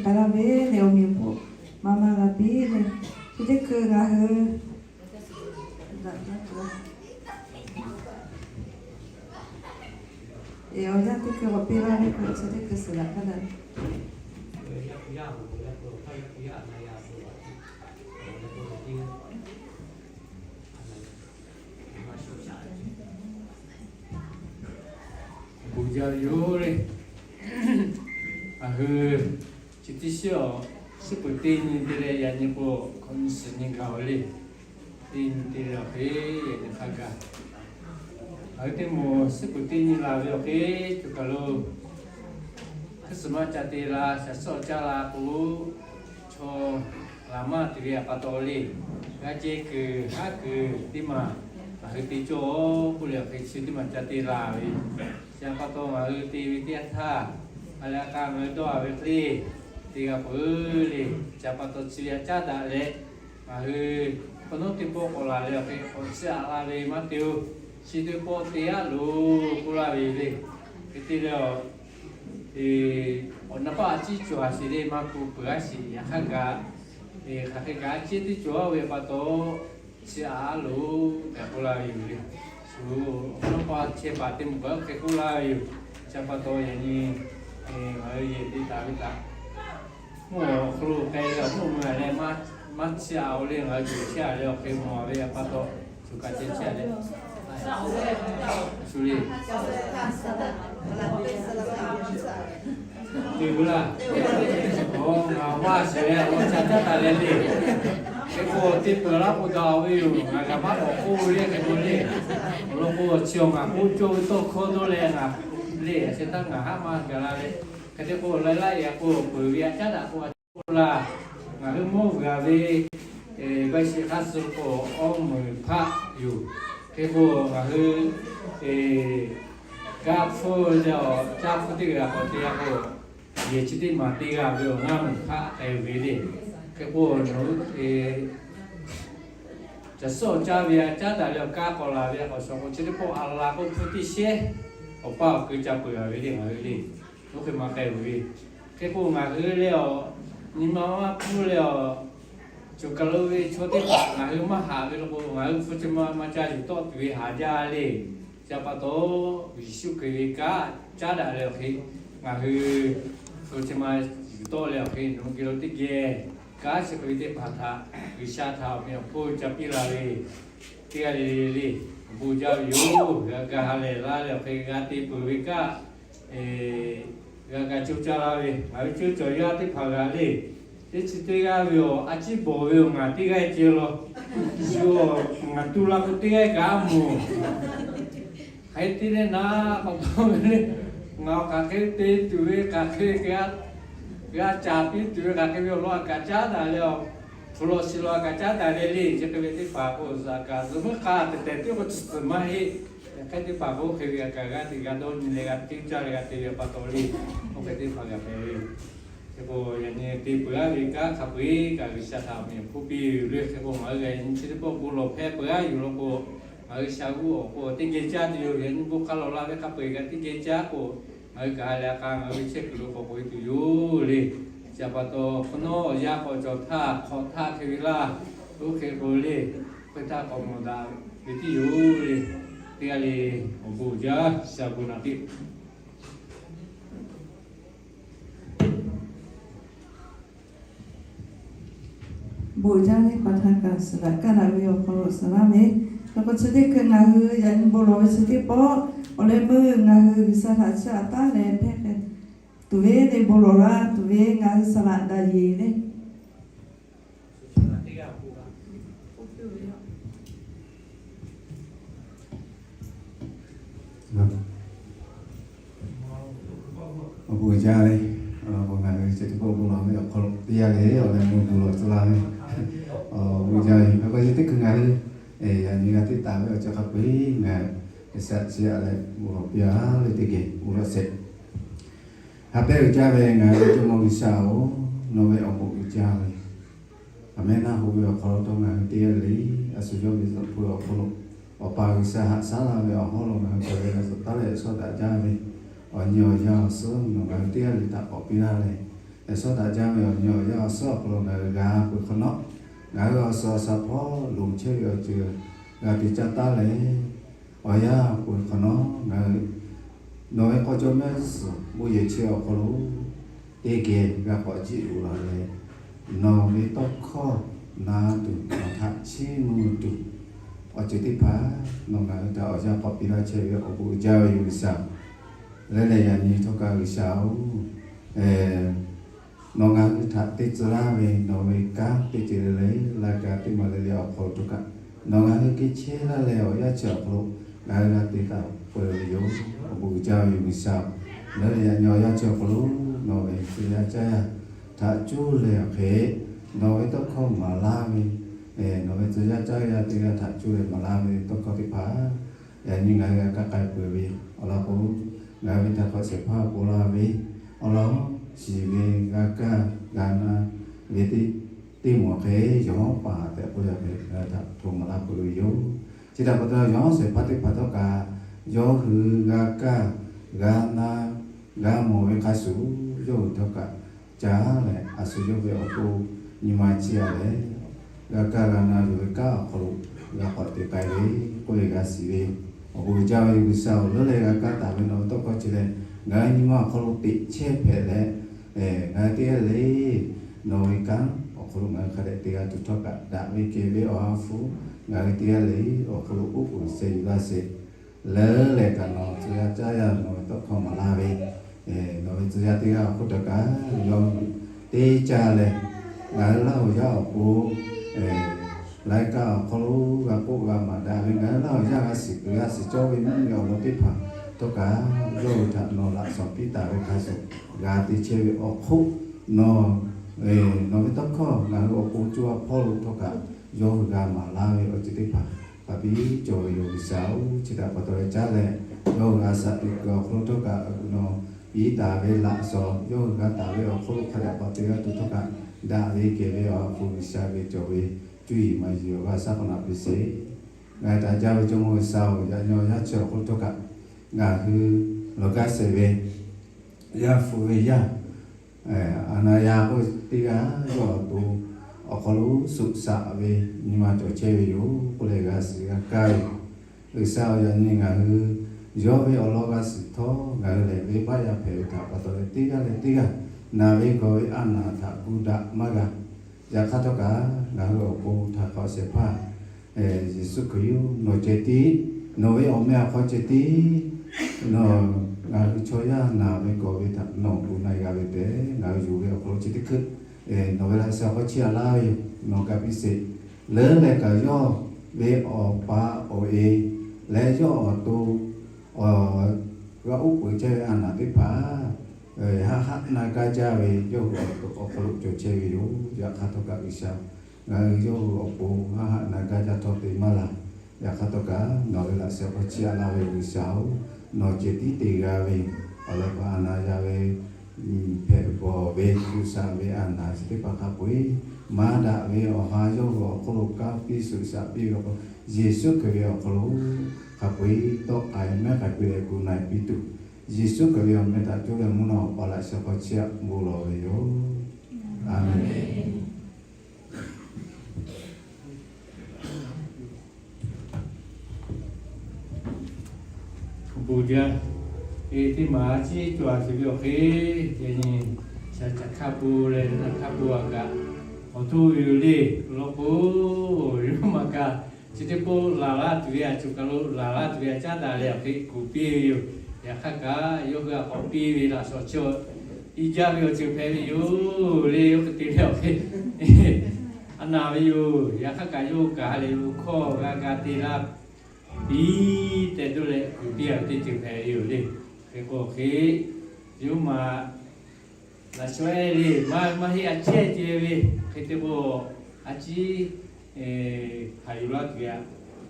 K'ai laˇ ve le, awˬ miˬ awˬ hponˇ maˇ maˇ g'a piˇ le. Chi teˇ hkui ngaˬ hui awˬ yanˇ teˇ hkui k'awꞈ piˇ laˇ ve k'o, chi teˇ hkui suhˍ daꞈ kaˇ daꞈ. Bon jaˇ ve yoˬ le. Ngaˬ hui chi teˇ shiˉ awˬ, suhˉ peuˬ teˇ nyi te leh yaꞈ nyi k'o, hk'awꞈ nyi suhˍ nyi gaˬ-oˬ le. Teˇ nyi te leh awˬ hk'e yaꞈ nyi hk'a gaˬ. Ngaˬ hui teˇ moˍ suhˉ peuˬ teˇ nyi laˬ ve awˬ hk'e, choˬ kaˬ lo hkuiˉ suhˍ maˇ ca te la, shaˍ suhˉ awˬ caˇ la k'o, chaw laˬ maˇ te ve pa taw le. G'a ceh kuiˬ haˉ kuiˬ teˇ maˬ ngaˬ hui te cawˇ k'oˆ leh awˬ hk'e, chi teˇ maˬ ca te laˬ ve. Chi pa taw ngaˬ hui te ve teˇ yanˇ htaˇ, a leh a k'a ngaˬ hui dawˇ a ve hk'e le, te g'a peuˬ le. Chi pa taw chi ve a caˉ daꞈ leh, ngaˬ hui hk'awꞈ nawˉ teˇ pawˆ k'awꞈ laˬ leh awˬ hk'e, k'awꞈ chiˇ aꞈ la ve maˇ te-oˬ. Chi teˇ pawˆ te aˉ loˬ k'oˆ laˇ ve le. Hk'e te leh, awˬ na paˆ a ciˉ cawˬ a shiˍ le, maˇ ku peuˬ a shiˍ, yaꞈ hk'aˇ kaꞈ, hk'aˬ hk'e kaꞈ a ciˉ teˇ cawˬ a ve pa taw, chiˇ aꞈ loˬ tehꞈ k'oˆ laˇ ve yoˬ le. Shu awˬ na paˆ chehˇ paˍ teˇ moˍ kaꞈ hk'e k'oˆ laˇ ve yoˬ. Chi pa taw yaꞈ nyi ngaˬ hui yehˬ te taˍ ve htaꞈ mvuhˇ awˬ hk'aw lo k'ai leh awˬ hk'oˆ mui a leh, maˇ chiˇ aꞈ-oˬ le, ngaˬ hui cawˬ chiˇ aꞈ leh awˬ hk'e mawˬ ve pa taw, shu ka ceh chiˇ aꞈ leh, shu le, te gu laˇ. Ngaˬ maˇ shiˍ leh awˬ lawn ca caˉ taˍ leh le. Hk'e k'o te peuˬ laˇ k'o daꞈ ve yoˬ. Ngaˬ kaꞈ maˇ k'awꞈ k'oˆ ve le hk'e k'o le. Awˬ lawn k'o chi ngaˬ k'oˆ cawˇ ve tawˇ hkawˇ dawˇ leh ngaˬ le, a sheh taˇ ngaˬ haˉ maˇ gaˬ la leh, hk'e te k'o laiˉ laˇ yaꞈ k'o peuˬ ve a caˉ daꞈ k'o a k'oˆ laˇ. Ngaˬ hui mawˇ g'a ve, vaˇ shiˍ hk'aˇ suh k'o awˇ meuˍ hpaˆ yoˬ. Hk'e k'o ngaˬ hui gaˇ hpfuhˇ ve le, awˬ caˇ hpfuhˇ teˇ g'aˇ k'awꞈ te g'a k'o, yehˬ chi teˇ maˬ teˇ g'aˇ ve awˬ ngaˇ meuˍ hpaˆ k'ai ve le. Hk'e k'o nawˬ hui caˬ suhˉ awˬ caˇ ve a caˉ daꞈ leh awˬ kaˇ k'awꞈ laˬ ve a k'awꞈ shawˍ k'o, chi teˇ pawˆ a la k'oˆ hpfuhˇ teˇ sheˉ awˬ paˇ awˬ keu ca peuˬ a ve le ngaˬ hui le. Oˇ hk'e maˇ k'ai ve. Hk'e k'o ngaˬ hui le awˬ nyi ma maˇ hpuˇ leh awˬ, choˬ kaˬ lo ve chaw teˇ hpaˍ ngaˬ hui maˇ haꞈ ve law k'o, ngaˬ hui hpu chi ma ma ca yuˬ tawˆ tuˬ ve haꞈ jaˇ le. Chi pa taw, Yeˍsuˆ Hkriꞈ ve kanˉ caˉ daꞈ leh awˬ hk'e, ngaˬ hui hpu chi ma yuˬ tawˆ leh awˬ hk'e, nawˬ hui geh lo teˇ geh kanˉ chi hk'e ve teˇ hpaˍ htaꞈ G'uiˬsha htaꞈ awˬ meꞈ awˬ hponˇ ca piˇ la ve teˇ g'aˇ le le, awˬ bon jaˇ ve yoˬ. G'a ga ha lehˬ laˇ leh awˬ hk'e g'a te peuˬ ve kaꞈ, g'a ga coˇ caˇ laˇ ve, ngaˬ ve coˇ cawˬ yaˇ teˇ hpaˍ g'a le. Teˇ chi teˇ g'aˇ ve awˬ a ciˉ bawˬ ve awˬ ngaˬ teˇ g'aˇ ceh law. Shu awˬ ngaˬ tu la k'o teˇ g'aˇ kaꞈ a moˍ. Hk'e te leh naˉ k'awꞈ taw ve le, ngaˬ awˬ hk'aˬ hk'e te tuˬ ve hk'aˬ hk'e g'a caˍ piˇ tuˬ ve hk'aˬ hk'e ve awˬ lawn a kaꞈ caˉ daꞈ leh, hpu lawˬ shi lawˬ a kaꞈ caˉ daꞈ leh le, chi hk'e ve teˇ hpaˍ k'o, zuhꞈ kaꞈ zuhꞈ meuˉ hk'a tehˬ tehˬ tiˉ k'o tcuhˍ maˇ heˆ. Hk'e teˇ hpaˍ k'o, hk'e ve a kaꞈ g'aˇ teꞈ g'a dawˇ nyi leh g'a tiˇ caˇ leh g'a te ve pa taw le, oˇ hk'e teˇ hpaˍ g'a hpehꞈ ve yoˬ. Hk'e k'o, yaꞈ nyi te peuˬ a ve kanˉ hk'a peu-eˬ kaꞈ G'uiˬsha htaꞈ awˬ meꞈ awˬ hponˇ piˇ ve le. Hk'e k'o, ngaˬ hui yaꞈ nyi chi teˇ pawˆ bon lawˬ hpehˇ peuˬ a yuˬ law k'o, ngaˬ hui sha g'uˇ awˬ k'o teˇ geh caˇ tuˬ yoˬ. Yaꞈ nyi bon hk'a lawˬ la ve hk'a peu-eˬ kaꞈ teˇ geh caˇ k'o, ngaˬ hui kaꞈ ha lehˬ a k'a ngaˬ hui ve chehˇ kuiˬ lo k'awꞈ k'oꞈ e tuˬ yoˬ le. Chi pa taw, hk'awꞈ nawˉ awˬ yanˇ k'awꞈ cawˬ htaˇ hk'awꞈ htaˇ hk'e ve laˇ. Oˇ hk'e k'o le, hk'e htaˇ k'awꞈ mawˬ daꞈ ve tiˉ yoˬ le. Teˇ g'aˇ le, awˬ bon jaˇ, sha bon naꞈ piˇ. Bon jaˇ ve pa htaˇ kaꞈ suhˍ daꞈ kaˇ daꞈ ve awˬ hk'aw lo suhˍ laˇ ve, awˬ hk'aw chi teˇ hkui ngaˬ hui yaꞈ nyi bon lawˬ ve chi teˇ pawˆ, awˬ leh meuˇ ngaˬ hui G'uiˬsha htaꞈ chiˇ aꞈ taˉ leh hpehˇ k'ai tuˬ ve le, bon lawˬ laˇ tuˬ ve ngaˬ hui saˍ laꞈ daꞈ yeˬ le. Awˬ bon jaˇ ve, awˬ bon ngaˬ hui chi teˇ pawˆ bon lawˬ ve awˬ hk'aw lo teˇ yanˇ le, awˬ leh meuˇ bon lawˬ tcuh laˇ ve, awˬ bon jaˇ ve. Hk'e k'o chi teˇ hkui ngaˬ hui yaꞈ nyi g'a tiˇ taˍ ve awˬ ceuˬ hk'a peu-eˬ ngaˬ hui G'uiˬsha chiˇ aꞈ leh bon lawˬ piˇ a le teˇ geh bon lawˬ sheˍ. Ha pehˇ uiˍ jaˇ ve ngaˬ hui ve Jawˇmawˇ G'uiˬsha-oˬ, nawˬ ve awˬ bon uiˍ jaˇ ve, aˬ mehˉ naˆ hoꞈ ve awˬ hk'aw lo htawˇ ngaˬ hui teˇ g'aˇ le, a shu yawˇ ve zuhꞈ hpu awˬ hk'aw lo Awˬ pa G'uiˬsha haꞈ shaˉ laˇ ve awˬ hawˉ lo ngaˬ hui hk'a ve g'a zuhꞈ taˉ leh shawˉ daꞈ jaˇ ve, awˬ nyi awˬ yanˇ awˬ suhˉ nawˬ ngaˬ hui teˇ g'aˇ le htaꞈ k'awꞈ piˇ laˇ leh, Shaw daꞈ jaˇ ve awˬ nyi awˬ yanˇ awˬ suhˉ awˬ hk'aw lo ngaˬ hui g'a peuˬ hk'awꞈ nawˉ, ngaˬ hui awˬ suhˍ awˬ shaˍ hpawˇ loˍ chehˇ ve awˬ ceuˬ g'a te caˇ taˉ leh, awˬ yanˇ peuˬ hk'awꞈ nawˉ ngaˬ hui nawˬ ve k'aw jawˇ mehˆ suhˍ bon yehˬ chi awˬ hk'aw lo teˇ geh g'a k'awꞈ jiˆ loꞈ la leh, nawˬ ve tawˇ hkawˇ na tuˬ nawˬ htaꞈ chiˇ mvuh tuˬ, awˬ ceuˬ teˇ hpaˍ nawˬ ngaˬ hui htaꞈ awˬ yanˇ k'awꞈ piˇ laˇ chehˇ ve awˬ bon uiˍ jaˇ ve yoˬ G'uiˬsha. Leuˉ leh yaꞈ nyi htawˇ kaꞈ G'uiˬsha-oˬ, nawˬ ngaˬ hui htaꞈ te tcuh laˇ ve nawˬ ve kanˉ teˇ ceuˬ le le, laiˉ kaꞈ teˇ maˬ le le awˬ hk'aw lo htawˇ kaꞈ, nawˬ ngaˬ hui geh chehˇ laˇ leh awˬ yanˇ chi awˬ hk'aw lo ngaˬ hui g'a te taˍ peuˬ ve yoˬ. Awˬ bon uiˍ jaˇ ve yoˬ G'uiˬsha-oˬ. Leuˉ leh yaꞈ nyi awˬ yanˇ chi awˬ hk'aw lo nawˬ ve tcuh yaˇ caˇ yaˇ htaꞈ cuˇ leh awˬ hk'e, nawˬ ve tawˇ hkawˇ maˍ laˇ ve, nawˬ ve tcuh yaˇ caˇ yaˇ teˇ g'aˇ htaꞈ cuˇ leh maˍ laˇ ve tawˇ hkawˇ teˇ hpaˍ yaꞈ nyi ngaˬ hui g'a kaˇ k'ai peuˬ ve awˬ lawn k'o, ngaˬ hui ve htaꞈ hk'awꞈ shehˍ hpaˇ awˬ pon laˇ ve awˬ lawn shiˍ ve g'a kaˇ g'a na ve teˇ, teˇ moˍ hk'e yawˬ paˍ tehꞈ k'oˆ yaˇ hk'e ngaˬ hui htaꞈ hto maˍ laˇ peuˬ ve yoˬ. Chi htaꞈ pa taw yawˬ shehˍ hpaˇ teˇ hpaˍ htawˇ kaꞈ yawˇ hui g'a kaˇ g'a na g'a mawˬ ve hk'a shuˍ, yawˇ hui htawˇ kaꞈ caˇ leh a shu yawˇ ve awˬ to nyi ma chiˇ a leh, g'a kaˇ g'a na yonˍ ve kanˉ awˬ hk'aw lo g'a k'awꞈ te k'ai ve k'oˆ ve g'a shiˍ ve. Awˬ bon uiˍ jaˇ ve G'uiˬsha-oˬ, leuˉ leh g'a kaˇ taˍ ve nawˬ ve tawˇ hkawˇ chi leh ngaˬ hui nyi ma awˬ hk'aw lo teꞈ chehˇ hpehꞈ leh, ngaˬ hui teˇ g'aˇ le nawˬ ve kanˉ awˬ hk'aw lo ngaˬ hui hk'a dehꞈ te g'a tuˬ htawˇ kaꞈ, daꞈ ve kehˬ ve Awˬ ha hpu ngaˬ hui teˇ g'aˇ le awˬ hk'aw lo uˉ peunˍ sheh yuˬ laˇ sheˍ. Leuˉ leh kaꞈ nawˬ tcuh yaˇ caˇ yaˇ nawˬ ve tawˇ hkawˇ maˍ laˇ ve, nawˬ ve tcuh yaˇ teˇ g'aˇ awˬ hk'oˆ htawˇ kaꞈ yawˇ hui teˇ caˇ leh, ngaˬ hui laˇ awˬ yaˇ awˬ pon laiˉ kaˆ awˬ hk'aw lo g'a k'oˆ g'a maˍ daꞈ ve, ngaˬ hui laˇ awˬ yaˇ g'a shiˍ kuiˬ g'a shiˍ cawˇ ve mvuhˇ miˬ awˬ lawn teˇ hpaˍ htawˇ kaꞈ, yawˇ hui htaꞈ nawˬ laꞈ shawnˍ piˇ taˍ ve hk'a shuˍ, g'a te chehˇ ve awˬ hk'oˆ nawˬ, nawˬ ve tawˇ hkawˇ ngaˬ hui awˬ pon co a hpawˇ lo htawˇ kaꞈ, yawˇ hui g'a maˍ laˇ ve awˬ ceuˬ teˇ hpaˍ hk'a biˇ cawˬ ve yoˬ G'uiˬsha-oˬ. Chi htaꞈ pa taw leh caˉ leh, yawˇ hui g'a shaꞈ teꞈ kuiˬ awˬ hk'aw lo htawˇ kaꞈ, nawˬ piˇ taˍ ve laꞈ shawnˍ yawˇ hui g'a taˍ ve awˬ hk'oˆ lo hk'a dehꞈ k'awꞈ te g'a tuˬ htawˇ kaꞈ, daꞈ ve kehˬ ve Awˬ ha hpu G'uiˬsha geh cawˬ ve cuˇ yiˍ maˍ yiˍ awˬ g'aˇ shaˉ k'awꞈ naꞈ piˇ sheˍ. Ngaˬ hui htaꞈ jaˇ ve Jawˇmawˇ G'uiˬsha-oˬ, yaꞈ nyi awˬ yanˇ chi awˬ hk'aw lo htawˇ kaꞈ, ngaˬ hui lawˬ gaˇ shehˍ ve yaˇ hpu ve yaˇ, a na ya k'oˆ ve teˇ g'aˇ yawˇ awˬ to awˬ hk'aw lo suꞈ shaꞈ ve nyi ma cawˬ chehˇ ve yoˬ k'oˆ leh g'a shiˍ g'a kaˇ ve yoˬ. G'uiˬsha-oˬ, yaꞈ nyi ngaˬ hui yawˇ ve awˬ lawn g'a shiˍ htawˇ, ngaˬ hui lehˬ venˇbaˆ yaˇ hpehꞈ ve htaꞈ pa taw leh teˇ g'aˇ leh teˇ g'aˇ naˬ ve gawˬ ve a naˍ htaꞈ gu daꞈ maˇ g'a. Yaꞈ hk'aˇ htawˇ kaꞈ, ngaˬ hui awˬ pon htaꞈ hk'awꞈ shehˍ hpaˇ Yeˍsuˆ Hkriꞈ-oˬ, nawˬ ceh tiˉ, nawˬ ve awˬ meh awˬ hk'aw ceh tiˉ, nawˬ ngaˬ hui chaw yaˇ naˬ ve gawˬ ve htaꞈ nawˬ gu na g'a ve tehꞈ ngaˬ hui yonˍ ve awˬ hk'aw lo chi teˇ hkui nawˬ ve laꞈ sheh awˬ hk'aw chiˇ a laˇ ve yoˬ. Nawˬ ga piˇ sheˍ. Leuˉ leh kaꞈ yawˇ ve awˬ pa awˬ e leh yawˇ awˬ to g'a uˉ peunˍ chehˇ ve a naˍ teˇ hpaˍ haˆ haˆ na gaˇ jaˇ ve yawˇ hui awˬ hk'aw lo cawˬ chehˇ ve yoˬ. Yaꞈ hk'aˇ htawˇ kaꞈ G'uiˬsha, ngaˬ hui yawˇ hui awˬ pon haˆ haˆ na gaˇ jaˇ htawˇ te maˇ laˬ. Yaꞈ hk'aˇ htawˇ kaꞈ nawˬ ve laꞈ sheh awˬ hk'aw chiˇ a laˇ ve G'uiˬsha-oˬ, nawˬ ceh tiˉ te g'a ve awˬ lawn k'o, a na ya ve hpehꞈ bawˬ ve suꞈ shaꞈ ve a naˍ chi teˇ hpaˍ hk'a peu-eˬ maˇ daꞈ ve awˬ ha yawˇ hui awˬ hk'aw lo kanˇ piˇ suꞈ shaꞈ piˇ ve awˬ hk'aw lo, Yeˍsuˆ Hkriꞈ ve awˬ hk'aw lo hk'a peu-eˬ tawˆ k'ai mehˉ k'ai piˇ leh gu na-e piˇ tuˬ, Yeˍsuˆ Hkriꞈ ve awˬ meh htaꞈ coˇ leh mvuhˇ naw awˬ pa laꞈ sheh awˬ hk'aw chiˇ a bon lawˬ ve yoˬ. A menˬ. Awˬ bon jaˇ, e teˇ maˬ a ciˉ cawˬ a sheˍ ve awˬ hk'e, yaꞈ nyi shaˍ caꞈ hk'a pon leh naˬ hk'a pon a kaꞈ, awˬ to ve yoˬ le. Awˬ lawn k'o, yawˇ maˇ kaꞈ chi teˇ pawˆ laˬ laˇ tuˬ ve a cuˬ kaˬ lo laˬ laˇ tuˬ ve a caˉ daꞈ leh awˬ hk'e kuˬ piˇ ve yoˬ. Yaꞈ hk'aˇ kaꞈ yawˇ hui a k'awꞈ piˇ ve laꞈ shawnˍ chi i jaˇ ve awˬ ceuˬ hpehꞈ ve yoˬ le. Yawˇ hui te leh awˬ hk'e a naˍ ve yoˬ. Yaꞈ hk'aˇ kaꞈ yawˇ hui kaꞈ ha lehˬ lo hkawˇ g'a ga te laˇ piˇ tehꞈ dawˇ leh kuˬ piˇ a ve teˇ ceuˬ hpehꞈ ve yoˬ le. Hk'e k'o hk'e, yawˇ maˬ laꞈ shawnˍ e le maˇ maˇ heˆ a chehˇ ceh ve, hk'e te k'o a ciˉ haꞈ yuˬ laˇ tuˬ ve a,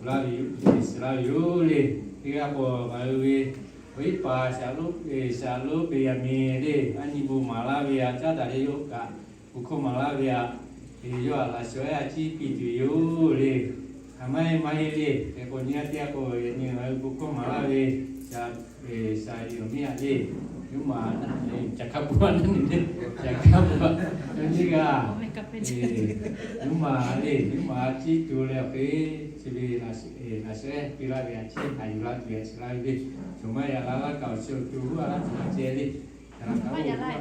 laˇ ve yoˬ, shiˍ laˇ ve yoˬ le. Teˇ g'aˇ k'o ngaˬ hui ve awˬ iˉ paˍ Shaˍ lonˉ Beˍyaˍmenˍ le, a nyi bon maˍ laˇ ve a caˉ daꞈ leh yawˇ kaꞈ bon hkawˇ maˍ laˇ ve a, yawˇ a laꞈ shawnˍ e a ciˉ piˇ tuˬ yoˬ le. Haꞈ maˇ heˆ maˇ heˆ le. Hk'e k'o nyi a teˇ g'aˇ k'o yaꞈ nyi ngaˬ hui bon hkawˇ maˍ laˇ ve Shaˍ, shaˍ yoˬ miˇ a le, nyi ma, caˬ hkaˇ bon a le, caˬ hkaˇ bon a, nyi g'aˇ, nyi ma le, nyi ma ciˉ tuˬ leh awˬ hk'e, chi ve laꞈ sheh piˇ laˇ ve a ciˉ haꞈ yuˬ la tuˬ ve a ciˉ laˇ ve le, cawˬ maˇ yaꞈ la laˇ kaꞈ awˬ chi awˬ tu g'uˇ a laˇ tuˬ a ceh le, maˇ yaꞈ la laˇ.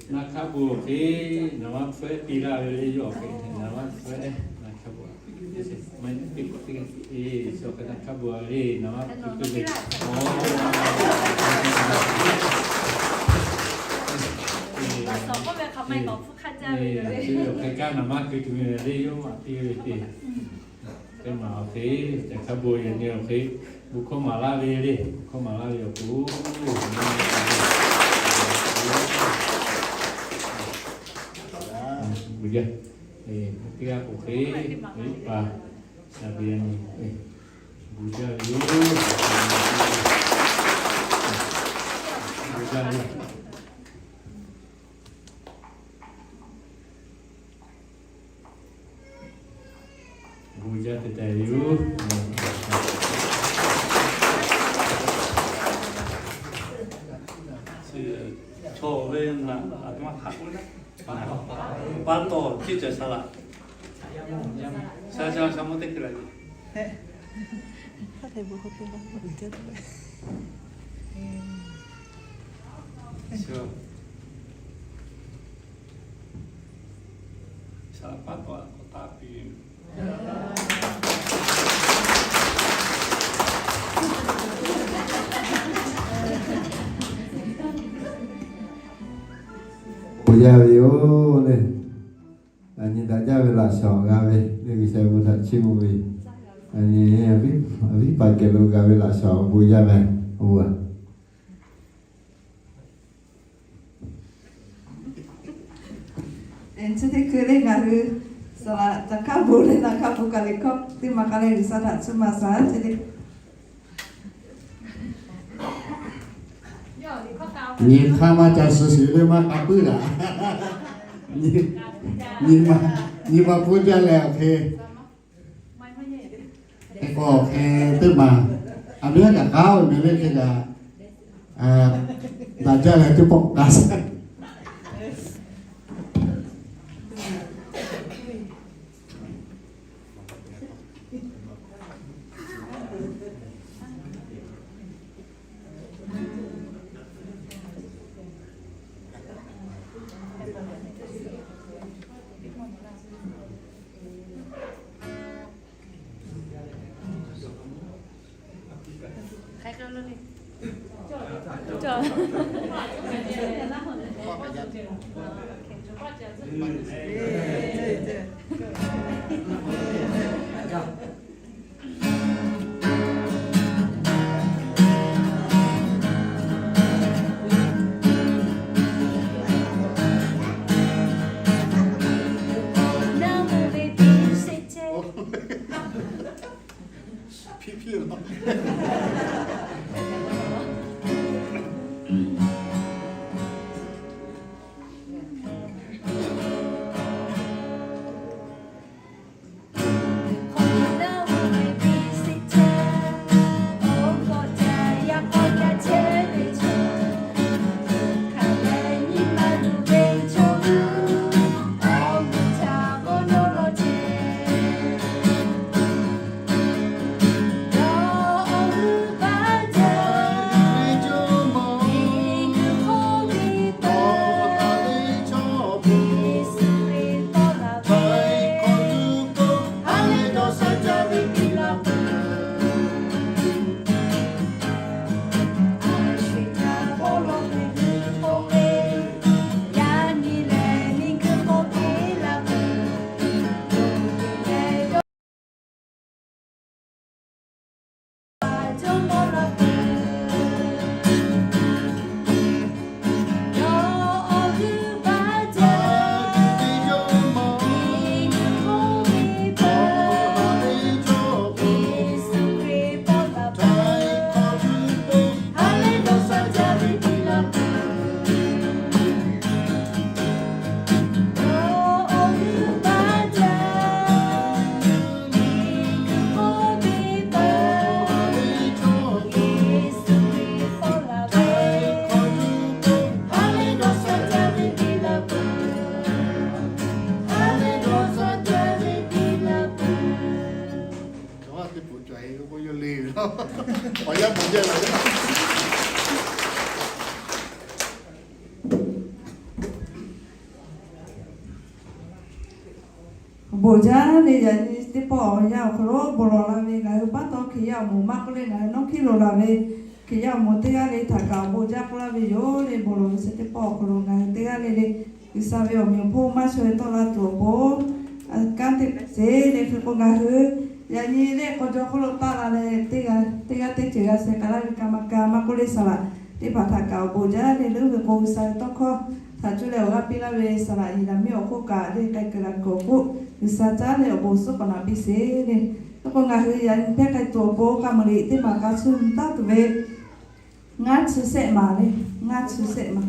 Naˍ hkaˇ bon awˬ hk'e, naˍ maˇ hpfuhˇ piˇ laˇ ve le, yawˇ awˬ hk'e naˍ maˇ hpfuhˇ, naˍ hkaˇ bon, maˇ teˇ k'awꞈ teˇ g'aˇ, e, chi awˬ hk'e naˍ hkaˇ bon le, naˍ maˇ hpfuhˇ piˇ ve. Chi awˬ hk'e kaꞈ naˍ maˇ hpfuhˇ tuˬ ve le, yawˇ maˇ piˇ ve te. Teˇ maˬ awˬ hk'e, caˬ hkaˇ bon yaꞈ nyi awˬ hk'e, bon hkawˇ maˍ laˇ ve le, bon hkawˇ maˍ laˇ ve awˬ pon, bon jaˇ. Teˇ g'aˇ k'o hk'e, iˉ paˍ, shaˍ ve yaꞈ nyi, bon jaˇ ve yoˬ. Bon jaˇ ve yoˬ. Bon jaˇ te tehꞈ yoˬ. Chaw ve ngaˬ a htoꞈ ma htaꞈ pa taw tiˇ cawˬ sha laꞈ. Sha sha sha mawˇ teˇ hk'e la ve. Sha pa taw a k'awꞈ taˍ piˇ ve. Bon jaˇ ve yoˬ le. Yaꞈ nyi daꞈ jaˇ ve laꞈ shawnˍ g'a ve le, G'uiˬsha ve bon htaꞈ chiˇ mvuh ve, yaꞈ nyi a viˉ paˍ geh lo g'a ve laꞈ shawnˍ bon jaˇ ve, oˇ a. Chi teˇ hkui le ngaˬ hui saˍ laꞈ caˬ hkaˇ bon leh naˍ hkaˇ bon kaꞈ le hkawˇ teˇ maˬ k'a leh G'uiˬsha htaꞈ chiˇ mvuh shaˍ ce le. Nyi hk'aˇ maˇ ca suh shiˍ le maˇ k'a puiˉ laˬ. Nyi ma, nyi ma pfuhˇ jaˇ leh awˬ hk'e teˇ k'awꞈ hk'e teˇ maˬ, a miˉ kaꞈ k'aˉ ve meh le hk'e kaꞈ, daꞈ jaˇ leh teˇ pawˆ k'aꞈ shaˍ. Awˬ yanˇ bon jaˇ la. Awˬ bon jaˇ le. Yaꞈ nyi teˇ pawˆ awˬ yanˇ awˬ hk'aw lo bon lawˬ la ve ngaˬ hui paˉ taw Hkriꞈ yaˇ awˬ moˍ maˇ k'oˆ le, ngaˬ hui nawˉ hkiˉ lo la ve Hkriꞈ yaˇ awˬ moˍ teˇ g'aˇ le htaꞈ kaꞈ awˬ bon jaˇ k'oˆ laˇ ve yoˬ le. Bon lawˬ ve chi teˇ pawˆ awˬ hk'aw lo ngaˬ hui teˇ g'aˇ le le G'uiˬsha ve awˬ meꞈ awˬ hponˇ maˇ shawˍ ve tawˆ la tuˬ awˬ pon kanˉ te ve ceˇ le. Hk'e k'o ngaˬ hui yaꞈ nyi lehˆ k'aw jaw hk'oˆ lo taˆ la leh teˇ g'aˇ teˇ g'aˇ teˇ ceuˬ g'a sheh k'ai laˇ ve ka ma ka maˇ k'oˆ le, saˍ laꞈ teˇ hpaˍ htaꞈ kaꞈ awˬ bon jaˇ le. Leuˉ ve k'o G'uiˬsha ve tawˇ hkawˇ htaꞈ cuˇ leh awˬ g'aˇ piˇ laˇ ve saˍ laꞈ Yeˍraˍmiˆ awˬ hk'oˆ kaꞈ le k'ai kuiˬ la kuiˬ awˬ hk'oˆ G'uiˬsha caˉ leh awˬ bon suhˉ k'awꞈ naꞈ piˇ sheˍ le. Hk'e k'o ngaˬ hui yaꞈ nyi hpehˇ k'ai tuˬ awˬ pon ka maˍ liꞈ teˇ maˬ ka suh taˉ tuˬ ve ngaˇ chi sehˆ maˍ le, ngaˇ chi sehˆ maˍ.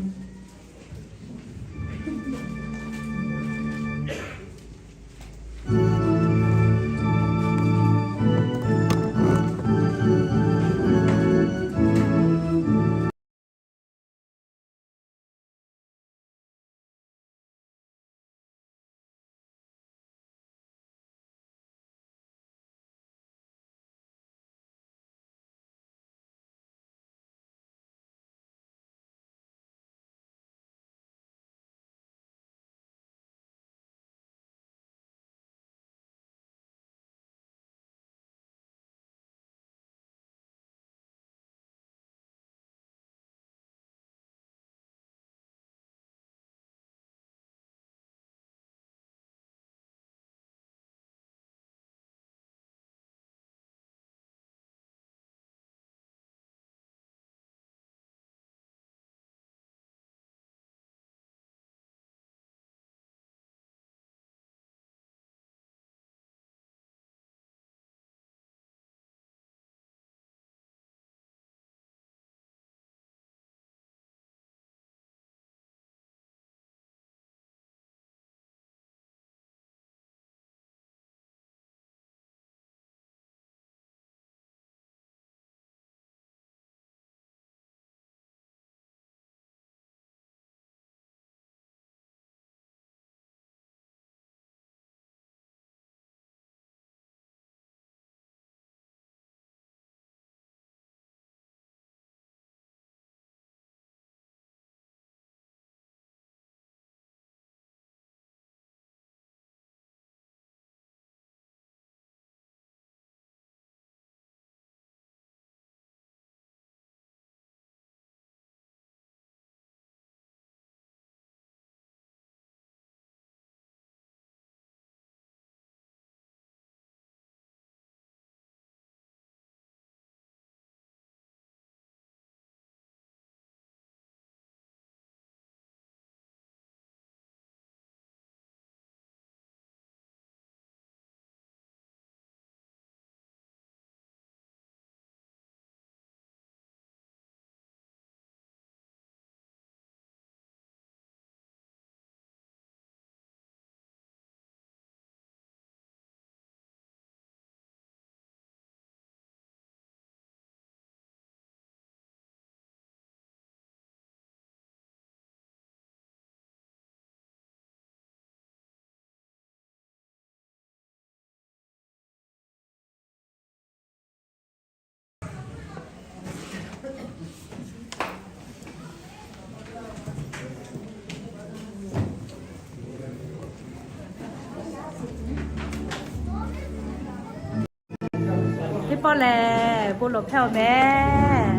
Teˇ pawˆ lehˬ, bon lawˬ hpehˇ-oˬ mehˍ.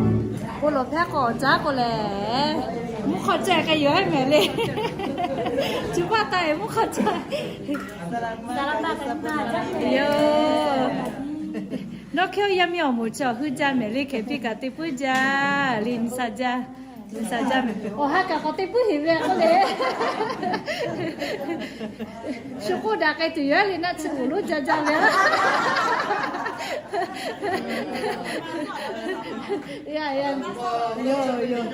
Bon lawˬ hpehˇ k'awꞈ caˉ k'o lehˬ, mvuhˇ hk'aw ceh k'ai yoˬ ehˉ mehˍ le. Chi paˆ taˇ e mvuhˇ hk'aw ceh. Yoˬ. Nawˬ hk'e yaˇ miˇ awˬ moˍ chi awˬ hui jaˇ mehˍ le, hkehˍ piˇ kaꞈ te puiˉ jaˇ le, nyi sa jaˇ. Nyi sa jaˇ mehˍ. Awˬ ha kaꞈ k'awꞈ te puiˉ heˍ ve k'oˆ le. Shu k'oˆ daꞈ k'ai tuˬ yoˬ le, naˆ tsuhˇ k'oˍ lonˉ jaˇ jaˇ ve. Yaˇ yaˇ, yoˬ yoˬ.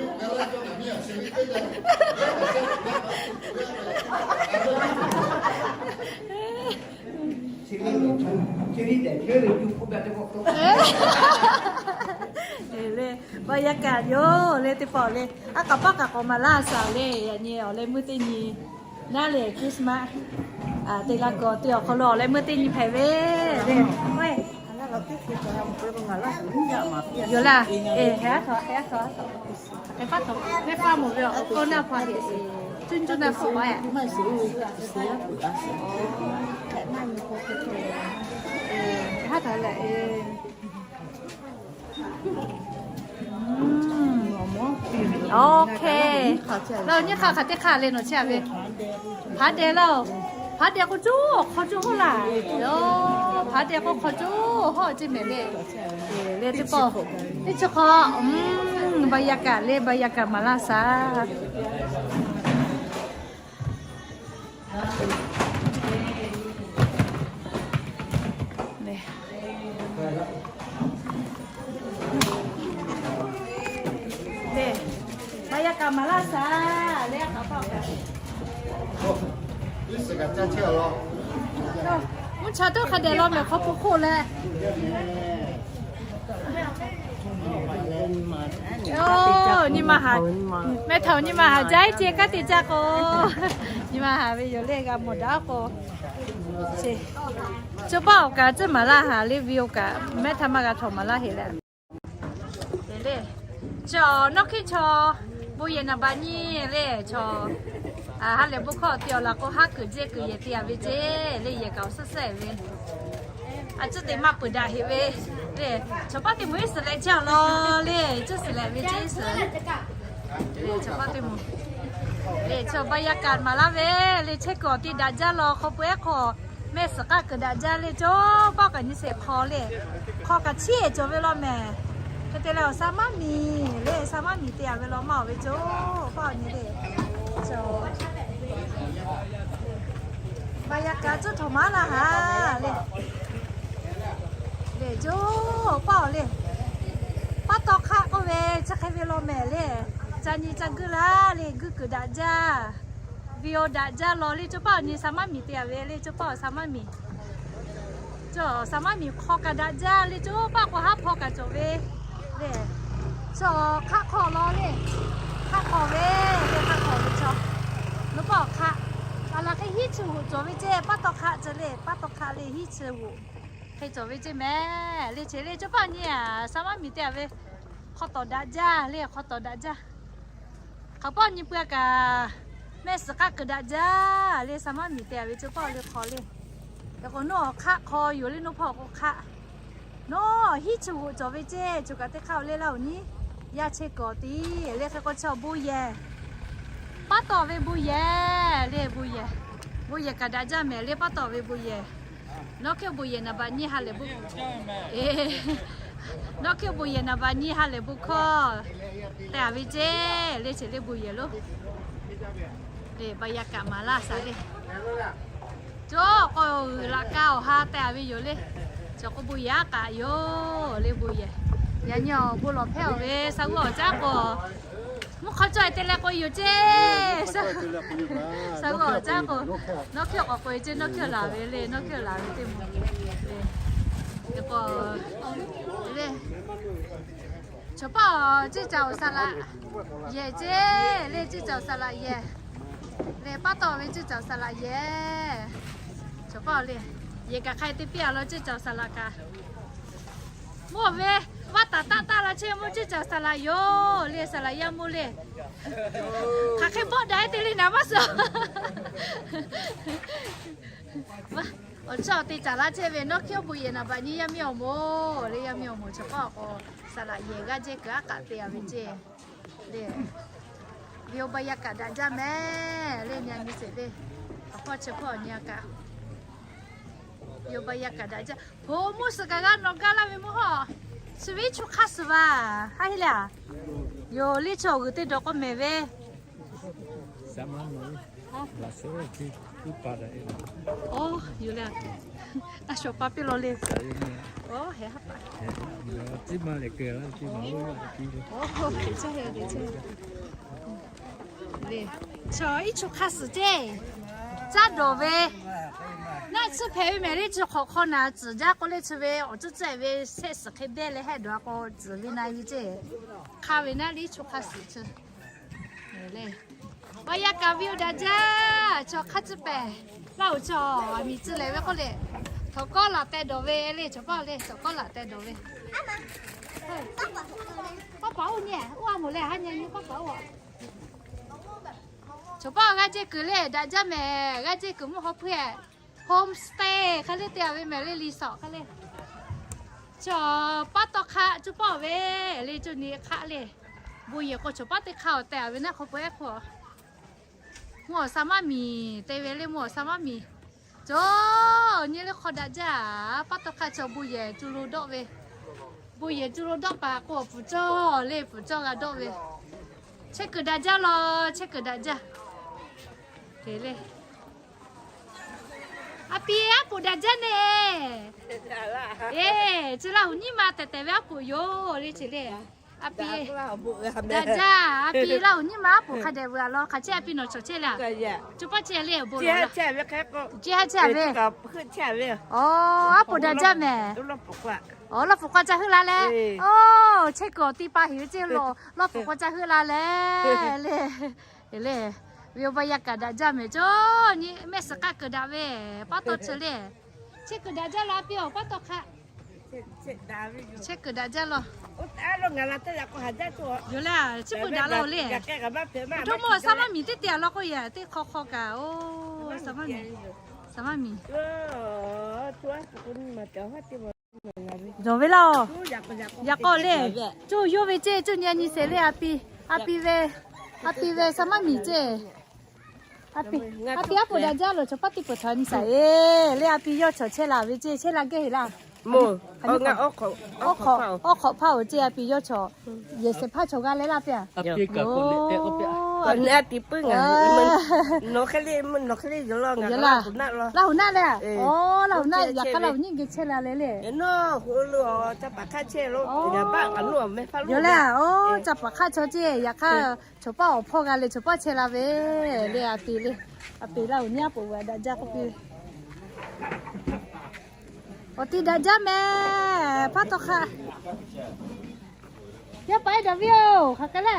Le, baˆ yaˇ kaꞈ yoˬ le, teˇ pawˆ le. Aˉ k'aꞈ paˆ kaꞈ k'awꞈ maˍ laˇ shaˍ le, yaꞈ nyi awˬ leh meuˇ teˇ nyi naˉ le, Christmas te la kuiˬ awˬ te awˬ hk'aw lo awˬ leh meuˇ teˇ nyi hpehꞈ ve le. Yoˬ laˇ. Eˬ, hk'e a htoꞈ, hk'e a htoꞈ, hk'e faˉ htoꞈ, hk'e faˉ moˍ ve awˬ hk'aw naˆ hpaw heꞈ, cuˇ cuˇ naˆ hpaw paˍ. Haˉ htaꞈ lehˬ, eˬ. Oˇ hk'e, laˇ nyi hk'aˇ hk'aˬ teˇ hk'aˇ le nawˬ chehˇ a ve. Hpaˍ deh laˇ-oˬ. Hpaˍ deh k'o cuˇ hk'aw cuˇ hawˉ laˇ. Yoˬ, hpaˍ deh k'o hk'aw cuˇ hawˉ ceˇ mehˍ le. Leh teˇ pawˆ, teˇ chi hk'aw, บรรยากาศ le บรรยากาศ maˍ laˇ shaˍ. Mvuhˇ cha toˇ hk'a dehꞈ law mehˍ hk'aw hpu hk'oˆ leh. Oˇ, nyi ma haˍ, meh htaꞈ nyi ma haˍ jaˇ iˉ ce kanˉ te jaˇ k'o, nyi ma haˍ ve yoˬ le g'a mawˬ daꞈ k'o, chi paˆ awˬ kaꞈ tcuhˉ maˍ laˇ haˍ le, ve awˬ kaꞈ mehˉ htaˇ maˇ g'a htawꞈ maˍ laˇ heˆ leh. Chi nawˉ hkiˆ chaw bon yehˬ naˍ baꞈ nyi le chaw, ha lehˬ bon hkawˇ te awˬ laˬ k'o, haˉ kuiˬ jehˇ kuiˬ yehˬ te a ve ceˇ le, yehˬ kaꞈ awˬ suhˉ suhˉ ve. A tcuhˉ te maˇ peuˬ daꞈ heˆ ve le. Chaw paˆ teˇ moˍ iˉ suhˍ leh chehˇ awˬ lawn le, cuˇ suhˍ leh ve ceˇ iˉ suhˍ. Chaw paˆ teˇ moˍ le, chaw บรรยากาศ maˍ laˇ ve le, chehˇ kuiˬ awˬ te daꞈ jaˇ law, hk'aw pui ehˉ hk'aw mehˆ suhˍ k'aˇ kuiˬ daꞈ jaˇ le, caˇ paˆ kaꞈ nyi sheˍ hk'aw le, hk'aw kaꞈ chiˇ ehˍ cawˬ ve law mehˍ. Hk'e te leh awˬ sa maˇ miˬ le, sa maˇ miˬ te a ve law maˇ awˬ ve caˇ paˆ awˬ nyi le. บรรยากาศ cuˇ htawnˍ maˍ laˇ haˍ le. Leh caˇ paˆ awˬ le, paˉ taw hk'aˆ k'oˆ ve chi hk'e ve law mehˍ le. Ca nyi ca guiˇ laˇ le, guiˇ kuiˬ daꞈ jaˇ, ve awˬ daꞈ jaˇ law le, caˇ paˆ awˬ nyi sa maˇ miˬ te a ve le, caˇ paˆ awˬ sa maˇ miˬ. Caˇ sa maˇ miˬ hk'aw kaꞈ daꞈ jaˇ le, caˇ paˆ k'o haˉ hpaw kaꞈ cawˬ ve le. Chaw hk'aˆ hk'aw law le, hk'aˆ hk'aw ve le, hk'aˆ hk'aw ve chaw, naˍ paˆ awˬ hk'aˆ, a laˬ hk'e hiˉ chi g'oꞈ cawˬ ve ceˇ, paˉ taw hk'aˆ ceˇ le, paˉ taw hk'aˆ le hiˉ chi g'oꞈ hk'e cawˬ ve ceˇ mehˍ le. Chi le caˇ paˆ nyi a sa maˇ miˬ te a ve, hk'aw tawˍ daꞈ jaˇ le, hk'aw tawˍ daꞈ jaˇ. Hk'aˬ paˆ nyi pui a kaꞈ, mehˆ suhˍ k'aˇ kuiˬ daꞈ jaˇ le, sa maˇ miˬ te a ve caˇ paˆ le hk'aw le. Yaꞈ k'o nawˬ hk'aˆ hk'aw yoˬ le, nawˬ hpaw k'o hk'aˆ, nawˬ hiˉ chi g'oꞈ cawˬ ve ceˇ, choˬ kaꞈ teˇ hk'aˇ le laˇ oˬ nyi, yaˇ chehˇ kuiˬ awˬ te le hk'e k'o chi bon yehˬ, paˉ taw ve bon yehˬ le, bon yehˬ, bon yehˬ kaꞈ daꞈ jaˇ mehˍ le, paˉ taw ve bon yehˬ. Nawˉ hkiˆ bon yehˬ naˍ baꞈ nyi ha lehˬ bon, nawˉ hkiˆ bon yehˬ naˍ baꞈ nyi ha lehˬ bon hkawˇ te a ve ceˇ le, chi le bon yehˬ lo le, บรรยากาศ maˍ laˇ shaˍ le. Caˇ k'o g'uiˬ laꞈ ka awˬ ha te a ve yoˬ le. Cawˬ k'o bon yehˬ aˉ k'aꞈ yoˬ le, bon yehˬ. Yaꞈ nyi awˬ bon lawˬ hpehˇ awˬ ve sa g'uˇ awˬ caˉ k'o, mvuhˇ hk'aw cawˬ te leh k'o yoˬ ceˇ. Sa g'uˇ awˬ caˉ k'o, nawˉ hkiˆ k'awꞈ k'oꞈ e ceˇ, nawˉ hkiˆ laˬ ve le, nawˉ hkiˆ laˬ ve teˇ moˍ le. K'o le, chaw paˆ ceˇ caˬ awˬ saˍ laꞈ yehˬ ceˇ le, ceˇ caˬ awˬ saˍ laꞈ yehˬ le, paˉ taw ve ceˇ caˬ awˬ saˍ laꞈ yehˬ. Chaw paˆ le, yehˬ kaꞈ hk'a te piˇ a law, ceˇ caˬ awˬ saˍ laꞈ kaꞈ mawˇ ve, vaˇ taˍ taˆ taˆ la chehˇ mawˇ, ceˇ caˬ saˍ laꞈ yoˬ le, saˍ laꞈ yaˇ mawˇ le. Hk'aˬ hk'e bawˆ daꞈ e te le naˍ maˇ suh. Awˬ chawˇ te caˍ laˇ chehˇ ve, nawˉ hkiˆ bon yehˬ naˍ baꞈ nyi yaˇ miˇ awˬ moˍ le, yaˇ miˇ awˬ moˍ chaw paˆ k'o, saˍ laꞈ yehˬ g'aˇ jehˇ kuiˬ aˉ k'aꞈ te a ve ceˇ le. Ve awˬ บรรยากาศ daꞈ jaˇ mehˍ le, nyi a nyi sheˍ le. Awˬ hpawˇ chi hpawˇ nyi a kaꞈ, ve awˬ บรรยากาศ daꞈ jaˇ. Hpo mawˇ suhˍ kaꞈ g'a nawˬ gaˇ laˇ ve mawˇ hawˇ, chi ve iˉ chu hk'aˇ suhˍ vaˬ haˉ heˆ le a. Yoˬ le, chaw g'uiˬ teˇ dawˬ k'o mehˍ ve. Oˇ, yoˬ le. Taˇ shawˍ pa piˇ law le. Oˇ, heh haˉ paˍ. Oˇ, heh chehˇ le, heh chehˇ le. Chaw iˉ chu hk'aˇ suhˍ ceˇ. Caˇ dawˬ ve, naˆ tsuhˇ hpehꞈ ve mehˍ le, chi hk'awꞈ hk'aw naˍ tcuhˍ jaˇ k'oˆ le, chi ve awˬ tcuhˉ tcuhˉ ve shehˆ suhˍ hk'e behˇ leh hehˆ dawˬ a k'o, tcuhˍ ve na ve ceˇ. Hk'aˇ ve naˆ le iˉ chu hk'aˇ suhˍ chi le. บรรยากาศ วิว daꞈ jaˇ. Chaw hk'aˇ tcuhˉ pehˍ laˇ oˬ, chaw a miˬ tcuhˉ lehˍ ve k'oˆ le, Cawˬ kawˆ laꞈ teh dawˬ ve le, cawˬ kawˆ le, cawˬ kawˆ laꞈ teh dawˬ ve. Paˉ paˍ oˇ nyi, oˇ a moˍ leh haˉ nyi nyi paˉ paˍ oˇ. Cawˬ paˉ g'aˇ jeˇ kuiˬ le, daꞈ jaˇ mehˍ, g'aˇ jeˇ kuiˬ mvuhˇ haw hpuˇ-eh, homestay hk'e le te-a ve mehˍ le, resort hk'e le. Cawˬ paˉ tawˇ hk'aˆ cuˇ pawˆ ve le, cuˇ nyi hk'aˆ le. Bon yehˬ k'o cawˬ paˉ teˇ hk'aˆ awˬ teh-a ve naˆ hk'aw peu-eˬ hk'oˆ. Mvuhˇ awˬ sa maˇ miˬ te ve le, mvuhˇ awˬ sa maˇ miˬ. Cawˬ nyi le hk'aw daꞈ jaˇ. Paˉ tawˇ hk'aˆ cawˬ bon yehˬ cuˇ lo dawˆ ve. Bon yehˬ cuˇ lo dawˆ paˍ k'o awˬ pfuhˍ cawˇ le, pfuhˍ cawˇ g'a dawˆ ve. Chehˇ kuiˬ daꞈ jaˇ law, chehˇ kuiˬ daꞈ jaˇ. Te le. A pi aˉ poꞈ daꞈ jaˇ ne. Eˬ, chi Laˇ huˍ nyiˇ ma tehˬ tehˬ ve aˉ poꞈ yoˬ le ce le. A pi daꞈ jaˇ, a pi Laˇ huˍ nyiˇ ma aˉ poꞈ hk'a dehꞈ veuꞈ-a law, hk'aˬ chehˇ a pi nawˬ cawˬ chehˇ le. Cuˇ paˉ chehˇ le awˬ bon laˬ. Chi hehˉ chehˇ ve. Aˬ, aˉ poꞈ daꞈ jaˇ mehˍ. Aˬ, Lawˇ hpu k'aw ca heuˆ la leh. Oˇ, chehˇ kuiˬ awˬ ti pa heˍ ve ceˇ, Lawˇ hpu k'aw ca heuˆ la leh le. Le, ve awˬ ba yaˇ kaꞈ daꞈ jaˇ mehˍ cawˬ nyi, mehˆ suhˍ k'aˆ kuiˬ daꞈ ve, paˉ tawˇ chi le. Chehˇ kuiˬ daꞈ jaˇ law a pi-oˬ, paˉ tawˇ hk'aˆ. Chehˇ kuiˬ daꞈ jaˇ law. Yoˬ le, chehˇ kuiˬ daꞈ law le. Awˬ htoꞈ ma awˬ sa maˇ miˬ teˇ te-a law k'oˆ yehˬ teˇ hk'aw hk'aw kaꞈ, oˇ, sa maˇ miˬ. Yonˍ ve laˇ-oˬ, yaꞈ k'aw le. Cuˇ yawˇ ve ceˇ, cuˇ nyi a nyi sheˍ le a pi. A pi ve, a pi ve sa maˇ miˬ ceˇ. A pi, a pi aˉ poꞈ daꞈ jaˇ loˬ, cawˬ paˉ teˇ peuˬ htaꞈ nyi shaˍ eˬ le. A pi yawˇ cawˬ chehˇ la ve ceˇ, chehˇ la gehˇ heˍ laˇ. Awˉ hk'awꞈ hpaˇ-oˬ ceˇ a pi yawˇ cawˬ. Yehˬ shehˍ hpaˇ cawˬ g'a leh laˇ piˇ-a. Laˇ huˍ naˆ le. Aˬ, Laˇ huˍ naˆ le. Aˬ, Laˇ huˍ naˆ yaꞈ hk'aˇ Laˇ huˍ nyiˇ geh chehˇ la leh le. Yoˬ le, aˬ, ca paˍ hk'aˇ chaw ceˇ, yaꞈ hk'aˇ cawˬ paˉ awˬ hpawˇ g'a leh cawˬ paˉ chehˇ la ve le a pi le. A pi Laˇ huˍ nyiˇ aˉ poꞈ g'a daꞈ jaˇ k'oˆ piˇ. Awˬ ti daꞈ jaˇ mehˍ, paˉ tawˇ hk'aˆ. Yaˇ paˍ ehˉ Daˍviˆ-oˬ, hk'aˬ hk'e le.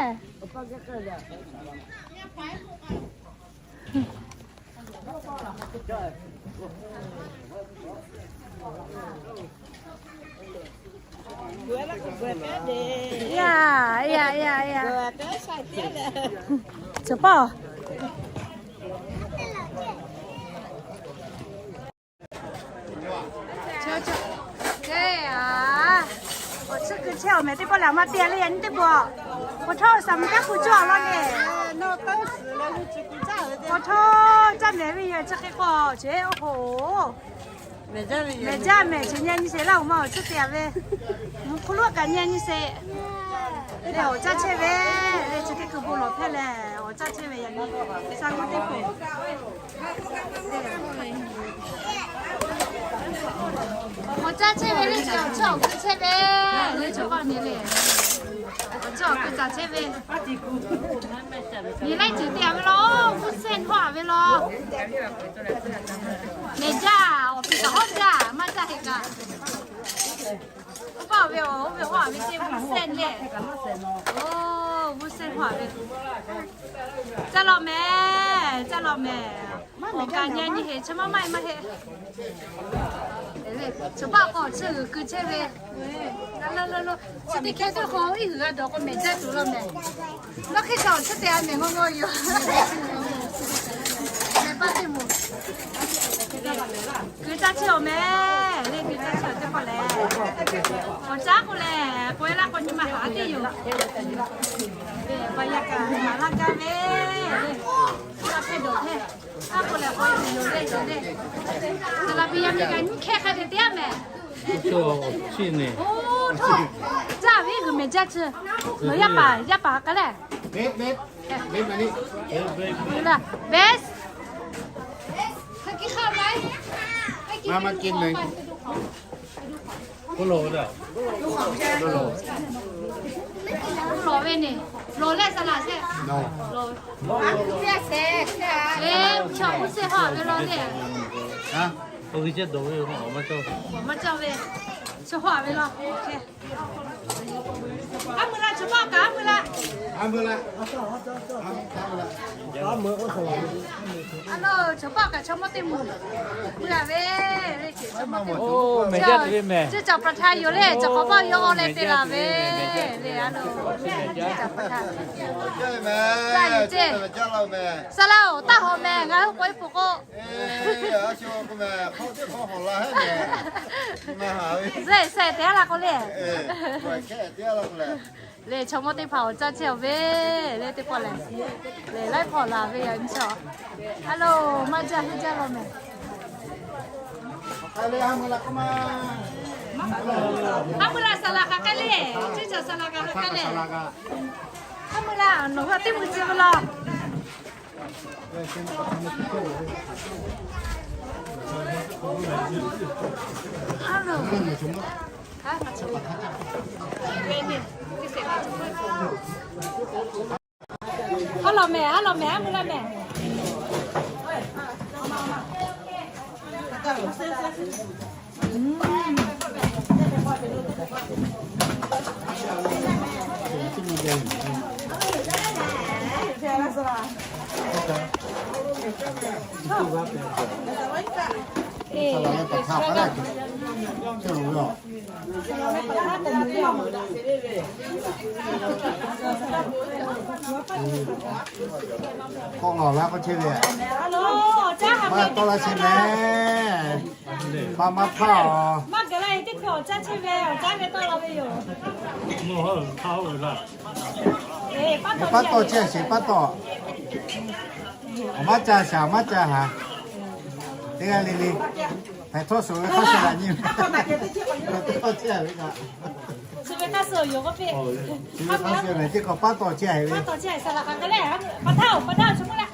Cawˬ paˇ. Awˬ chiˇ keu chehˇ awˬ mehˍ teˇ pawˆ lehˬ, maˇ te le yaꞈ nyi teˇ pawˆ. Awˬ htawˇ saˍ miˍ kaˉ hpu cawˇ law le. Awˬ htawˇ caˇ mehˍ ve yaꞈ chi hk'e k'o ce, oˇ hoꞈ. Mehˍ jaˇ mehˍ chi nyi nyi sheˍ laˇ-oˬ ma, awˬ chiˇ te-a ve. Mvuhˇ hk'oˆ lo kaꞈ nyi nyi sheˍ. Leh awˬ caˇ chehˇ ve, leh chi teˇ hkui bon lawˬ hpehˇ leh awˬ caˇ chehˇ ve yaꞈ nyi. Saˍ g'uˇ teˇ hpaˍ. Awˬ caˇ chehˇ ve le, awˬ chiˇ awˬ keu chehˇ ve le, chaw k'aw nyi le. Awˬ chiˇ awˬ keu caˇ chehˇ ve. Nyi laiˉ ceuˬ te-a ve law, g'uˇ sehˇ hawˆ-a ve law. Mehˍ jaˇ, awˬ piˍ kaꞈ hawˉ jaˇ, maˇ jaˇ heˆ kaꞈ. Oˇ paˆ ve, oˇ ve hawˉ-a ve ceˇ, g'uˇ sehˇ le. Oˇ, g'uˇ sehˇ hawˉ-a ve. Caˇ law mehˍ, caˇ law mehˍ. Awˬ kaꞈ nyi nyi heˆ, chi maˇ maˇ heˆ maˇ heˆ. Chaw paˆ k'o chi g'uiˬ keu chehˇ ve. Chi teˇ hkeh teˇ hk'aw iˉ g'uiˬ g'a dawˬ k'o mehˍ jaˇ tuˬ law mehˍ. Nawˬ hk'e ca awˬ chiˇ te-a mehˍ ngaw ngaw yoˬ. Mehˍ paˆ teˇ moˍ. G'uiˬ caˇ chehˇ-oˬ mehˍ le, g'uiˬ caˇ chehˇ-oˬ teˇ hpaˍ lehˬ. Awˬ caˉ k'o lehˬ, k'oꞈ-e laˇ k'o nyi ma haꞈ teˇ yoˬ. Baˬ yaꞈ kaꞈ maˍ laˇ gaˇ ve le. Laˇ hpehˇ dawˬ hpehˇ. Aˉ k'o lehˬ k'oꞈ-e yoˬ le yoˬ le. Saˍ laˍ piˍ yaˇ miˇ g'a nyiˇ hkehˇ hk'a te te-a mehˍ. Oˇ, htawˇ, caˇ ve g'uiˬ mehˍ jaˇ chi. Nawˬ yaˇ paˍ, yaˇ paˍ k'ai lehˬ. Best. Lawˬ ve ne, lawˬ leh saˍ laˍ shehˆ. Eˬ, chaw g'uˇ sehˇ hawˉ-a ve law le. Maˇ cawˇ ve, chaw hawˉ-a ve law. Aˉ mui la, chaw hawˉ kaꞈ aˉ mui la. A loˬ, chaw paˆ kaꞈ chaw mawˇ teˇ moˍ. Mui a ve, ve ce chaw mawˇ teˇ moˍ. Chi caˬ pa htaˇ yoˬ le, caˬ hk'awꞈ paˆ yawˇ awˬ leh te la ve le. A loˬ, chi caˬ pa htaˇ. Sa yuˬ ce. Sa laˇ oˬ, taˇ hawꞈ mehˍ, ngaˬ hui k'awꞈ e pfuhˍ k'o. Zeˇ, sa te a la k'o le. Le chaw mawˇ teˇ hpaˍ awˬ caˇ chehˇ awˬ ve, le teˇ pawˆ lehˬ, le laiˉ hk'awꞈ laˬ ve yaꞈ nyi chaw. A loˬ, maˇ jaˇ heˇ jaˇ law mehˍ. Haˉ mui la, saˍ laˍ hk'aˬ hk'e le, chi caˬ saˍ laˍ hk'aˬ hk'e le. Haˉ mui la, nawˬ hui teˇ mui tcuh ve law. Haˉ law mehˍ, haˉ law mehˍ, haˉ mui la mehˍ. K'awꞈ lawˬ laˇ k'oˆ chehˇ ve, maˇ tawˆ laˇ chehˇ mehˍ. Maˇ maˇ hpaˇ-oˬ. Maˇ gaˬ la, teˇ hkui awˬ caˇ chehˇ ve, awˬ caˇ ve tawˆ la ve yoˬ. Paˉ tawˆ chehˇ sheˍ, paˉ tawˆ. Awˬ maˇ ca shaˍ, awˬ maˇ ca haˍ. Teˇ g'aˇ le le. Hpehꞈ htawˇ suhˍ ve hk'aˇ suh la nyi. Tawˆ chehˇ ve kaꞈ. Suhˍ ve hk'aˇ suh yoˬ k'oˆ piˇ. Suhˍ ve hk'aˇ suh lehˬ, teˇ hkui paˉ tawˆ chehˇ ve. Paˉ tawˆ chehˇ, saˍ laˍ hk'aˬ hk'e le. Paˍ htaˇ-oˬ, paˍ htaˇ-oˬ, chaw mawˇ leh.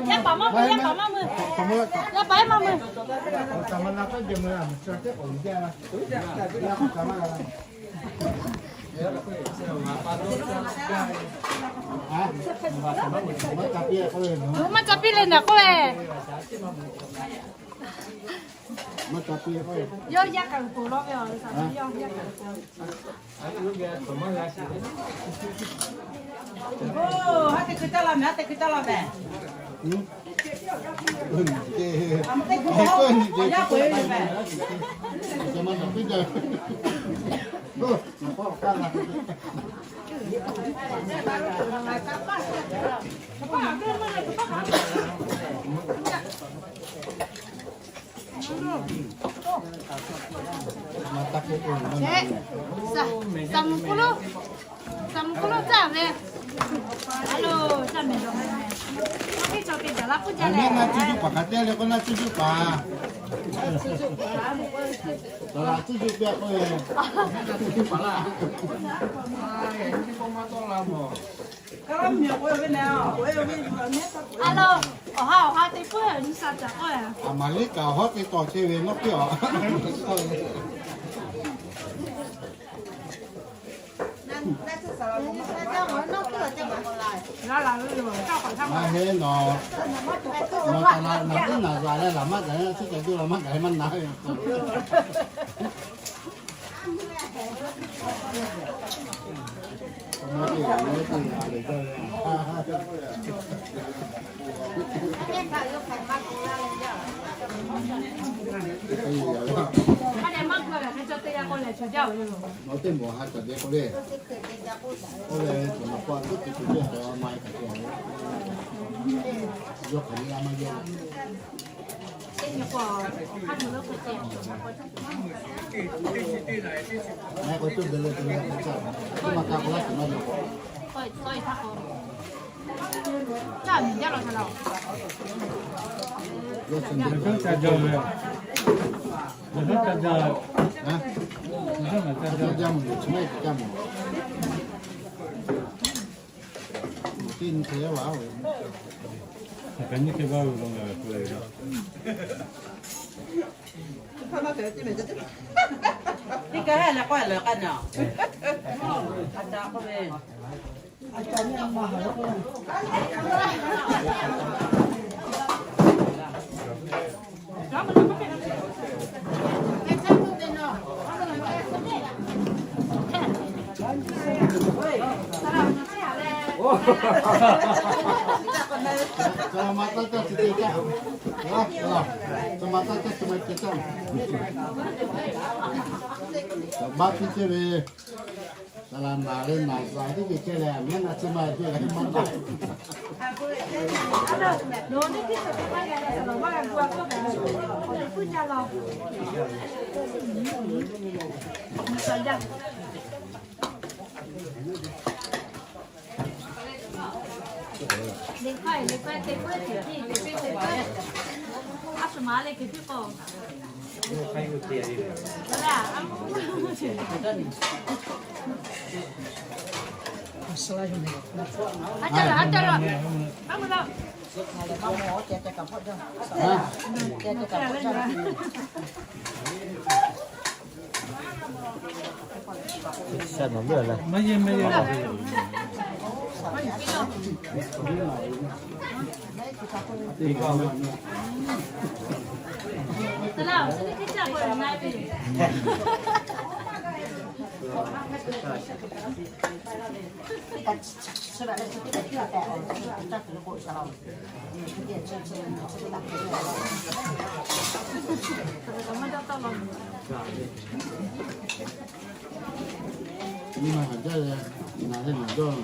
Yaˇ paˍ maˇ mui, yaˇ paˍ maˇ mui. Yaˇ paˍ maˇ mui. Maˇ ca piˇ le naˬ k'oˆ ve. Yawˇ yaˇ kaꞈ uiˍ poˬ law ve, yawˇ yaˇ kaꞈ uiˍ poˬ. Oˇ, haˉ teˇ hkui taˇ laˇ mehˍ, haˉ teˇ hkui taˇ laˇ mehˍ. Saˍ mvuh k'oˆ lo, saˍ mvuh k'oˆ lo caˇ ve. A loˬ, caˇ mehˍ dawˬ mehˍ. Teˇ cawˬ te caˍ laˇ k'oˆ jaˇ leh. Naˇ cuˇ juˇ paˍ hk'a te le k'o, naˇ cuˇ juˇ paˍ. Cuˇ juˇ paˍ k'o, cuˇ juˇ paˍ laˇ. A loˬ, awˬ ha awˬ ha te puiˉ nyi sa caˍ k'oˆ. A maˍ liˉ kaꞈ awˬ hawˉ te tawˍ chehˇ ve nawˉ piˇ-oˬ. Maˇ heˆ nawˬ, nawˬ taˍ la naˬ teˇ naˬ zaˬ leh laˬ maˇ gaˬ, chi ca juˇ la maˇ gaˬ, maˇ na ve. Nawˬ teˇ mawˬ ha caˬ deh k'o le. K'oˆ leh, nawˬ k'o a tuˉ te tuˬ teˇ hpaˍ ma e hk'aˬ hk'e yawˇ hk'aˬ nyi la maˇ yawˇ. Maˇ k'o cuˇ deh le te le k'o caˇ, teˇ ma ka k'o laˇ tuˬ maˇ yawˇ k'o. Yawˇ chi nyi ca jaˇ ve. Yawˇ ca jaˇ. Ca jaˇ mvuhˇ yoˬ, chi maˇ heˆ ca jaˇ mvuhˇ. Teˇ nyi hk'e yaˇ vaˬ-oˬ. Hk'aˬ nyi hk'e vaˇ ve lo ngaˬ hk'e le. Teˇ kaˇ leh k'oˆ leh k'aˇ na. A ca k'oˆ ve. Ca ma taˇ caˇ chi te caˇ. Ca ma taˇ caˇ chi ma te caˇ. Baˆ piˇ chehˇ ve, saˍ laꞈ naˬ leh naˬ zaˍ teˇ ceuˬ chehˇ leh, mehˉ na chi ma te leh maˇ taˇ. Nyi ma haˍ jaˇ leh, naˬ leh naˬ jaˇ.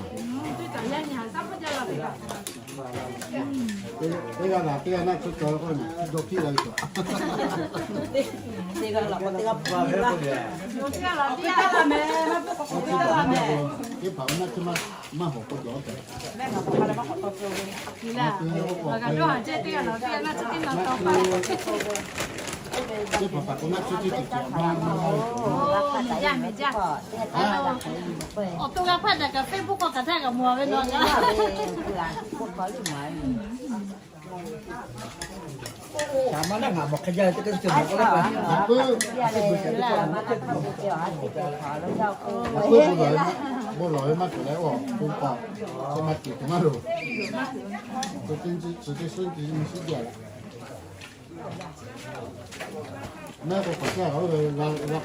Teˇ g'aˇ laˬ teˇ g'aˇ naˆ tsuhˇ cawˬ k'oˆ ve, dawˇ hkiˆ la ve cawˬ. Teˇ g'aˇ laˬ k'o teˇ g'aˇ hpu la. Teˇ g'aˇ laˬ teˇ g'aˇ la meh, teˇ g'aˇ la meh. Teˇ hpaˍ naˆ tsuhˇ maˇ maˇ hawˍ k'o cawˬ tehꞈ. Teˇ hpaˍ hpaˍ k'o naˆ tsuhˇ teˇ ceuˬ cawˬ ma. Awˬ to g'a hpaˆ daꞈ kaꞈ Facebook k'awꞈ kaꞈ htaˇ kaꞈ mawˬ ve naw. Ca ma naˆ ngaˬ mawˬ hk'e jaˇ teˇ kaˇ teˇ ceuˬ mawˬ k'oˆ laˇ. Bon lawˬ ve maˇ cawˬ leh, oˇ bon k'awꞈ, ca ma tiˍ tuˬ maˇ loˍ. Tcuh teˇ suhˉ nyi suhˉ jaˇ leh. Maˇ k'o k'awꞈ caˇ oˇ ve g'a k'awꞈ tuˬ.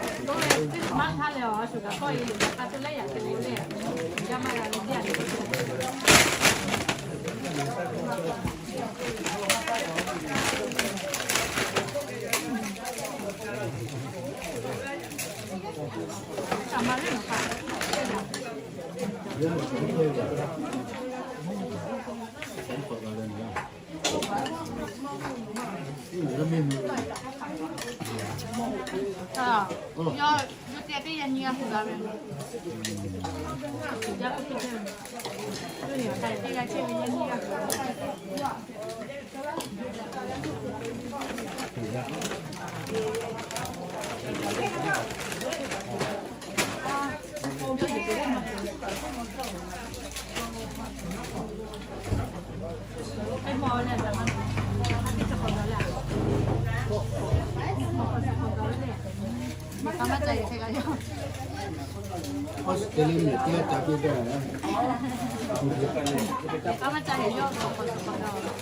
Awˬ suhˍ te leh mehˬ teˇ g'aˇ ca piˇ gaˇ.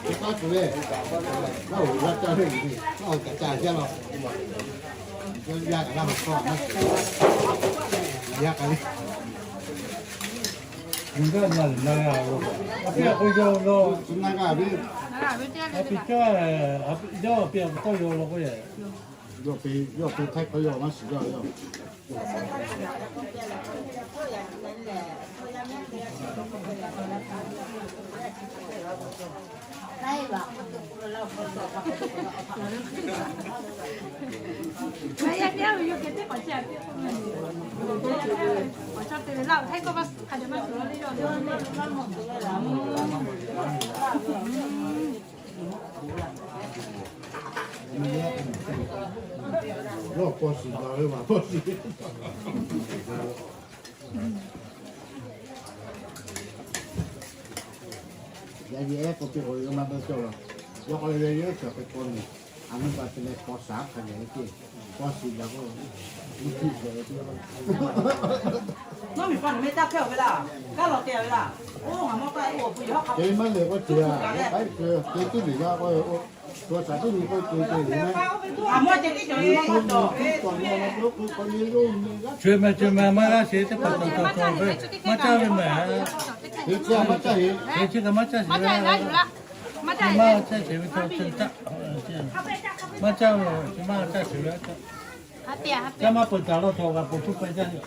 Teˇ g'aˇ tuˬ ve, g'aˇ oˬ g'a ca ve, g'aˇ oˬ kaꞈ ca jaˇ law. Yaˇ kaꞈ g'aˇ maˬ kawˇ, yaˇ kaꞈ le. Ngaˬ g'aˇ na lehˬ na g'a lo, a piˇ a k'o yawˇ lo, na g'a ve, a piˇ caˇ, yawˇ a piˇ a k'o tawˇ yaw lo k'oˆ yehˬ. Yawˇ pe, yawˇ pe htaiˇ hkawˇ yawˇ maˇ shiˍ jaˇ yawˇ. Yawˇ paw shiˍ gaˬ ve maˬ paw shiˍ. Yaꞈ nyi ehˉ k'oˆ piˇ k'o, yawˇ maˇ dawˇ cawˇ la. Yawˇ k'aw leh yaꞈ nyi ehˉ cawˬ hk'e paw nyi, a nyi pa te leh paw shaˍ hk'a gaˬ ve ceˇ. Paw shiˍ gaˬ k'o, nyi hkiˆ shehˍ ve teˇ yanˇ. Nawˉ miˬ pa nawˬ meh taˇ hpehˇ-oˬ ve laˇ. Kaˇ lawˬ te ve laˇ. Oˇ ngaˬ mawˇ kaˇ oˇ awˬ pu yaꞈ hk'a te maˇ lehˬ k'o te a, k'ai te teˇ miˬ g'a k'o, to shaˍ teˇ nyi k'o te te ve meh. Aˬ mawˇ ceh tiˉ cawˬ ve, mawˇ cawˬ ve. Cawˬ meh cawˬ meh maˇ g'a sheˍ teˇ hpaˍ cawˬ cawˬ cawˬ ve, maˇ caˇ ve meh. Chi kaꞈ maˇ caˇ sheˍ ve, maˇ caˇ sheˍ ve, maˇ caˇ sheˍ ve, caˇ maˇ peuˬ taˍ la htawˇ g'a peuˬ tuˬ peuˬ jaˇ ve.